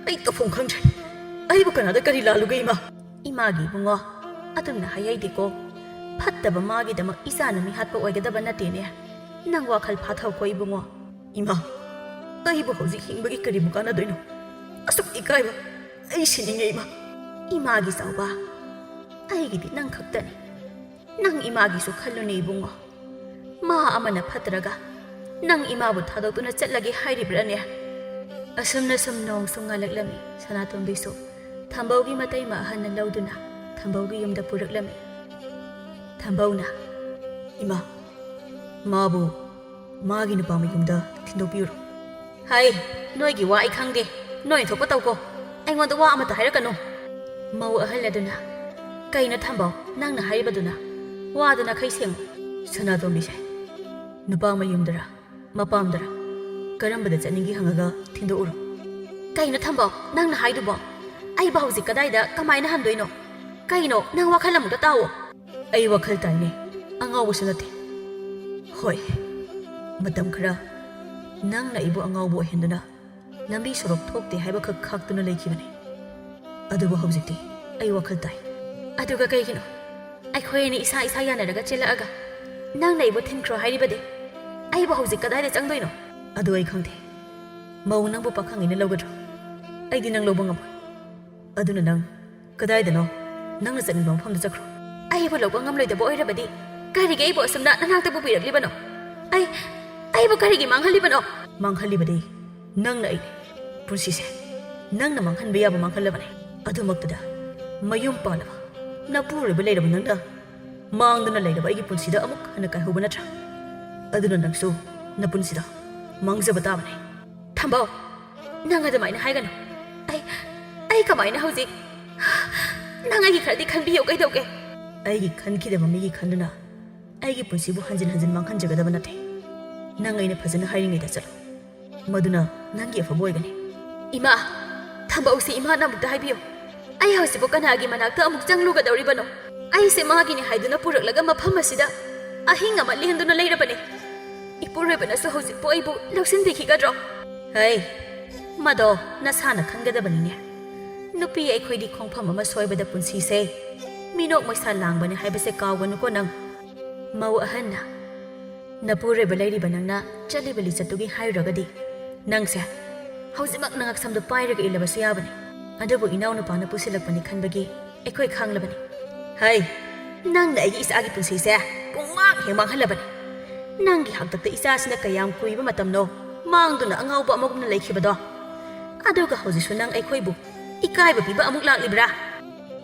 ꯑꯩ ꯇꯧꯐꯝ ꯈꯪꯗ꯭ꯔꯦ꯫ ꯑꯩꯕꯨ ꯀꯅꯥꯗ ꯀꯔꯤ ꯂꯥꯜꯂꯨꯒꯦ ꯏꯃꯥ? ꯏꯃꯥꯒꯤ ꯏꯕꯨꯡꯉꯣ, ꯑꯗꯨꯝꯅ ꯍꯥꯏꯍꯩꯗꯦꯀꯣ꯫ ꯐꯠꯇꯕ ꯃꯥꯒꯤꯗꯃꯛ ꯏꯆꯥꯅ ꯃꯤꯍꯥꯠꯄ ꯑꯣꯏꯒꯗꯕ ꯅꯠꯇꯦꯅꯦ꯫ ꯅꯪ ꯋꯥꯈꯜ ꯐꯥꯊꯧꯀꯣ ꯏꯕꯨꯡꯉꯣ꯫ ꯏꯃꯥ, ꯑꯩꯕꯨ ꯍꯧꯖꯤꯛ ꯍꯤꯡꯕꯒꯤ ꯀꯔꯤꯕꯨ ꯀꯥꯟꯅꯗꯣꯏꯅꯣ? ꯑꯁꯨꯛ ꯏꯀꯥꯏꯕ ꯑꯩ ꯁꯤꯅꯤꯡꯉꯦ ꯏꯃꯥ꯫ ꯏꯃꯥꯒꯤ ꯆꯥꯎꯕ, ꯑꯩꯒꯤꯗꯤ ꯅꯪ ꯈꯛꯇꯅꯤ꯫ ꯅꯪ ꯏꯃꯥꯒꯤꯁꯨ ꯈꯜꯂꯨꯅꯦ ꯏꯕꯨꯡꯉꯣ꯫ ꯃꯥ ꯑꯃꯅ ꯐꯠꯇ꯭ꯔꯒ ꯅꯪ ꯏꯃꯥꯕꯨ ꯊꯥꯗꯣꯛꯇꯨꯅ ꯆꯠꯂꯒꯦ ꯍꯥꯏꯔꯤꯕ꯭ꯔꯥꯅꯦ? ꯑꯁꯨꯝꯅ ꯁꯨꯝ ꯅꯣꯡꯁꯨ ꯉꯥꯜꯂꯛꯂꯝꯃꯤ꯫ ꯁꯅꯥꯇꯣꯝꯕꯤꯁꯨ ꯊꯝꯕꯧꯒꯤ ꯃꯇꯩꯃ ꯑꯍꯟꯅ ꯂꯧꯗꯨꯅ ꯊꯝꯕꯧꯒꯤ ꯌꯨꯝꯗ ꯄꯨꯔꯛꯂꯝꯃꯤ꯫ ꯊꯝꯕꯧꯅ, "ꯏꯃꯥ, ꯃꯥꯕꯨ ꯃꯥꯒꯤ ꯅꯨꯄꯥ ꯃꯌꯨꯝꯗ ꯊꯤꯟꯗꯣꯛꯄꯤꯔꯨꯔꯣ꯫" "ꯍꯩ, ꯅꯣꯏꯒꯤ ꯋꯥ ꯑꯩ ꯈꯪꯗꯦ꯫ ꯅꯣꯏ ꯊꯣꯛꯄ ꯇꯧꯀꯣ꯫ ꯑꯩꯉꯣꯟꯗ ꯋꯥ ꯑꯃꯠꯇ ꯍꯥꯏꯔꯛꯀꯅꯨ꯫" ꯃꯧ ꯑꯍꯜ ꯑꯗꯨꯅ, "ꯀꯩꯅꯣ ꯊꯝꯕꯧ, ꯅꯪꯅ ꯍꯥꯏꯔꯤꯕꯗꯨꯅ? ꯋꯥꯗꯨ ꯅꯥꯈꯩ ꯁꯦꯡꯉꯨ꯫" ꯁꯅꯥꯇꯣꯝꯕꯤꯁꯦ, ꯅꯨꯄꯥ ꯃꯌꯨꯝꯗꯔ ꯃꯄꯥꯝꯗꯔ ꯀꯔꯝꯕꯗ ꯆꯠꯅꯤꯡꯒꯦ ꯍꯪꯉꯒ ꯊꯤꯟꯗꯣꯛꯎꯔꯣ꯫ "ꯀꯩꯅꯣ ꯊꯝꯕꯧ, ꯅꯪꯅ ꯍꯥꯏꯗꯨꯕꯣ? ꯑꯩꯕꯨ ꯍꯧꯖꯤꯛ ꯀꯗꯥꯏꯗ ꯀꯃꯥꯏꯅ ꯍꯟꯗꯣꯏꯅꯣ? ꯀꯩꯅꯣ, ꯅꯪ ꯋꯥꯈꯜ ꯑꯃꯨꯛꯇ ꯇꯥꯎꯑꯣ꯫" "ꯑꯩ ꯋꯥꯈꯜ ꯇꯥꯏꯅꯦ, ꯑꯉꯥꯎꯕꯁꯨ ꯅꯠꯇꯦ꯫ ꯍꯣꯏ, ꯃꯇꯝ ꯈꯔ ꯅꯪꯅ ꯑꯩꯕꯨ ꯑꯉꯥꯎꯕ ꯑꯣꯏꯍꯟꯗꯨꯅ ꯂꯝꯕꯤ ꯁꯣꯔꯣꯛ ꯊꯣꯛꯇꯦ ꯍꯥꯏꯕꯈꯛ ꯈꯥꯛꯇꯨꯅ ꯂꯩꯈꯤꯕꯅꯤ꯫ ꯑꯗꯨꯕꯨ ꯍꯧꯖꯤꯛꯇꯤ ꯑꯩ ꯋꯥꯈꯜ ꯇꯥꯏ꯫" "ꯑꯗꯨꯒ ꯀꯩꯒꯤꯅꯣ ꯑꯩꯈꯣꯏ ꯑꯅꯤ ꯏꯁꯥ ꯏꯁꯥ ꯌꯥꯅꯔꯒ ꯆꯦꯜꯂꯛꯑꯒ ꯅꯪꯅ ꯑꯩꯕꯨ ꯊꯤꯟꯈ꯭ꯔꯣ ꯍꯥꯏꯔꯤꯕꯗꯤ? ꯑꯩꯕꯨ ꯍꯧꯖꯤꯛ ꯀꯗꯥꯏꯗ ꯆꯪꯗꯣꯏꯅꯣ?" "ꯑꯗꯨ ꯑꯩ ꯈꯪꯗꯦ꯫ ꯃꯧ ꯅꯪꯕꯨ ꯄꯥꯈꯪ ꯑꯩꯅ ꯂꯧꯒꯗ꯭ꯔꯣ? ꯑꯩꯗꯤ ꯅꯪ ꯂꯧꯕ ꯉꯝꯃꯣꯏ꯫ ꯑꯗꯨꯅ ꯅꯪ ꯀꯗꯥꯏꯗꯅꯣ ꯅꯪꯅ ꯆꯠꯅꯤꯡꯕ ꯃꯐꯝꯗ ꯆꯠꯈ꯭ꯔꯣ꯫" "ꯑꯩꯕꯨ ꯂꯧꯕ ꯉꯝꯂꯣꯏꯗꯕ ꯑꯣꯏꯔꯕꯗꯤ ꯀꯔꯤꯒꯤ ꯑꯩꯕꯨ ꯑꯁꯨꯝꯅ ꯅꯅꯥꯛꯇ ꯄꯨꯕꯤꯔꯛꯂꯤꯕꯅꯣ? ꯑꯩ, ꯑꯩꯕꯨ ꯀꯔꯤꯒꯤ ꯃꯥꯡꯍꯜꯂꯤꯕꯅꯣ?" "ꯃꯥꯡꯍꯜꯂꯤꯕꯗꯤ ꯅꯪꯅ ꯑꯩꯅꯤ꯫ ꯄꯨꯟꯁꯤꯁꯦ ꯅꯪꯅ ꯃꯥꯡꯍꯟꯕ ꯌꯥꯕ ꯃꯥꯡꯍꯜꯂꯕꯅꯤ꯫ ꯑꯗꯨꯃꯛꯇꯗ ꯃꯌꯨꯝ ꯄꯥꯜꯂꯕ ꯅꯄꯨꯔꯣꯏꯕ ꯂꯩꯔꯕ ꯅꯪꯅ ꯃꯥꯡꯗꯨꯅ ꯂꯩꯔꯕ ꯑꯩꯒꯤ ꯄꯨꯟꯁꯤꯗ ꯑꯃꯨꯛ ꯍꯟꯅ ꯀꯥꯏꯍꯧꯕ ꯅꯠꯇ꯭ꯔꯥ? ꯑꯗꯨꯅ ꯅꯪꯁꯨ ꯅꯄꯨꯟꯁꯤꯗ ꯃꯥꯡꯖꯕ ꯇꯥꯕꯅꯤ꯫" "ꯊꯝꯕꯧ, ꯅꯪ ꯑꯗꯨꯃꯥꯏꯅ ꯍꯥꯏꯒꯅꯨ꯫ ꯑꯩ, ꯑꯩ ꯀꯃꯥꯏꯅ ꯍꯧꯖꯤꯛ? ꯅꯪ ꯑꯩꯒꯤ ꯈꯔꯗꯤ ꯈꯟꯕꯤꯌꯨ ꯀꯩꯗꯧꯒꯦ?" "ꯑꯩꯒꯤ ꯈꯟꯈꯤꯗꯕ ꯃꯤꯒꯤ ꯈꯟꯗꯨꯅ ꯑꯩꯒꯤ ꯄꯨꯟꯁꯤꯕꯨ ꯍꯟꯖꯤꯟ ꯍꯟꯖꯤꯟ ꯃꯥꯡꯍꯟꯖꯒꯗꯕ ꯅꯠꯇꯦ꯫ ꯅꯪ ꯑꯩꯅ ꯐꯖꯅ ꯍꯥꯏꯔꯤꯉꯩꯗ ꯆꯠꯂꯣ꯫ ꯃꯗꯨꯅ ꯅꯪꯒꯤ ꯑꯐꯕ ꯑꯣꯏꯒꯅꯤ꯫" "ꯏꯃꯥ, ꯊꯝꯕꯧꯁꯤ ꯏꯃꯥꯅ ꯑꯃꯨꯛꯇ ꯍꯥꯏꯕꯤꯌꯨ꯫ ꯑꯩ ꯍꯧꯖꯤꯛꯄꯨ ꯀꯅꯥꯒꯤ ꯃꯅꯥꯛꯇ ꯑꯃꯨꯛ ꯆꯪꯂꯨꯒꯗꯧꯔꯤꯕꯅꯣ? ꯑꯩꯁꯦ ꯃꯥꯒꯤꯅꯤ ꯍꯥꯏꯗꯨꯅ ꯄꯨꯔꯛꯂꯒ ꯃꯐꯝ ꯑꯁꯤꯗ ꯑꯍꯤꯡ ꯑꯃ ꯂꯦꯟꯗꯨꯅ ꯂꯩꯔꯕꯅꯤ꯫ ꯏꯄꯨꯔꯣꯏꯕꯅꯁꯨ ꯍꯧꯖꯤꯛꯄꯨ ꯑꯩꯕꯨ ꯂꯧꯁꯤꯟꯕꯤꯈꯤꯒꯗ꯭ꯔꯣ?" "ꯍꯩ, ꯃꯗꯣ ꯅꯁꯥꯅ ꯈꯟꯒꯗꯕꯅꯤꯅꯦ꯫ ꯅꯨꯄꯤ ꯑꯩꯈꯣꯏꯗꯤ ꯈꯣꯡꯐꯝ ꯑꯃ ꯁꯣꯏꯕꯗ ꯄꯨꯟꯁꯤꯁꯦ ꯃꯤꯅꯣꯛ ꯃꯩꯁꯥ ꯂꯥꯡꯕꯅꯤ ꯍꯥꯏꯕꯁꯦ ꯀꯥꯎꯒꯅꯨꯀꯣ ꯅꯪ꯫ ꯃꯧ ꯑꯍꯟꯅ, "ꯅꯄꯨꯔꯣꯏꯕ ꯂꯩꯔꯤꯕ ꯅꯪꯅ ꯆꯠꯂꯤꯕ ꯂꯤꯆꯠꯇꯨꯒꯤ ꯍꯥꯏꯔꯨꯔꯒꯗꯤ, ꯅꯪꯁꯦ ꯍꯧꯖꯤꯛꯃꯛ ꯅꯉꯛꯁꯝꯗ ꯄꯥꯏꯔꯒ ꯏꯜꯂꯕꯁꯨ ꯌꯥꯕꯅꯤ꯫ ꯑꯗꯨꯕꯨ ꯏꯅꯥꯎꯅꯨꯄꯥꯅ ꯄꯨꯁꯤꯜꯂꯛꯄꯅꯤ ꯈꯟꯕꯒꯤ ꯑꯩꯈꯣꯏ ꯈꯥꯡꯂꯕꯅꯤ꯫ ꯍꯩ, ꯅꯪꯅ ꯑꯩꯒꯤ ꯏꯆꯥꯒꯤ ꯄꯨꯟꯁꯤꯁꯦ ꯄꯨꯡꯃꯥꯡ ꯍꯦꯛ ꯃꯥꯡꯍꯜꯂꯕꯅꯤ꯫ ꯅꯪꯒꯤ ꯍꯥꯛꯇꯛꯇ ꯏꯆꯥꯁꯤꯅ ꯀꯌꯥꯝ ꯀꯨꯏꯕ ꯃꯇꯝꯅꯣ ꯃꯥꯡꯗꯨꯅ ꯑꯉꯥꯎꯕ ꯑꯃꯒꯨꯝꯅ ꯂꯩꯈꯤꯕꯗꯣ? ꯑꯗꯨꯒ ꯍꯧꯖꯤꯛꯁꯨ ꯅꯪ ꯑꯩꯈꯣꯏꯕꯨ ꯏꯀꯥꯏꯕ ꯄꯤꯕ ꯑꯃꯨꯛ ꯂꯥꯛꯂꯤꯕ꯭ꯔꯥ?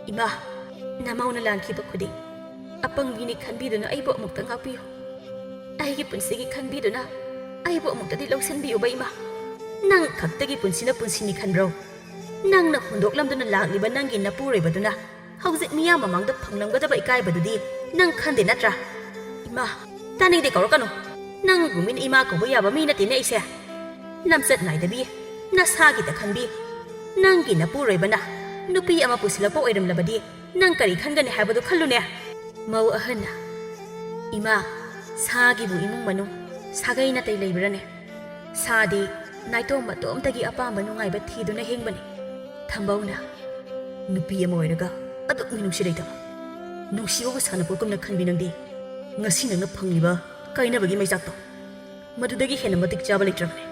ꯏꯃꯥ, ꯅꯃꯧꯅ ꯂꯥꯟꯈꯤꯕ ꯈꯨꯗꯤꯡ ꯑꯄꯪꯕꯤꯅꯤ ꯈꯟꯕꯤꯗꯨꯅ ꯑꯩꯕꯨ ꯑꯃꯨꯛꯇ ꯉꯥꯛꯄꯤꯌꯨ꯫ ꯑꯩꯒꯤ ꯄꯨꯟꯁꯤꯒꯤ ꯈꯟꯕꯤꯗꯨꯅ ꯑꯩꯕꯨ ꯑꯃꯨꯛꯇꯗꯤ ꯂꯧꯁꯤꯟꯕꯤꯌꯨꯕ ꯏꯃꯥ꯫ ꯅꯪ ꯈꯛꯇꯒꯤ ꯄꯨꯟꯁꯤꯅ ꯄꯨꯟꯁꯤꯅꯤ ꯈꯟꯕ꯭ꯔꯣ? ꯅꯪꯅ ꯍꯨꯟꯗꯣꯛꯂꯝꯗꯨꯅ ꯂꯥꯛꯂꯤꯕ ꯅꯪꯒꯤ ꯅꯄꯨꯔꯣꯏꯕꯗꯨꯅ ꯍꯧꯖꯤꯛ ꯃꯤꯌꯥꯝ ꯃꯃꯥꯡꯗ ꯐꯪꯂꯝꯒꯗꯕ ꯏꯀꯥꯏꯕꯗꯨꯗꯤ ꯅꯪ ꯈꯟꯗꯦ ꯅꯠꯇ꯭ꯔꯥ? ꯏꯃꯥ, ꯇꯥꯅꯤꯡꯗꯦ, ꯀꯧꯔꯛꯀꯅꯨ꯫ ꯅꯪꯕꯨ ꯃꯤꯅ ꯏꯃꯥ ꯀꯧꯕ ꯌꯥꯕ ꯃꯤ ꯅꯠꯇꯦꯅꯦ ꯑꯩꯁꯦ꯫ ꯂꯝꯆꯠ ꯅꯥꯏꯗꯕꯤ, ꯅꯁꯥꯒꯤꯗ ꯈꯟꯕꯤ꯫ ꯅꯪꯒꯤ ꯅꯄꯨꯔꯣꯏꯕꯅ ꯅꯨꯄꯤ ꯑꯃ ꯄꯨꯁꯤꯜꯂꯛꯄ ꯑꯣꯏꯔꯝꯂꯕꯗꯤ ꯅꯪ ꯀꯔꯤ ꯈꯟꯒꯅꯤ ꯍꯥꯏꯕꯗꯨ ꯈꯜꯂꯨꯅꯦ꯫ ꯃꯧ ꯑꯍꯟꯅ, "ꯏꯃꯥ, ꯁꯥꯒꯤꯕꯨ ꯏꯃꯨꯡ ꯃꯅꯨꯡ ꯁꯥꯒꯩ ꯅꯥꯇꯩ ꯂꯩꯕ꯭ꯔꯥꯅꯦ? ꯁꯥꯗꯤ ꯅꯥꯏꯇꯣꯝ ꯃꯇꯣꯝꯇꯒꯤ ꯑꯄꯥꯝꯕ ꯅꯨꯡꯉꯥꯏꯕ ꯊꯤꯗꯨꯅ ꯍꯤꯡꯕꯅꯤ꯫" ꯊꯝꯕꯧꯅ, "ꯅꯨꯄꯤ ꯑꯃ ꯑꯣꯏꯔꯒ ꯑꯗꯨꯛ ꯃꯤꯅꯨꯡꯁꯤ ꯂꯩꯇꯕ, ꯅꯨꯡꯁꯤꯕꯕꯨ ꯁꯥꯟꯅꯄꯣꯠꯀꯨꯝꯅ ꯈꯟꯕꯤ ꯅꯪꯗꯤ꯫ ꯉꯁꯤ ꯅꯪꯅ ꯐꯪꯂꯤꯕ ꯀꯥꯏꯅꯕꯒꯤ ꯃꯩꯆꯥꯛꯇꯣ, ꯃꯗꯨꯗꯒꯤ ꯍꯦꯟꯅ ꯃꯇꯤꯛ ꯆꯥꯕ ꯂꯩꯇ꯭ꯔꯕꯅꯤ꯫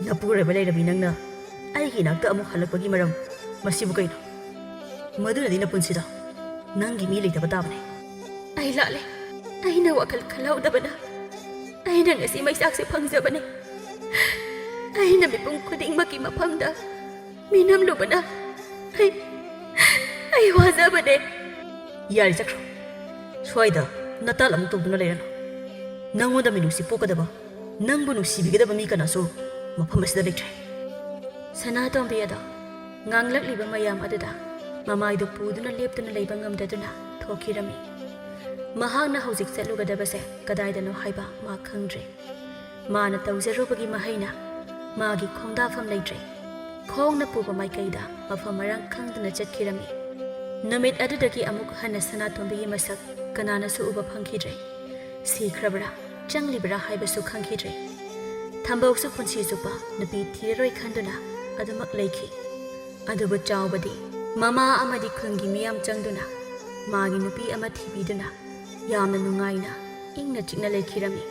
ꯅꯄꯨꯔꯣꯏꯕ ꯂꯩꯔꯕꯤ ꯅꯪꯅ ꯑꯩꯒꯤ ꯏꯅꯥꯛꯇ ꯑꯃꯨꯛ ꯍꯜꯂꯛꯄꯒꯤ ꯃꯔꯝ ꯃꯁꯤꯕꯨ ꯀꯩꯅꯣ? ꯃꯗꯨꯅꯗꯤ ꯅꯄꯨꯟꯁꯤꯗ ꯅꯪꯒꯤ ꯃꯤ ꯂꯩꯇꯕ ꯇꯥꯕꯅꯤ꯫" ꯑꯩ ꯂꯥꯜꯂꯦ꯫ ꯑꯩꯅ ꯋꯥꯈꯜ ꯈꯜꯍꯧꯗꯕꯅ ꯑꯩꯅ ꯉꯁꯤ ꯃꯩꯆꯥꯛꯁꯦ ꯐꯪꯖꯕꯅꯤ꯫ ꯑꯩꯅ ꯃꯤꯄꯨꯝ ꯈꯨꯗꯤꯡꯃꯛꯀꯤ ꯃꯐꯝꯗ ꯃꯤꯅꯝꯂꯨꯕꯅ ꯑꯩ, ꯑꯩ ꯋꯥꯖꯕꯅꯦ꯫ ꯌꯥꯔꯦ, ꯆꯠꯈ꯭ꯔꯣ꯫ ꯁ꯭ꯋꯥꯏꯗ ꯅꯇꯥꯜ ꯑꯃꯨꯛ ꯇꯧꯗꯨꯅ ꯂꯩꯔꯅꯨ꯫ ꯅꯪꯉꯣꯟꯗ ꯃꯤꯅꯨꯡꯁꯤ ꯄꯣꯛꯀꯗꯕ, ꯅꯪꯕꯨ ꯅꯨꯡꯁꯤꯕꯤꯒꯗꯕ ꯃꯤ ꯀꯅꯥꯁꯨ ꯃꯐꯝ ꯑꯁꯤꯗ ꯂꯩꯇ꯭ꯔꯦ꯫ ꯁꯅꯥꯇꯣꯝꯕꯤ ꯑꯗꯣ ꯉꯥꯡꯂꯛꯂꯤꯕ ꯃꯌꯥꯝ ꯑꯗꯨꯗ ꯃꯃꯥꯏꯗꯨ ꯄꯨꯗꯨꯅ ꯂꯦꯞꯇꯨꯅ ꯂꯩꯕ ꯉꯝꯗꯗꯨꯅ ꯊꯣꯛꯈꯤꯔꯝꯃꯤ꯫ ꯃꯍꯥꯛꯅ ꯍꯧꯖꯤꯛ ꯆꯠꯂꯨꯒꯗꯕꯁꯦ ꯀꯗꯥꯏꯗꯅꯣ ꯍꯥꯏꯕ ꯃꯥ ꯈꯪꯗ꯭ꯔꯦ꯫ ꯃꯥꯅ ꯇꯧꯖꯔꯨꯕꯒꯤ ꯃꯍꯩꯅ ꯃꯥꯒꯤ ꯈꯣꯡꯗꯥꯐꯝ ꯂꯩꯇ꯭ꯔꯦ꯫ ꯈꯣꯡꯅ ꯄꯨꯕ ꯃꯥꯏꯀꯩꯗ ꯃꯐꯝ ꯃꯔꯥꯡ ꯈꯪꯗꯅ ꯆꯠꯈꯤꯔꯝꯃꯤ꯫ ꯅꯨꯃꯤꯠ ꯑꯗꯨꯗꯒꯤ ꯑꯃꯨꯛ ꯍꯟꯅ ꯁꯅꯥꯇꯣꯝꯕꯤꯒꯤ ꯃꯁꯛ ꯀꯅꯥꯅꯁꯨ ꯎꯕ ꯐꯪꯈꯤꯗ꯭ꯔꯦ꯫ ꯁꯤꯈ꯭ꯔꯕ꯭ꯔꯥ, ꯆꯪꯂꯤꯕ꯭ꯔꯥ ꯍꯥꯏꯕꯁꯨ ꯈꯪꯈꯤꯗ꯭ꯔꯦ꯫ ꯊꯝꯕꯧꯁꯨ ꯄꯨꯟꯁꯤ ꯆꯨꯞꯄ ꯅꯨꯄꯤ ꯊꯤꯔꯔꯣꯏ ꯈꯟꯗꯨꯅ ꯑꯗꯨꯃꯛ ꯂꯩꯈꯤ꯫ ꯑꯗꯨꯕꯨ ꯆꯥꯎꯕꯗꯤ ꯃꯃꯥ ꯑꯃꯗꯤ ꯈꯨꯟꯒꯤ ꯃꯤꯌꯥꯝ ꯆꯪꯗꯨꯅ ꯃꯥꯒꯤ ꯅꯨꯄꯤ ꯑꯃ ꯊꯤꯕꯤꯗꯨꯅ ꯌꯥꯝꯅ ꯅꯨꯡꯉꯥꯏꯅ ꯏꯪꯅ ꯆꯤꯛꯅ ꯂꯩꯈꯤꯔꯝꯃꯤ꯫